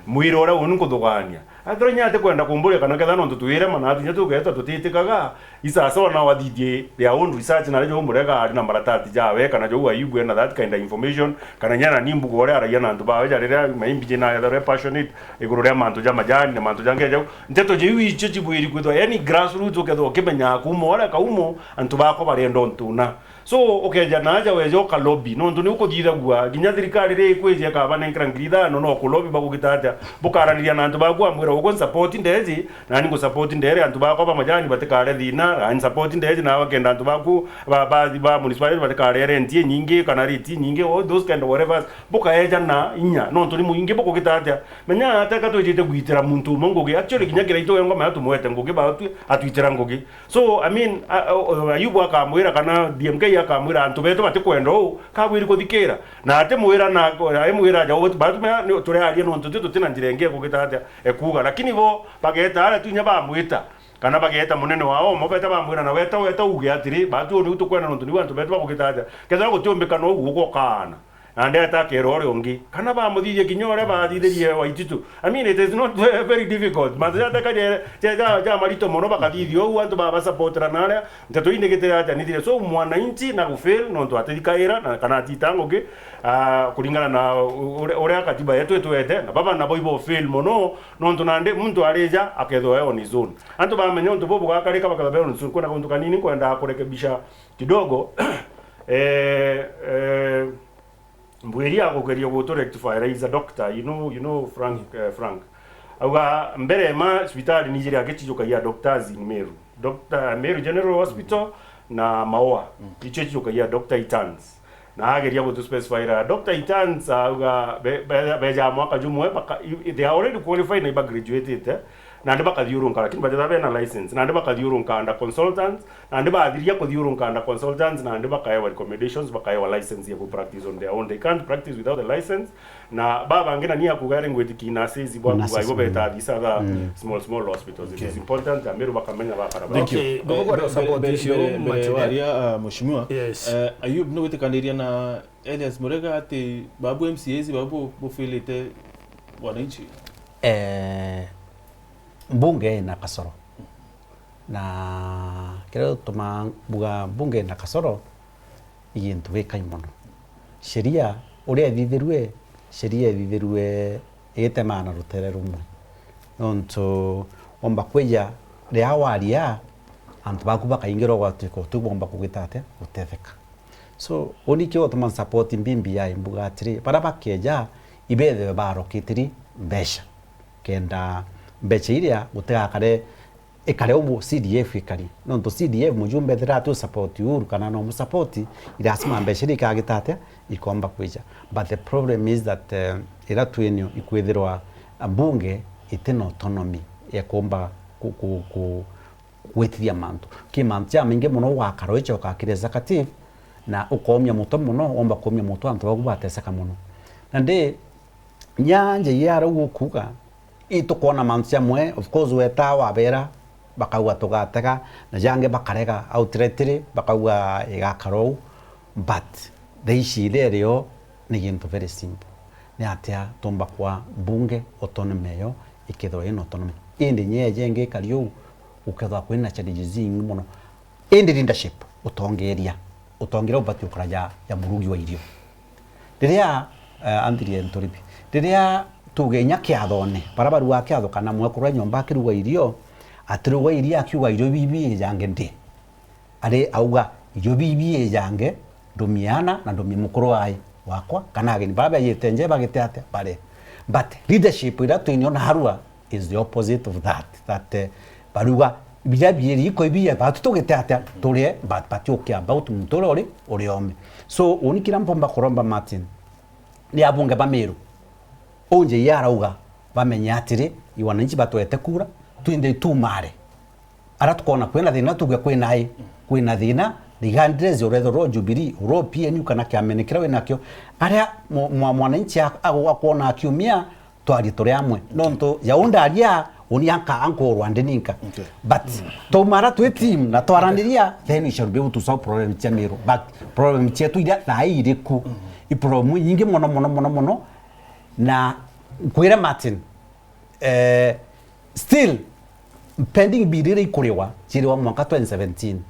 Mwira uria uni nkuthugania. Athirwa inya atikwenda kumburia kana ketha nontu twirema na ati inya tugeetwa tutitikaga, i sawasawa nao athithie their own research, na riu Murega ari na maratati jawe, kana jau Ayubu ena that kind of information, kana inya nani mbuga uria aragia na antu bawe, ja riria maybe je na etharwe passionate iguru ria mantu ja majani na mantu jangi jau. Nteto jiu icio cibwiri kwithwa, yani grassroots, ukethwa ukimenya kuuma uria kaumo antu bakwa barenda untuna. So, ukeja na aja weja ukalobi, nontu ni ukuthithagua, kinya thirikari ri ikwija ikabanenkera ngiri ithano, no kulobi bagugita atia? Bukaraniria na antu baku, amwira, ugu nsupport ndeji, nani ngusupport ndere, antu bakwa ba majani batikare thina, nani support ndeji, na bakenda antu baku ba, ba, ba municipality batikare rent inyingi, kana rate inyingi, all those kind of whatever. Bukaeja na inya, nontu ni muingi bukugita atia? Menya, ateka twijite gwitira muntu umwe ngugi, actually, kinya kiraitu wengwa maya tumwete ngugi, batwi atwitira ngugi. So, I mean, a, a, Ayubu akamwira kana D M K akamwira, "Antu betu batikwenda uu, kabwiri kuthikira." Na atimwira na, aimwira aja, "Uu, batu mea, ni, turiaria nontu tu tutina njira ingi ekugita atia, ekuuga." Lakini bo, bageta aria tu inya bamwita, kana bageta munene wao, mo beta bamwira, "Na weta, weta uuge atiri, batu uu niu tukwenda nontu niu antu betu bagugita atia. Kethira gutiumbika no uu ugokaana." Na ndeta akera uria ungi. Kana bamuthithie kinya uria bathithirie Waititu. I mean, it is not ve-, very difficult. Mantu jateka je, je, ja, ja marito mono bakathithia uu, antu babasupportera na aria. Nteto ii nigitire atia nithire. So, mwananchi na gufail, nontu atithikaira, na kana atita ngugi, ah, kuringana na u-, uria, uria katiba yetu itwete, na baba nabo ibo fail mono, nontu nandi muntu arija, akethwa e on his own. Antu bamenya untu bubu bugakarika, bakethwa be on his own. Kwina kauntu kanini nkwendaa kurekebisha kidogo. Eh, eh, Mbwiri agugeria gutu rectify, is a doctor, you know, you know Frank, eh, Frank. Auga, mbere ma cibitari ni ijiri akichijukagia doctors in Meru. Doctor, Meru General Hospital na Maua. Icio ichijukagia Doctor Itans. Na ageria gutu specify ra Doctor Itans, auga, be-, be-, beja mwaka jumwe, baka-, they are already qualified na iba graduated, eh? Nandi bakathiurunka, lakini batitha bena license. Nandi bakathiurunka under consultants, nandi bathiria kuthiurunka under consultants, nandi bakaewa recommendations, bakaewa license ya ku practice on their own. They can't practice without a license. Na baba bangi nani akuga ari ngwitikia na saizi bwa kuga ibo beta these other small, small hospitals. It is important, Ameru bakamenya bakara ba. Thank you. Okay, eh, mbere, mbere, mbere, mbere waria, uh, mheshimiwa, yes, eh, Ayub, ni witikaniria na Elias Murega ati babu M C As babu bufilite wananchi? Eh, mbunge ina kasoro. Na kiria gituma mbuga mbunge ina kasoro, i gintu gikai mono. Sheria uria ithithirue, sheria ithithirue igitemaa na rutere rumwe. Nontu womba kwija riria waria, antu baku bakaingira ugwatuika uti bomba kugita atia? Gutetheka. So, uni kio utuma support B B I mbuga atiri, baria bakeja, ibethwe barokitiri mbeca. Kenda mbeca iria gutigakare ikare ubu C D F ikari. Nontu C D F mujumbe ethira ati u support Uhuru kana no mu support, i lazima mbeca iria ikagita atia? Ikomba kwija. But the problem is that, eh, ira twinio ikwithirwa, ah, mbunge itina autonomy ya kumba ku-, ku-, ku-, gwitithia mantu. Ki mantu jamaingi mono ugakara uichoka kiri executive, na ukomia mutwe mono, womba kumia mutwe antu baku bateseka mono. Na ndi, nyanja iria riu ukuga, itukwona mantu jamwe, of course, weta wabera, bakauga tugatega, na jangi bakarega outrightly, bakauga igakara uu. But the issue iria irio ni gintu very simple. Ni atia tumba kwa mbunge autonomy eyo ikethirwa ina autonomy? Indi nyie jengi ikari uu, gukethirwa kwina challenges inyingi mono. Indi leadership, utongeria, utongeria ubati ukara ja, ja murugi wa irio. Riria, eh, Anthony Nturibi, riria tuge inya kiathone, bara baruga kiatho kana mwekuru wa nyomba akiruga irio, atiruga irio akiuga irio bibi ijange ndi. Ari auga, irio bibi ijange, ndumie ana na ndumie mukuru wae wakwa, kana ageni bara bejite nje bagite atia bare. But leadership iria twinio narua is the opposite of that, that, eh, baruga biria biiri iko ibiye, batu tugite atia turie, but batiukia about muntu uria uri, uri ome. So, uni kira mpomba kuromba Martin, ni abunge ba Meru. Unje iarauga, bamenye atiri, i wananchi batwete kura, twinde itumare. Ara tukona kwina thina, tuge kwina i, kwina thina, regardless uretho rwa Jubilee, rwa P N U kana kiamene kiria winakio. Aria mwa-, mwa-, mwananchi ak-, ago-, akwona akiumia, twarie turi amwe. Nontu jau ndaria, uni anka-, ankurwa ndi ninka. Okay. But, twaumara twi team na twaraniria, then we shall be able to solve problem cia Meru. But problem cietu iria thaa ii iriku? I problem nyingi mono, mono, mono, mono. Na nkwire Martin, eh, still, pending bill iria ikuriwa, ciiriwa mwanka twenty seventeen.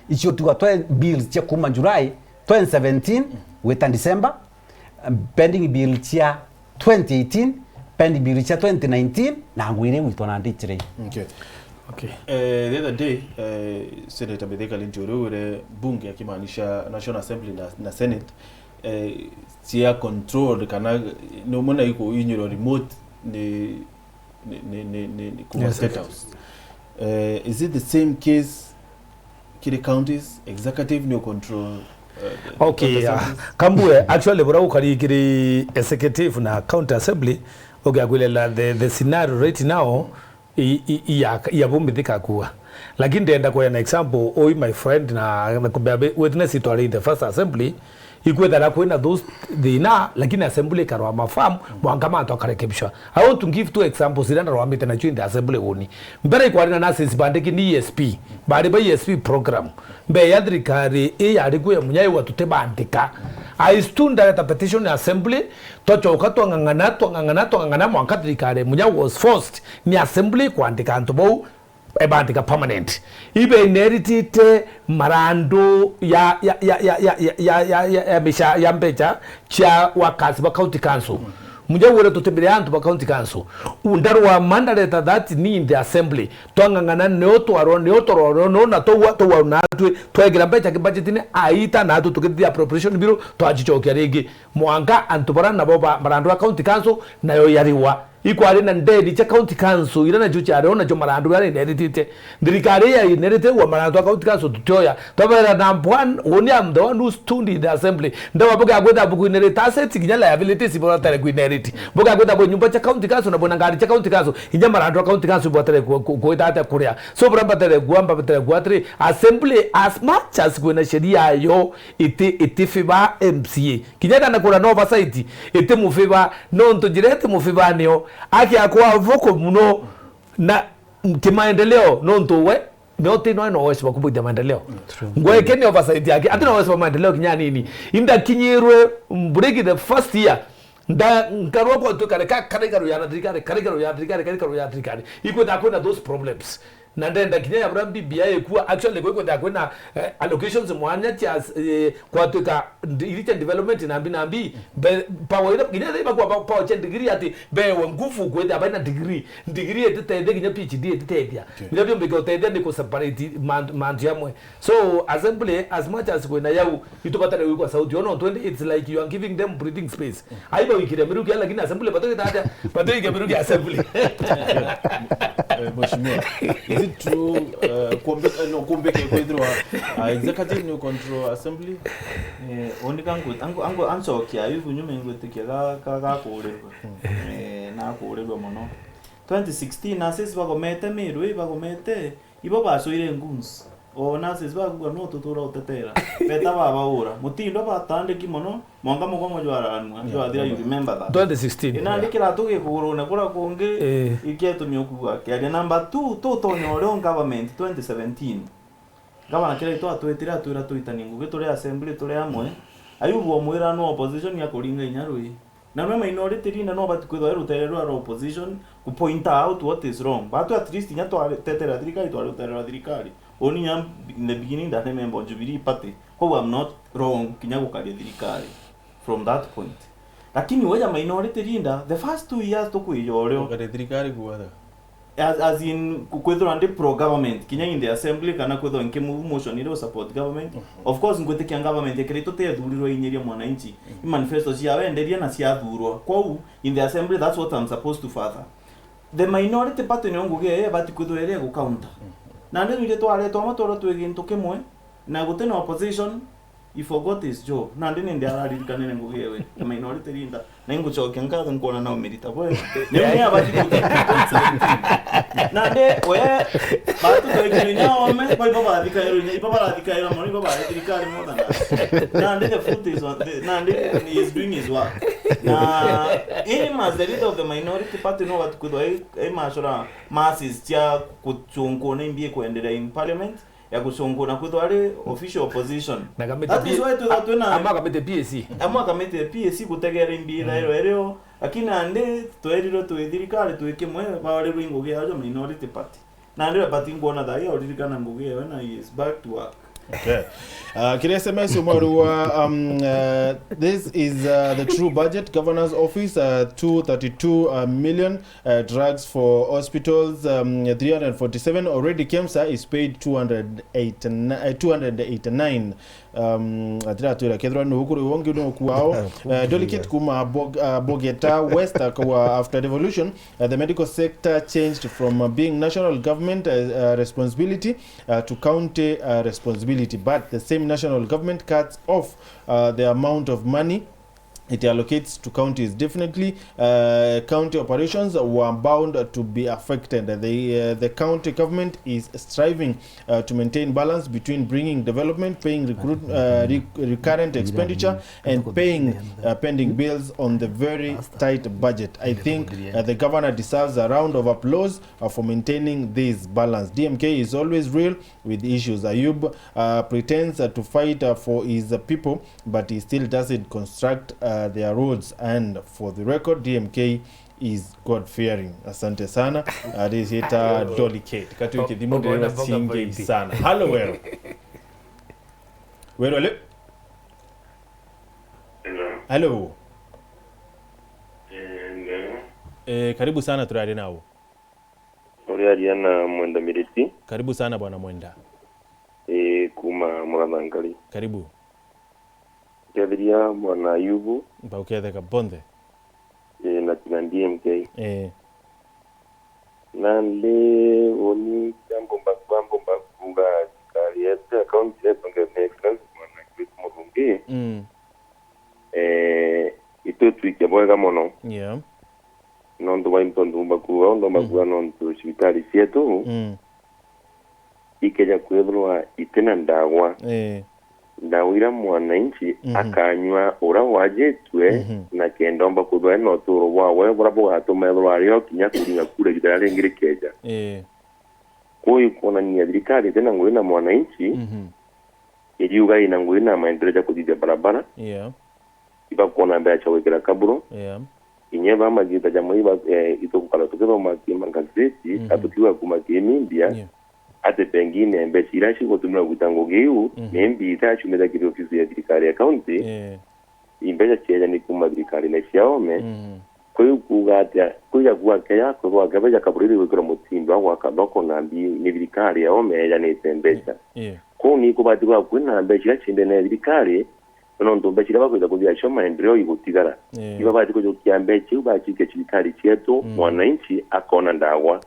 Icio tuga twe-, bills cia kuma July twenty seventeen gwita December, pending bill cia twenty eighteen, pending bill cia twenty nineteen, na ngwire gwitwa na nditire. Okay. Okay. Eh, the other day, eh, Senator Mithika Linturi ure bunge akimaanisha National Assembly na, na Senate, eh, cia controlled kana ni umwe na iku inyiro remote ni, ni, ni, ni, ni, ni kuma Yes, State yes. House. Eh, is it the same case kiri counties, executive ni control, eh, the Okay, county ah, assemblies? Kambue, actually, bura gukari kiri executive na county assembly, ugiakwirela the, the scenario right now, i, i, i ya, i ya bumithika kuwa. Lakini ndenda kuya na example, oi my friend, na, na kumbea bi-, witness itwari in the first assembly, ikwethira kwina those thina, lakini assembly ikarwa mafam, mwanka mantu akarekebishwa. I want to give two examples iria ndarwamite nacio in the assembly uni. Mbere ikwari na nurses bandiki ni E S P, bari ba E S P program. Mbere ya thirikari ii yari kuya munya iwa tutibandika. I stood ndareta petition ya assembly, twacoka twang'ang'ana, twang'ang'ana, twang'ang'ana, mwanka thirikari munya was forced ni assembly kwandika antu bau, ebandika permanent. Ibe inheritite marandu ya, ya, ya misha-, ya mbecha cia workers ba county council. Munya wire tutibire antu ba county council. Ndarwa ma ndareta that ni in the assembly. Twang'ang'ana, nio twarwa, nio twarwa, nio na twaua, twaua na atwi, twekira mbecha kibudgetini, aita na atwi tukithithia appropriation bill, twacicokia ringi. Mwanka antu bara nabo ba, marandu a county council, nayo yariwa. Ikwari na ndeni cia county council, ira nacio ciari o nacio marandu aria inheritite. Thirikari ya inheritite wa marandu a county council tutioya. Twabera number one, uni am the one who stood in the assembly. Ndawa buga gwetha buku inherit assets, kinya liabilities ibotere ku inherit. Buga gwetha bwe nyumba cia county council na bwena ngari cia county council, kinya marandu a county council ibotere ku, ku, kwita atia kuria. So, bura mbatere gua, mbatere gua atiri, assembly as much as kwina sheria yayo, iti, iti favor M C A. Kinya kana kura na oversight, iti mu favor, nontu njira iti mu favor nio aki akwa vuko muno na kimaendeleo, nontu we, nio ti no eno wesi wa kubwithia maendeleo. True. Ngweke ni oversight yake, ati no wesi wa maendeleo kinya nini. Inda kinyirwe, break the first year, nda, nkarwa kwa tu kare, ka, kare karu ya thirikari, kare karu ya thirikari, kare karu ya thirikari. Ikwenda kwina those problems. Na ndenda kinya ya bura B B I ikua, actually, kwi kwenda kwina, eh, allocations mwanya cia, eh, kwatuika ndi-, iri cia development na mbi na mbi, be-, power ira, kinya ira ibakwa pa-, power cia degree ati bewe nguvu kwenda baina degree, degree ititethia kinya P H D ititethia. Okay. Kinya bio mbike utethia ni ku separate man-, mantu yamwe. So, assembly, as much as kwina yau, itubatare gwikwa sauti. Ono twenty, it's like you are giving them breathing space. Aiba wikire miruki, lakini assembly batoke tata, batoke miruki assembly. Eh, Mheshimiwa, is it true, eh, kumbe, eh, no, kumbe ke kwithirwa, ah, executive ni control assembly? Eh, oni kangu, angu, angu, ancokia, ibu nyume ngwitikia ga, ga, ga kurirwa. Eh, na kurirwa muno. Twenty sixteen, nurses bagomete Meru, bagomete, ibo bacoire goons. O nurses bakuga no tutura utetera. Beta babaura. Mutindo batandiki mono, mwanka mugongo jwararanua, jwathira, you remember that. Twenty sixteen. Ina ndikira tugikugurune kura kungi, eh, ikietumia ukuga kiaria. Number two, tutonya uria on government twenty seventeen. Gavana kira itu atwitire atwira tuitanie ngugi turi assembly turi amwe. Ayubu omwira no opposition ya kuringa inya rui. Na nwe minority leader no bati kwithwa rutere rwa opposition ku point out what is wrong. Batu at least inya twatetera thirikari, twari rutere rwa thirikari. Oni nya in the beginning ndari member of Jubilee Party. Kou I'm not wrong kinya gukaria thirikari from that point. Lakini weja minority leader, the first two years tukwija urio. Gukaria thirikari kuatha? As, as in, ku-, kwithirwa ndi pro government, kinya in the assembly, kana kwithirwa nki move motion iri u support government. Of course, ngwitikia government ikiri tutithurirwe inyiria mwananchi. I manifesto ciawe enderia na ciathurwa. Kwou, in the assembly, that's what I'm supposed to further. The minority party nio ngugi eye ibati kwithirwa iri igucounter. Nandi twije twaretwa amwe twerwa twi gintu kimwe, na guti na opposition, he forgot his job. Nandi nindi araririkanire ngugi ewe, the minority leader. Na ingucokia nkatho nkwona na umirita bwe. Ni mwe abati kuta. Nandi we, batu twekire nya ome, bo ibo bathikairwo nya, ibo barathikairwo mono, ibo bari thirikari more than us. Nandi the foot is on, the, nandi he is doing his work. Na him as the leader of the minority party no bati kwithwa i, i mashura masses cia kuchunkuna imbi kwenderea in parliament. Ya gucunguna kwithwa ari official opposition. Na kamiti That is P-, why twithwa twina amwe akamiti P A C. Amwe akamiti ya P A C gutegera imbi ithairwa irio, lakini nandi twerirwe twi thirikari twi kimwe, baorirwe ngugi yao ja minority party. Nandi we party nkwona thaai auririkana ngugi yawe na he is back to work. Okay. Uh, kiri S M S umwe ariuga, um, uh, this is, uh, the true budget, governor's office, uh, two thirty-two, uh, million. Uh, drugs for hospitals, um, three hundred forty-seven. Already KEMSA is paid two hundred eighty-nine, uh, two hundred eighty-nine. Um, atiratwira kethirwa ni ukuri wongi ni ukuao. Uh, Delicate kuma Bog-, uh, Bogeta West akauga, after devolution, uh, the medical sector changed from, uh, being national government, uh, uh, responsibility, uh, to county, uh, responsibility, but the same national government cuts off, uh, the amount of money it allocates to counties. Definitely, uh, county operations were bound to be affected. The, uh, the county government is striving, uh, to maintain balance between bringing development, paying recruit, uh, re-, recurrent expenditure, and paying, uh, pending bills on the very tight budget. I think, uh, the governor deserves a round of applause, uh, for maintaining this balance. D M K is always real with issues. Ayub, uh, pretends, uh, to fight, uh, for his, uh, people, but he still doesn't construct, uh, their roads. And for the record, D M K is God-fearing. Asante sana. Arisiita Dolly Kate. Kati wiki thimu ndio singi sana. Hello, Weru. Weru, hello. Hello. Hello. Eh, hello. Eh, karibu sana, turaria nau. Uriaria na Mwenda Miriti. Karibu sana, Bwana Mwenda. Ii, kuma Murathankari. Karibu. Nkeethiria Bwana Ayubu. Mbauketheka bonthe. Ii, na kina D M K. Ii. Nandi uni kia mbumba, kwa mbumba kuuga thirikari yetu ya county yetu nge-, Excellency Bwana Chris Murungi. Mm. Eh, itwitwikia bwega mono. Yeah. Nontu bwa into ndomba kuuga, ndomba kuuga nontu cibitari cietu ikeja kwithirwa itina ndawa. Eh. Ndawa ira mwananchi akanyua ura wajitue, na kenda omba kwithirwa ena uturo bwawe bura bugatuma ethirwa ari o kinya kuringa kura igita riria ringi rikeja. Eh. Kwou ikwonania thirikari itina ngugi na mwananchi, iriuga ina ngugi na maendeleo ja kuthithia barabara. Yeah. Ibakwona mbeca cia gwikira kaburo. Yeah. Inya ba magita jamwe iba, eh, itugukara tukithoma ki magazeti, kana tukiuga kuma ki media, ati pengine mbeca iria cigutumirwa gwita ngugi iu, ni mbi itaciumite kiri ofisi ya thirikari ya county, i mbeca cieja ni kuma thirikarine cia ome. Kwou kuuga atia, kwija kuuga keja, kwithirwa keba ja kaburi iri gwikirwa mutindo wa gwaka thoko na mbi ni thirikari ya ome yejanite mbeca. Kwou ni kubati kwa kwina mbeca iria ciendene na thirikari, nontu mbeca iria bakwija kuthia cio maendeleo igutigara. Ibabati kujukia mbeca iu bacikie cibitari cietu, mwananchi akona ndawa.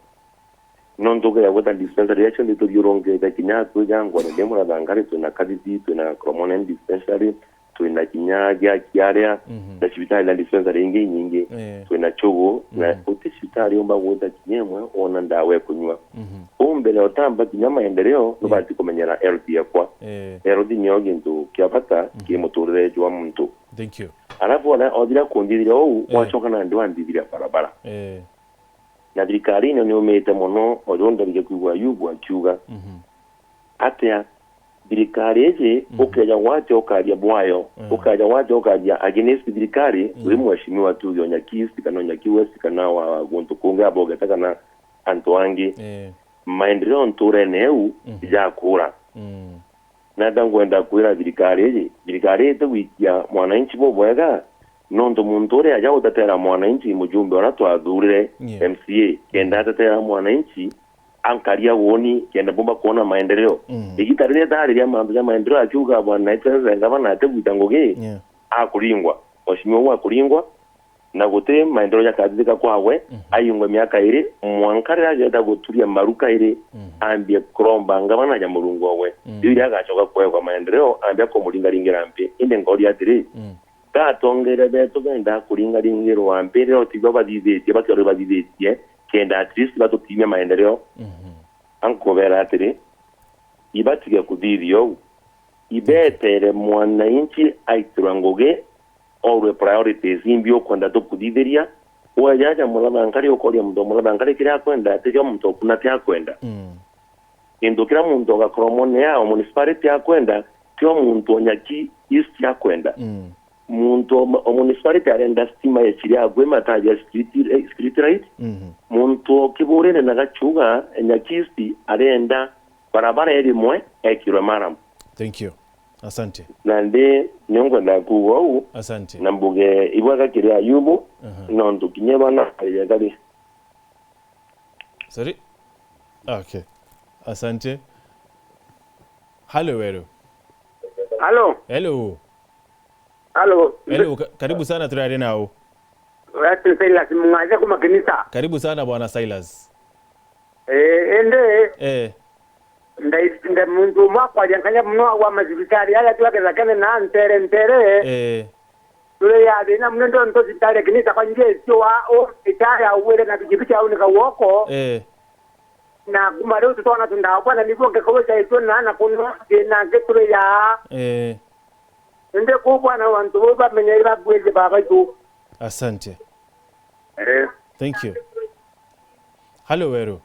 Nontu ukeja gwita dispensary iria cionthe ituthiurungite, kinya twija Ngware ndi Murathankari, twina Kathithi, twina Koromone dispensary, twina kinya gia Kiaria, na cibitari na dispensary ingi inyingi, twina Chugu, na guti cibitari umba gwita kinya imwe wona ndawa ya kunyua. Uu Mbere ya utamba kinya maendeleo, nubati kumenyera health yakwa. Eh. Health niyo gintu kia bata kiri muturire jwa muntu. Thank you. Alafu ona othira kunthithiria uu, wacoka nandi wanthithiria barabara. Eh. Na thirikari ino niumite mono, o riu ndarikia kwigua Ayubu akiuga, atia thirikari iji ukeja gwate ukaria bwayo, ukeja gwate ukaria against thirikari, wi mheshimiwa tuge o Nyaki East kana o Nyaki West kana wa guntu kungi abogete kana antu angi. Eh. Maendeleo nturene iu jakura. Mm. Nenda ngwenda kwira thirikari iji, thirikari iti gwikia mwananchi bubwega, nontu muntu uria aja gutetera mwananchi, mujumbe uria twathurire, M C A, kenda atetera mwananchi, ankaria uuni, kenda bumba kwona maendeleo. Mm. Igita riria ndariria mantu ja maendeleo, akiuga, "Bwana Excellency, ngavana atigwita ngugi," akuringwa. Mheshimiwa uu akuringwa, na guti maendeleo jakathithika kwawe, aingwe miaka iri, mwanka riria ageeta guturia maru kairi, ambie kuromba ngavana ja Murungu owe. Riu riria agacoka kwegwa maendeleo, ambia kumuringaringira mpi. Indi nkooria atiri, gatongeria beetu benda kuringaringirwa mpi riria utibo bathithitie, bakioro bathithitie, kenda at least batukinyia maendeleo? Ankubeera atiri, ibatige kuthithia uu. Ibeetere mwananchi aitirwa ngugi, orwe priorities imbi ukwenda tukuthithiria. Wejaja Murathankari, ukoria muntu wa Murathankari kiria akwenda, ati kio muntu okuna ti akwenda. Mm. Gintu kiria muntu ogakorwo mone ya o municipality akwenda, kio muntu o Nyaki East akwenda. Mm. Muntu o, o municipality arenda stima ya chiri agwe mataja street, eh, street light. Mhm. Muntu o Kiburine na Gachuga, Nyaki East arenda barabara irimwe ekirwe maram. Thank you. Asante. Nandi nio ngwenda kuuga uu. Asante. Na mbuge ibwega kiri Ayubu, aha, nontu kinya bana baigagari. Sorry. Okay. Asante. Hello, hello. Halo. Hello. Halo. Hello, ka-, karibu sana, turari nao. Wetu Silas Mung'aja kuma Kinisa. Karibu sana, Bwana Silas. Eh, ende. Eh. Ndai-, nda muntu umwe akwaria nkanya muno wa macibitari aria twakethakene na ntere ntere. Eh. Turi ya thina muno ndio nto cibitari Kinisa kwa njia isio wa u itaya ugwire na pikipiki au ni kawoko. Eh. Na kuma riu tutona tundawa bwana niguo ngekauja itwe na na kuno thina ngi turi ya. Eh. Indi kuu bwana, antu bau bamenye ira bwiji baba itu. Asante. Eh. Thank you. Halo, Weru.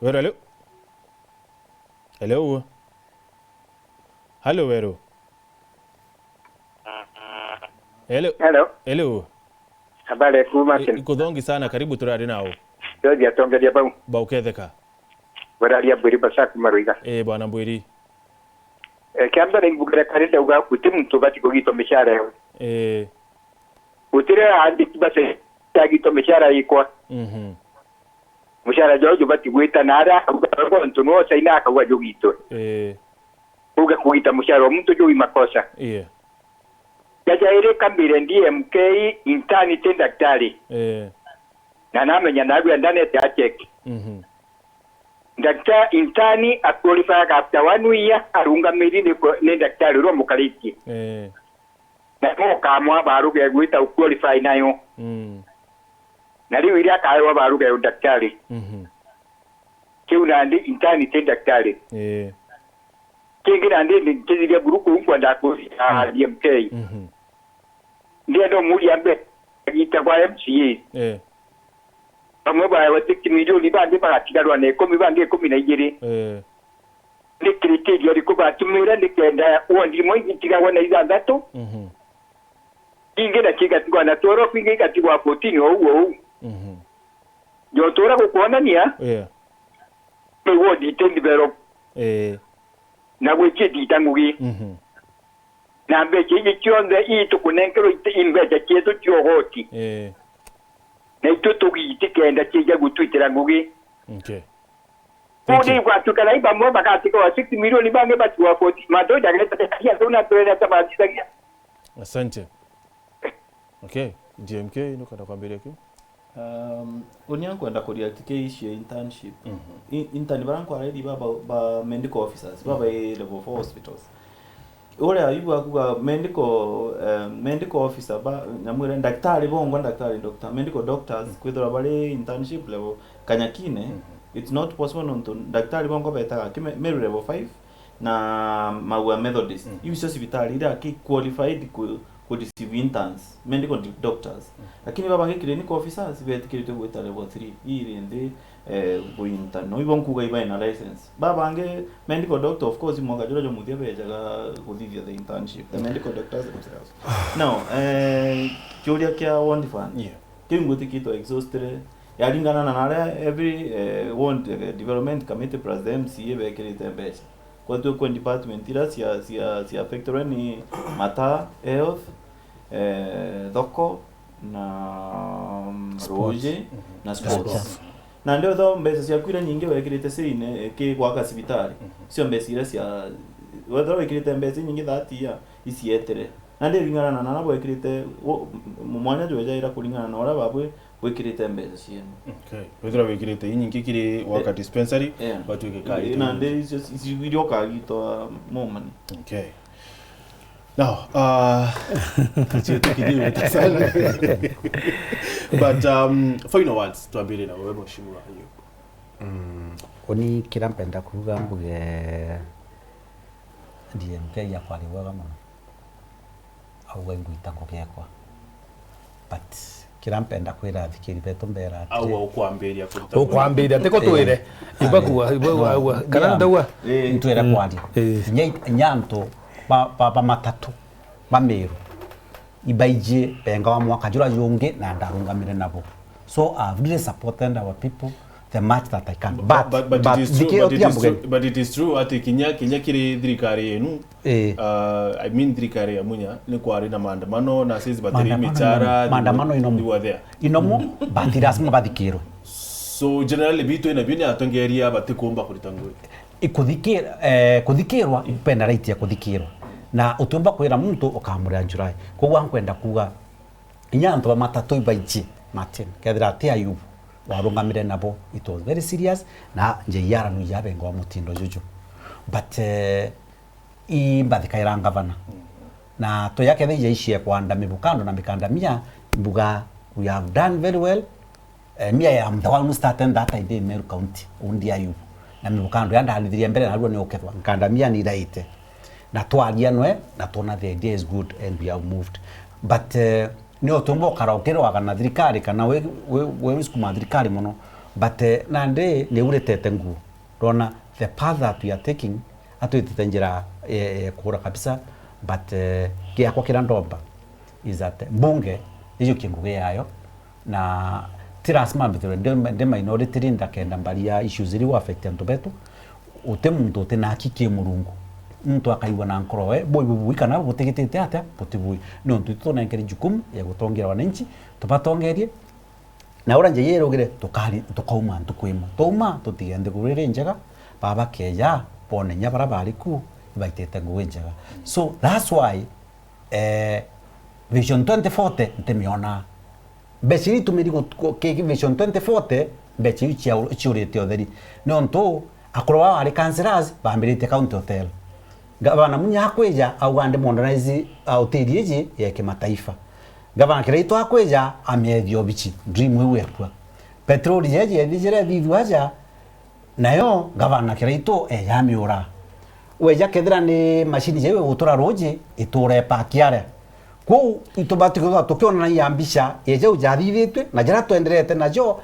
Weru, halo? Hello? Halo, Weru? Hello? Hello? Hello? Habari ya kuma, eh, Martin? Ikuthongi sana, karibu turari nao. George atongeria bau. Bauketheka. Weraria Mbwiri Basaku Maruiga. Eh, Bwana Mbwiri. Eh, kia mbere, mbugire kari ndauga, guti muntu ubati kugitwa mishara yawe. Eh. Gutire andiki base tagitwa mishara ikwa. Mhm. Mushara jwao jubati gwita na aria akauga gontu no saina akauga jugitwe. Eh. Uge kugita mushara wa muntu juu makosa. Yeah. Jaja iri kambire D M K intani ti daktari. Eh. Na namenya nagwia ndanete a check. Mhm. Daktari intani a qualify after one year, arungamiri ni ko-, ni daktari uria umukaritie. Eh. Na no ukamwa baruga igwita u qualify nayo. Mm. Na riu iria akaewa baruga ya udaktari. Mhm. Kiu nandi intani ti daktari. Eh. Kingi nandi ndi nkithiria group uu nkwenda kuria, mm, D M K. Mhm. Ndienda umuria mbe agita kwa M C A. Eh. Bamwe baewa six milioni, bangi bagatigarwa na ikumi, bangi ikumi na igiri. Eh. Ni criteria iriku batumire nikenda ward imwe itigagwa na ithanthatu? Mhm. Ingi na cigatigwa na twelve, ingi igatigwa fourteen, ou ou. Mhm. Ndio tura gukwonania, yeah, ni ward iti develop. Eh. Na gwitie ndita ngugi. Mhm. Na mbeca iji cionthe ii tukunenkerwa iti-, i mbeca cietu cia ugoti. Eh. Na itwe tugiti kenda ciija gutwitira ngugi. Okay. Thank you. Kuu ni gwatuika na i bamwe bagatigwa six million, bangi batigwa forty. Mantu jaga tabia tu na turere ta batithagia. Asante. Okay, D M K, nukwenda kwambiria kiu? Um, unia nkwenda kureact ki issue ya internship. Mhm. I-, intern bara nkwarairi baba, ba medical officers, baba, mhm, i level four hospitals. Uria Ayubu akuga medical, eh, medical officer ba, nyamwire daktari bongwa, daktari, doctor, medical doctors, mhm, kwithirwa bari internship level, Kanyakine, mhm, It's not possible nontu ndagitari bongwa betaga ki me-, Meru level five na Maua Methodist. Mm. Iu icio cibitari iria ki qualified ku, ku receive interns, medical di-, doctors. Mm. Lakini babangi clinical officers betikirite gwita level three. Ii ri nthi, eh, bu intern. No ibo nkuga ibae na license. Babangi medical doctor, of course, mwaka juria jwa muthia bejaga kuthithia the internship. The medical doctors themselves. Now, eh, kiuria kia Ward Fund. Yeah. Kiu ngwitikitwe exhausted. Yaringana na naria every, eh, ward, eh, development committee plus the M C A bekirite mbeca. Kwetwe kwe department iria cia, cia, cia affected ni mataa, health, eh, thoko, na, mm, Sports. Ruuji, na sports. Sports. Na ndio tho mbeca ciaku iria nyingi wekirite sine, eh, ki gwaka cibitari. Mhm. Cio mbeca iria cia, wethira wekirite mbeca inyingi thati ya, icietire. Na ndiringana na nara bwekirite, wo-, m-, mwanya jwejaira kuringana na uria babwe bwikirite mbeca cienu. Okay. Wethira wikirite inyingi kiri worker Eh, dispensary, yeah. Batwike ka Eh, na ndi icio, icio iria ukagitwa more money. Okay. Now, uh, tuchie tukinyie sana. But, um, final words, tuambire na wewe, Mheshimiwa Ayub. Mm, uni kira mpenda kuuga mbuge D M K ya kwari wega muno. Auga ingwita ngugi ekwa. But kira mpenda kwira athikiri betu mbera atiri, Au ukwambiria kuruta ukwambiria, tiko twire. Eh. Ibagua, ibagua, No. agua. Kana Yeah. ndauga? Eh. Ntwire Mm. kwaria. Eh. Nya, nya antu ba, ba, ba matatu, ba Meru. Ibaiji benga wa mwaka jura jungi na ndarungamire nabo. So I've really supported our people the much that I can. But, But, but, but but it is true, ndiki-, but it is utia true, mbuge. But it is true ati kinya, kinya kiri thirikari yenu, Eh. uh, I mean thirikari ya Munya, ni kwari na maandamano, na sisi batiri Maandamano michara, inomo. Maandamano inomo. They were there. Inomo, but lazima bathikirwe. So generally bitu ina bini atongeria batikumba kurita ngui. Ikuthikir-, eh, kuthikirwa, mpenda right ya kuthikirwa. Na utiumba kwira muntu ukamurira July. Koguo nkwenda kuuga, inya antu ba matatu ibaiji, Martin, kethira ati Ayubu, warungamire nabo, it was very serious, na J R nu yabenga wa mutindo juju. But, eh, i mbathikaira ngavana. Na tuya kethira ijaishie kwanda mibukando na mikandamia, mbuga, we have done very well. Eh, me, I am the one who started that idea in Meru County, undi Ayubu. Na mibukando ya ndarithirie mbere, narua ni ukethwa. Nkandamia ni iraite. Na twaria nwe, na twona the idea is good and we have moved. But, eh, ni utumba ukara ukirwaga na thirikari, kana we, we, we wisukuma thirikari muno. But, eh, nandi ni uritete nguo. Ndona the path that we are taking, atwitite njira, eh, eh, kura kabisa. But, eh, giakwa kira ndomba is that mbunge ijukie ngugi yayo, na ti lazima mbithirwe ndi, ndi minority leader kenda mbari ya issues iri affect antu betu. Uti muntu uti na haki ki Murungu. Muntu akaigua na nkoro we, bui bubui kana butigitite atia, butibui. Ni untu itu tunenkeri jukumu ya gutongeria wananchi, tubatongerie. Na uria njia irugire, tukari-, tukauma ntuku imwe. Twauma, tutige nthiguru iri njega, baba keja, bone inya bara bari ku, ibaitite ngugi njega. So, that's why, eh, Vision twenty forty ntimiona. Mbeca iria itumiri gu-, gu-, ki-, Vision twenty forty, mbeca iu cia-, ciurite utheri. Nontu, akuru baa bari councillors, bambiritie County Hotel. Gavana Munya akwija, auga ndi modernize, uh, hoteli iji ya kimataifa. Gavana Kiraitu akwija, amiethia obici, dream iu ekua. Petroli jeji ethijire ethithua aja, nayo gavana Kiraitu eja amiura. Weja kethira ni machine jeu igutura ruji, itura ipaki aria. Kwou itubati kwithirwa tukionanagia mbica ya jau jathithitue, na jaria twenderete najo,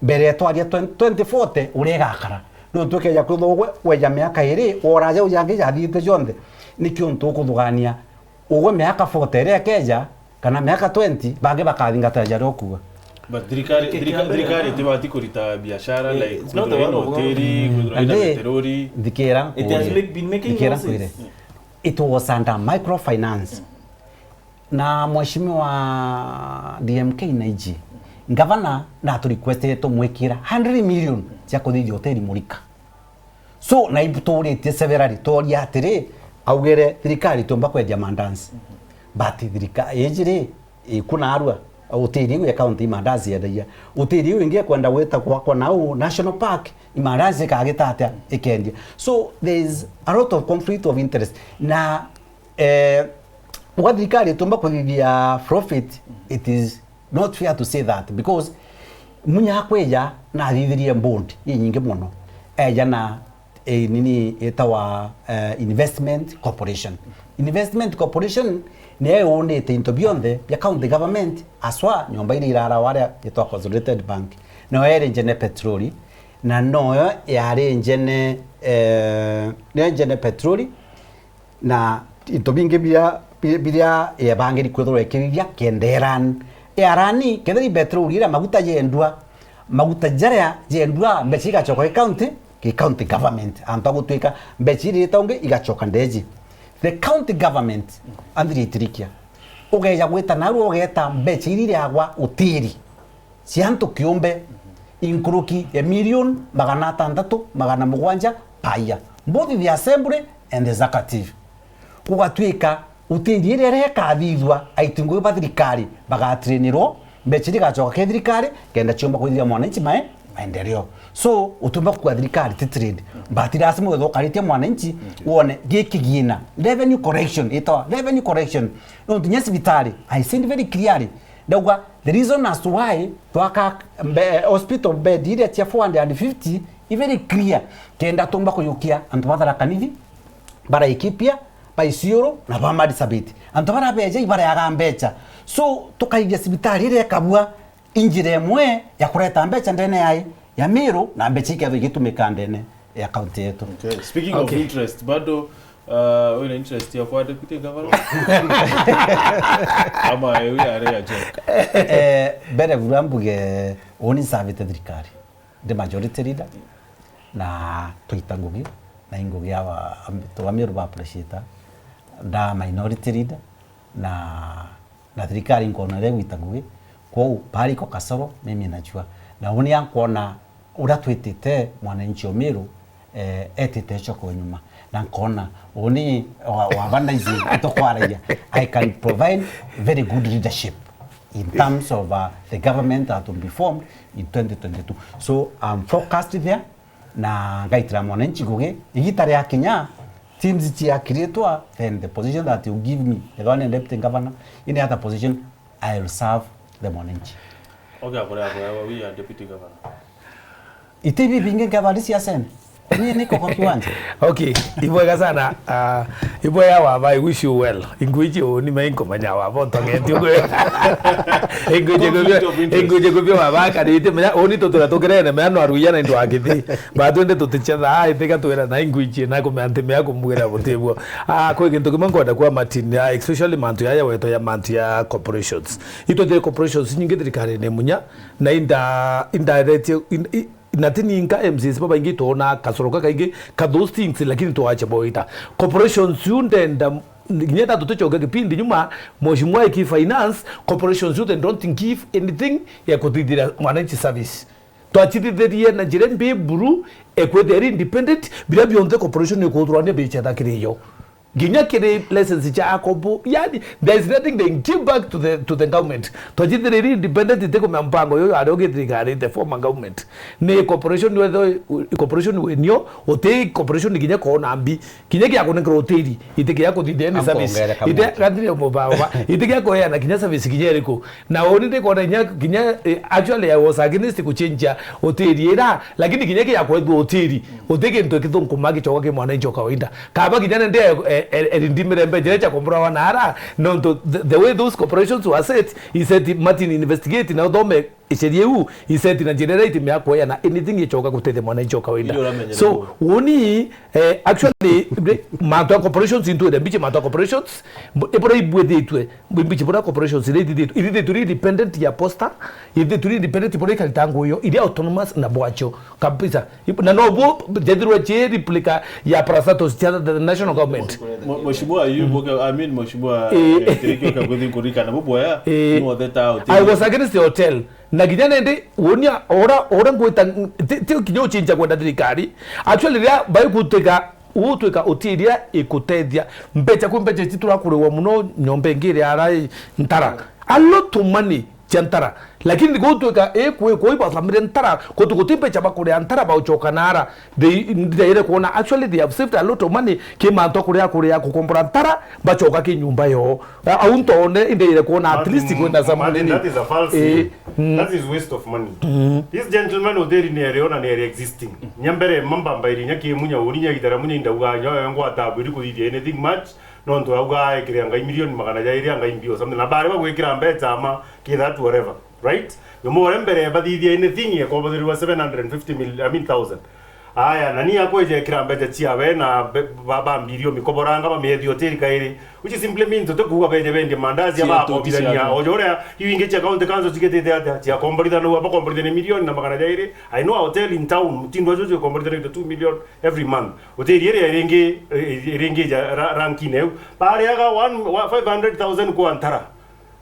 mbere ya twaria twen-, twenty forty uria igakara. Nontu ukeja kwithirwa ugwe weja miaka iri, wora jau jangi jathithitue jonthe. Niki untu ukuthugania ugwe miaka forty iria ikeja, kana miaka twenty, bangi bakathingata jaria ukuga? But thirikari, Ki-, thirika-, kia mbere thirikari na itibati kurita biashara, Eh, like, it's not kwithirwa ina about hoteli, Mm. kwithirwa ina Andi, petroli. Thikira It has nkwire. make-, been making Thikira losses. nkwire. It was under microfinance. Na Mheshimiwa D M K na I G, ngavana natu requestire tumwikira hundred million cia kuthithia hoteli Murika. So, na ituritie severally, tworia atiri, augire thirikari itiumba kwendia mandazi. But thirika-, iji ri, iku narua, hoteli iu ya county i mandazi yendagia. Hoteli iu ingi ikwenda gwita gwakwa nau National Park, i mandazi ikagita atia ikendia? So, there is a lot of conflict of interest. Na Eh, uga thirikari itiumba kuthithia profit, it is not fair to say that, because Munya akwija nathithirie board inyingi mono. Eja na, eh, nini itawa, eh, Investment Corporation. Investment Corporation niyo iunite into bionthe bia county government, aswa nyomba iria irara waria itwa Consolidated Bank. Nayo yari njene petroli, na noyo yari njene, eh, niyo njene petroli, na into bingi biria, bi-, biria yebangiri kwithirwa ikirithia kenda irani. Irani, kethira i petroli iria maguta jendua, maguta jaria jendua, mbeca igacoka ki county, ki county government. Antu a gutwika mbeca iria ita ungi igacoka ndeji. The county government, anthiri itirikia. Ugeja gwita narua ugeta mbeca iria iriagwa utiri cia antu kiumbe inkuruki ya milioni magana atantatu, magana mugwanja per year, both the assembly and the executive. Gugatwika utiri iria iria ikathithua, aiti ngugi ba thirikari bagatrainirwo, mbeca iria igacoka ki thirikari, kenda ciumba kwithia mwananchi mae-, maendeleo. So, utumba kuga thirikari ti trade, but lazima wethe ukaritie mwananchi, wone giki kigina, revenue collection, itawa revenue collection. Nontu nya cibitari, I said very clearly, ndauga, the reason as to why twaka mbe-, hospital bed iria cia four hundred and fifty i very clear, kenda tumba kuyukia antu ba Tharaka Nithi, ba Laikipia, ba Isiolo, na ba Marsabit. Antu baria beja ibareaga mbeca. So, tukaithia cibitari iria ikabua injira imwe ya kureta mbeca ndene ya, ya Meru, na mbeca ikethwa igitumika ndene ya county yetu. Okay. Speaking of Okay. interest, bado, uh, wina interest ya kwa deputy governor? Ama ewe are ya joke? Eh, mbere bura mbuge, uni nsavite thirikari. Ndi majority leader, na twaita ngugi, na i ngugi ya wa-, am-, tu Amiru ba appreciate. Nda minority leader, na, na thirikari nkona iria igwita ngugi. Kwou, pahali iko kasoro, mimi najua. Na uni ankona uria twitite mwananchi o Meru, eh, etite ecokwe nyuma. Na nkona, uni wa, wa banda ici itokwaragia, I can provide very good leadership in terms of, uh, the government that will be formed in twenty twenty-two. So, I'm focused there, na ngaitira mwananchi ngugi. Igita ria kinya, teams ciakiritwa, then the position that you give me, the one deputy governor, in the other position, I will serve the mwananchi. Okay, akore, akore, akore, we are deputy governor. Iti ibi bingi nkethwa ndi cia Sen. Ni, niko kwa kiwanja. Okay, ibwega sana. Ah, ibwega waba, I wish you well. Ingwiji uni ma inkomanya waba, ontong'eti ugwe. Ingwiji Conflict kubio, of interest. Ingwiji kubio waba, karite menya, uni tutura tukirene, menya no aruya na indo akithi. Ba twende tutichetha, ai, tiga twira na ingwiji na kumenya nti mea kumwira butibwo. Ah, kwi gintu kimwe nkwenda kwa Martin, ah, especially mantu ya, ya weto ya mantu ya corporations. Itwethire corporations nyingi thirikarine munya, na inda-, indaretie, in-, i-, na ti ninka M C As babaingi twona kasoro kakaingi ka those things, lakini twache boita. Corporations yu ndenda, nginya ta tutichoke kipindi nyuma, Mheshimiwa eki finance, corporations yu they don't give anything ya kuthithira mwananchi service. Twachithithirie na njira mbi buru, ekwithia iri independent, biria bionthe corporation ikuthurania bichetha kiri yo. Nginya kiri license cha akobo, yani, there is nothing they give back to the, to the government. Twachithiriri independent, itikumenya mpango yuyu ari ugithirikari, the former government. Ni corporation wetho, corporation wenio, uti corporation nginya koona mbi. Kinya gia kunenkerwa utiri, iti kia kuthithia ni service. Amkongere kamwe. Iti gatire mubaba, iti kia kuheana kinya service kinya iriku. Na uni ndikona kinya, kinya, eh, actually I was against kuchenjia utiri ira, lakini kinya gia kwethua utiri, uti gintu kithunkuma gichoka ki mwananchi wa kawaida. Kaba kinya nende, eh, eh, eh, ndimire mbecha cha kumbura wana ara, nontu the, the way those corporations were set, he said, "Martin, investigate na uthome sheria iu," he said, "na njira iria itimea kuheana anything ichoka gutethia mwananchi wa kawaida." Ndio uramenyera. So, uguo. Uni, eh, actually, mantu ya corporations, into the mbichi mantu ya corporations, mb-, ibura ibwithitwe, mbichi bura corporations iria ithithitwe, ithithitwe iri independent ya posta, ithithitwe iri independent bura ikarita nguyo, iri autonomous na bwacho. Kabisa. Ip-, na no bo jethirwa ji replica ya parastatos cia the national government. Mo-, Mheshimiwa, you, mm, boke, I mean, Mheshimiwa, eh, eh, Kiriki, oka kuthi nkurika na buboya, eh, ni wothe ta hotel. I was against the hotel. Na kinya nende, wonia, ora, ora ngwita, ti, ti kinya uchinja kwenda thirikari. Actually, ria bai kutwika, utwika utiria ikutethia. Mbecha, kwi mbecha ici turakuriwa muno, nyomba ingi iri ara i Ntara. A lot of money. cia ntara. Lakini gutwika i kwi kwi bathamire ntara, gutu guti mbecha bakuria ntara bauchoka nara. They, ndaire kuona, actually, they have saved a lot of money ki mantu a kuria, kuria, kukombora ntara, bachoka ki nyumba yo. A-, au ntone, ndaire kuona at Martin, least kwina some Martin, nini. That is a false Eh, thing. Mm. That is waste of money. Mm. This gentleman hoteli ni ere ona ni ere existing. Nya mbere mamba mbairi nya ki munya uri nya itara munya indauga nyo yo ngwata bwiri kuthithia anything much. Nontu auga ekire ngai milioni magana jairi a ngai mbio something. Na bari bagwikira mbecha ama ki that whatever. Right? Nyomo ore mbere bathithia anything ekobothirwa seven hundred fifty mil, I mean, thousand. Aya, na ni akweja ekira mbecha ciawe na be-, ba-, ba mbilio mikoboranga bamiethi hoteli kairi. Which is simply means utikuuga beje bendie mandazi. Cia aba toti akombithania. Ciaku. Ojo uria iu ingi cia county council cigitite atia? Ciakomborithanua, bakomborithania milioni na magana jairi. I know a hotel in town, tindu acio cikomborithanite two million every month. Hoteli iria iringi, iringi ja ra-, ranking eu. Bariaga one, wa-, five hundred thousand kwa ntara.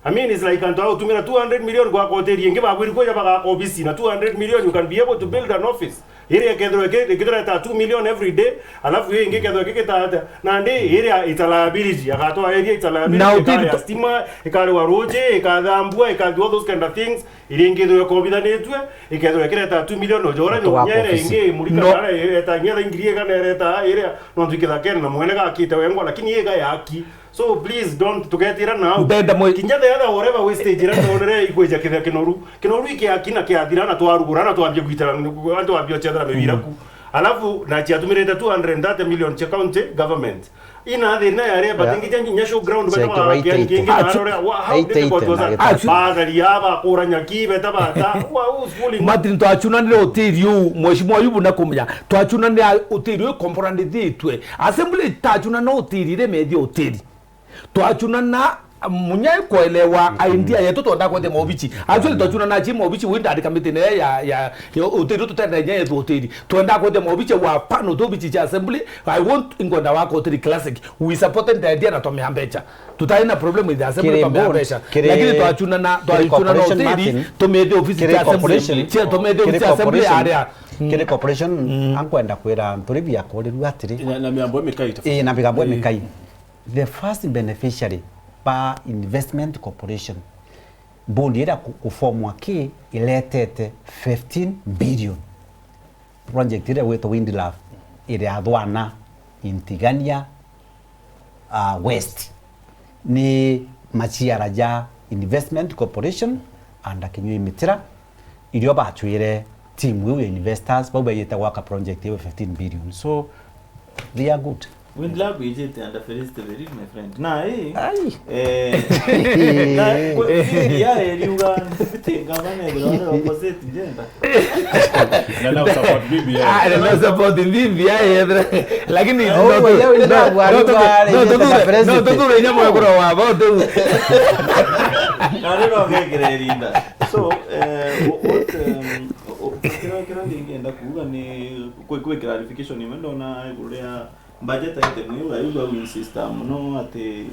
I mean, it's like antu agutumira two hundred million gwaka hoteli ingi, bagwiri kuja bagaka obisi na two hundred million, you can be able to build an office. Iri ikethirwa iki-, ikithireta two million every day, alafu ii ingi ikethirwa ikigita atia? Nandi iri it's a liability, agatwa area it's a liability, Na ikari utiri- ya stima, ikari wa ruji, ikathambua, ika do all those kind of things. Iri ingi ithirwa ikobithanitue, ikethirwa ikireta two million, ujora Ntu wa nyere obisi. Ingi imurika No. Nare ireta nginya thaa ngiri igana ireta iria, nontu ikithakene na mwene gakite wengwa, lakini iga yaki. So please don't, tugetira nau. Ndenda mwe- Kinya the other whatever wastage ira tonere ikwija kithia kinoru. Kinoru ikiakina kiathira na twarugura na twambia gwitara, twambia gucethera mibira ku. Alafu na ciatumirite two hundred and thirty million cia county government. Ina thina ya reba, Yeah. Tingi cia nginya show ground, beta Cengi wa wa eight eighty. Kiangi, Achu- na rore, wa, how eight eighty difficult was na that? Achu- Bathari aba kura nyaki, beta bata. Wa, who's fooling? Martin, twachunanire hoteli uu, Mheshimiwa Ayubu na kumenya, twachunanire hoteli uu ikomboranithitue. Assembly tachunana hoteli ire methi hoteli. Twachunana munya kuelewa idea yetu, twenda kwethia maobichi. Actually, twachunana chi maobichi, wi ndandika meeting ya, ya, ya hoteli, tutenda inya yetu hoteli. Twenda kwethia maobichi wa pano tu obichi cha assembly. I want ingwenda wako hoteli classic. We supported the idea na twamea mbecha. Tutari na problem with the assembly, Kiri twamea board, mbecha. Kiri, Lakini twachunana, kiri twachunana corporation, hoteli, Martin. Tumete ofisi Kiri cha assembly. corporation. Chia, tumete Kiri ofisi cha assembly corporation. Area. Mm. Kiri corporation, Mm. ankwenda kwira nturi bia kurirua atiri. Na, na migambo imikai tofauti. Ii, na migambo Eh. imikai. The first beneficiary ba Investment Corporation, board iria ku-, kufomwa ki iretete fifteen billion. Project iria gwitwa Wind Love iri athwana in Tigania, uh, West. Ni maciara ja Investment Corporation under Kinyua Mitira. Irio bachwire team iu ya investors, bau baijite gwaka project iu fifteen billion. So, they are good. Wind Love ijite under Felicity Berit, my friend. Na, eh, Ai. eh, na, kwe-, Vivi ya eriuga, gavana ethirwa ari opposite gender. Na no support B B I. Ah, na no support B B I, eh, lakini Oh, no tu-, wewe no, unakuwa no tu-, wale no tu-, na no president. tu-, tu-, nyamwe kura wa vote. Na rero ngekere rinda. So, eh, wha-, what, um, O-, o-, kira, kira ndingenda kuuga ni kwi, kwi clarification imwe ndona iguru ria budget item iu, iu bau insista muno ati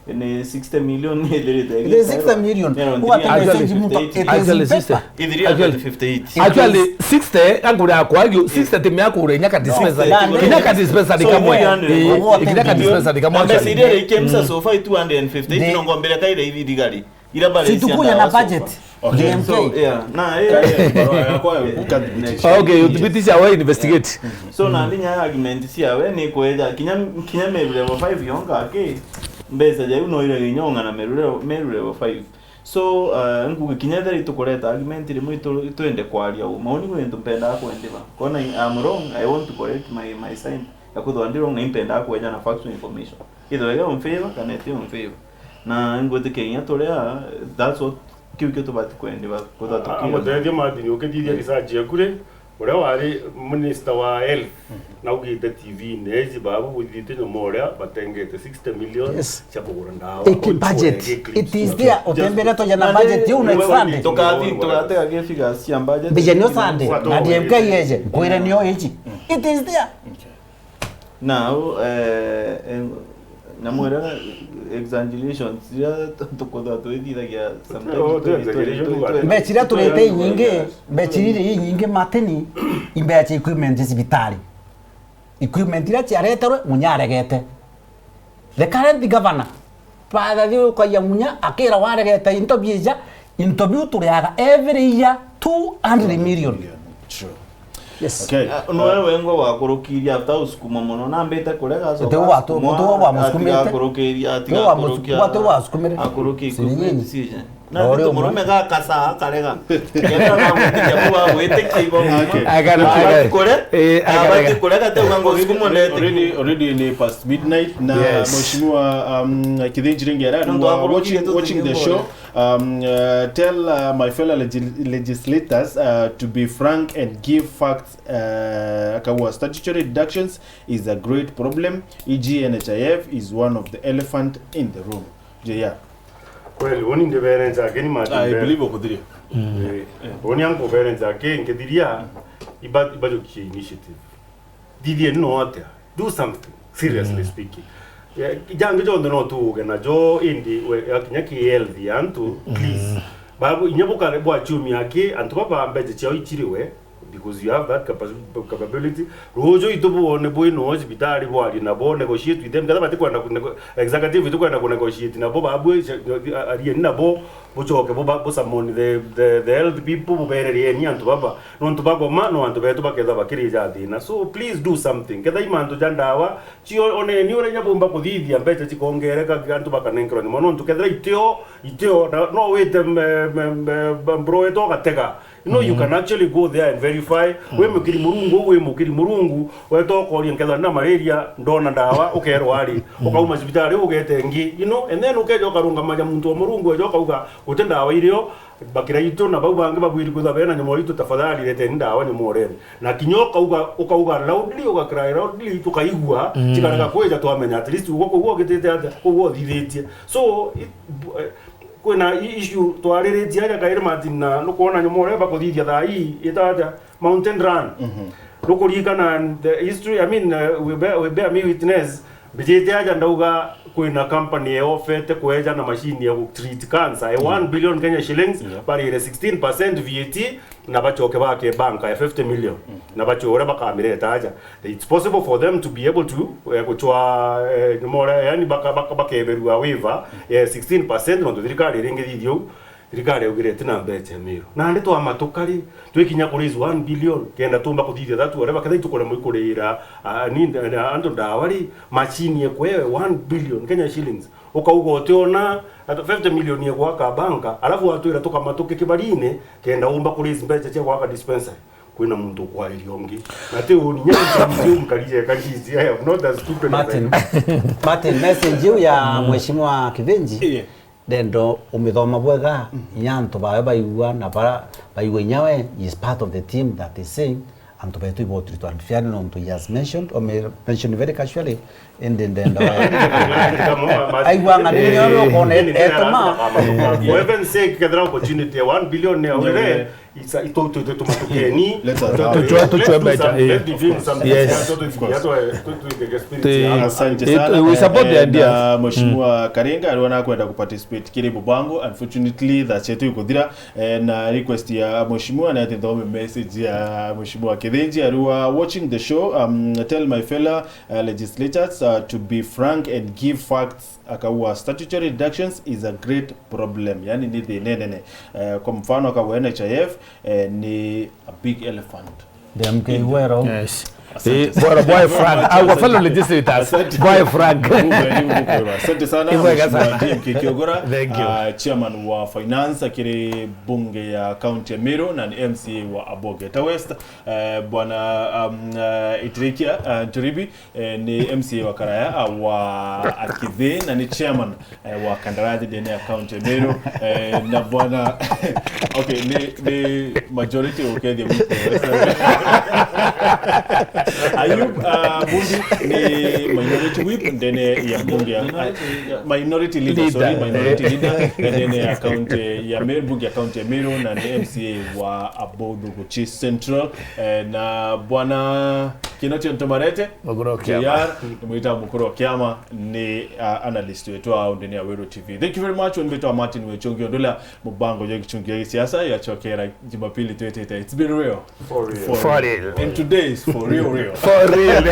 ni sixty million ni ithirite It is igita sixty million. Nero What ithirite a message muka-, fifty-eight. It is Actually, in sixty. paper. Ithirite Actually, fifty-eight. Actually, sixty, angura kwa hiyo, sixty timea kura inya ka dispenser. No, Inya ka dispenser ni So, kamwe. three hundred. Eh, What inya ka million? dispenser ni kamwe Na mbeca actually. iria ikemsa Mm. so far two hundred and fifty-eight, They no ngombere kaire ithi thigari. Ira bari Si tukuja na budget. Okay. D M K. So, yeah, na, eh, eh, barua yakwa ya gukathibitisha. Okay, uthibitisha we investigate. So, na ndinya argument ciawe ni kweja kinya, kinya Meru level five yonka ki, mbeca jau no ire inyonga na Meru level, Meru level five. So, uh, nguge kinya theri tukureta argument rimwe itu-, twende kwaria u. Mauni gwe ntu mpendaa kwendiba. Kona I'm wrong, I want to correct my, my side. Ya kuthwa ndi wrong, na impendaa kweja na factual information. Ithwe iri on favor kana iti on favor. Na ngwitikia inya turia, that's what, kiu kio tubati kwendiba, kwithwa tukiona. Amutethia Martin, ukithithia research yaku ri, uria wari minister wa health, naugite T V-ini, iji babu buthithite nyuma uria batengete sixty million Yes. cia kugura ndawa. Iki budget. It is there. Utembere toja na budget yu next Sunday. Tukathi, tugatega ki figures cia budget. Mbija nio Sunday. Na D M K yeje, kwira nio iji. It is there. Now, eh, em, na mwira exaggerations iria tu-, tukuthwa twithithagia sometimes. Oh, twi-, twi-, exaggeration twi-, what? twi-, Mbeca iria turite inyingi, mbeca iria inyingi mateni, imbeca cia equipment cibitari. Equipment iria ciareterwe, Munya aregete. The current governor, Father Thiu Kaia Munya, akira waregete into biija, Into biu turiaga every year two hundred million. True. Yes. Okay. Ah, noe wengwa wakurukirie after usukuma mono, nambite kurega, so Mutu wa tu- asukuma, mutu wa musukumite. atiga kurukiria, atiga Tu wa kurukia, musu- wa tu wa sukumire. akuruki Siringi. Equipment sije. Na uri Na umwe. murume gakasa akarega. Kenda na mwitikia kuwa gwitikia ibo. Okay. Akarega. Abati kure. Eh, akarega. Abati kurega te wango sukumo ndete. Already, already ni past midnight na Yes. Mheshimiwa um, Kithinji Ringera Nontu are akorwo watching, kire watching the tutingi show. Um, uh, tell uh, my fellow legis- legislators uh, to be frank and give facts. Uh, akaua statutory deductions is a great problem. E G N H I F is one of the elephant in the room. J R. Kweli, uni ndibere nzake ni mati I mbere. Believe ukuthiria. Eh, uni anku bere nzake nkithiria iba- ibajukie initiative. Thithie no atia? Do something, seriously speaking. Yeah, jangi jonthe no tuuge najo, indi we- akinya ki health ya antu, please. Babu, inya bukare bwa chumi aki, antu baba mbeje ciao ichiriwe, because you have that capa- capability. Ruuju itu bwone bwino cibitari bwarie nabo, negotiate with them. Ketha batikwenda ku nego- executive itikwenda ku negotiate nabo, babu arieni nabo, bucoke bu- bu summon the, the, the health people, bubererieni antu baba. Nontu bagoma, no antu betu baketha bakirija thina. So please do something. Ketha i mantu ja ndawa, cio oneni uria inya bumba kuthithia mbeca cikongereka, antu bakanenkerwa nyuma. Nontu kethira itio, itio, na- no wite me- me- me- mbro wetu ugatega. You know, you can actually go there and verify. Wi mukiri murungu, wi mukiri murungu, weta ukoria nkethira na malaria, ndona ndawa, ukerwa ari. Ukauma cibitari ugete ngi, you know, and then ukeja ukarungamaja muntu wa murungu, eja ukauga, guti ndawa irio, bakira itu na bau bangi babwiri kwithwa bena nyomoro itu, tafadhali reteni ndawa nyomoreni. Na kinya ukauga, ukauga loudly, ugacry loudly, tukaigua, cikarega kwija, twamenya at least uguo kugua ugitite atia, kugua uthithitie. So, it, bu- eh, kwina i- issue twariritie aja kairi Martin, na nukwona nyomoro bakuthithia thaa ii ita atia, Mountain Run. Nukuririkana the history, I mean, uh, we bear, we bear me witness, mbijite aja ndauga kwina company eofete kweja na machine ya gu treat cancer, e one billion Kenya shillings, barire sixteen percent V A T, na bacoke bake banka ya fifty million. Na bacore bakamireta aja. It's possible for them to be able to, eh, gucwa, eh, nyomore, yani baka- baka- bakeberua waiver ya sixteen percent, nontu thirikari iringi thithio. Thirikari yaugire iti na mbeca ya Meru. Nandi twamatuka ri, twikinya ku raise one billion, kenda tumba kuthithia that whatever, kethira itukuremwa ikurira, ah, ni, ah, antu ndawa ri, machine ekwe one billion Kenya shillings. Ukauga utiona, ata fifty million ya gwaka banka, alafu watwira tukamatuke kibarine, kenda umba ku raise mbeca cia gwaka dispensary. Kwina muntu ukwariria ungi. Na ti uni, nya mkarije, karije, I am not as stupid as I Martin, look. Martin, message iu ya Mheshimiwa Kithinji, Yeah. ndendo umithoma bwega, inya antu bawe baigua, na bara baigua inya we, he is part of the team that is saying, antu betu ibotiritwe unfairly nontu he has mentioned, or may- mentioned very casually, indi ndenda aigua ng'ani iria we ukona etoma. For heaven's sake, kethira opportunity ya one billion ni aurire, isa- itu- tu- tu- tumatukeni. Let us Tu- have tu- it. Tuchwe- let's tuchwe do better, something. yeah. Let's be doing something. Yes. Let's do it. Of course. Let's do it. Let's do it. Te- Let's Asante It- sana. we support the And, ideas. Uh, Mheshimiwa Karenga alikuwa anakwenda kuparticipate kiri bubango. Unfortunately, that's yetu ikuthira. Eh, na request ya Mheshimiwa na ati thome message ya Mheshimiwa Kithinji, alikuwa watching the show. Um, tell my fellow uh, legislators uh, to be frank and give facts. Akaua statutory deductions is a great problem. Yani ni thina nene. Eh, kwa mfano akaua N H I F, eh, ni a big elephant. The M K Wero. Yes. Eh, bora boy Frank. Our fellow legislators. Boy Frank. Asante sana. Ibwega sana. Mheshimiwa D M K Kiogora, Thank you. Uh, chairman wa finance akiri bunge ya county ya Meru na ni M C A wa Abogeta West. Uh, bwana um, uh, Itirikia uh, Nturibi, eh, ni M C A wa Karaya uh, wa Akithi na ni chairman eh, wa kandarathi ndene ya county ya Meru, eh, na bwana okay, ni, ni majority ukethia whip. Ayub uh, Bundi ni minority whip ndene ya bunge ya uh, minority leader, sorry, Leader. Minority leader ndene ya county ya Meru, bunge ya county ya Meru, na ni M C A wa Abothuguchi Central, eh, na bwana Kinoti Ntomarete, Mukuru wa kiama. J R, ni mwita mukuru wa kiama, ni uh, analyst wetu au ndene ya Weru T V. Thank you very much. Unbitwa Martin Wechungi Ondula, mubango ya kichungi ya siasa ya chokera Jumapili twetete. It's been real. For real. For real. And today is for real, real. For real.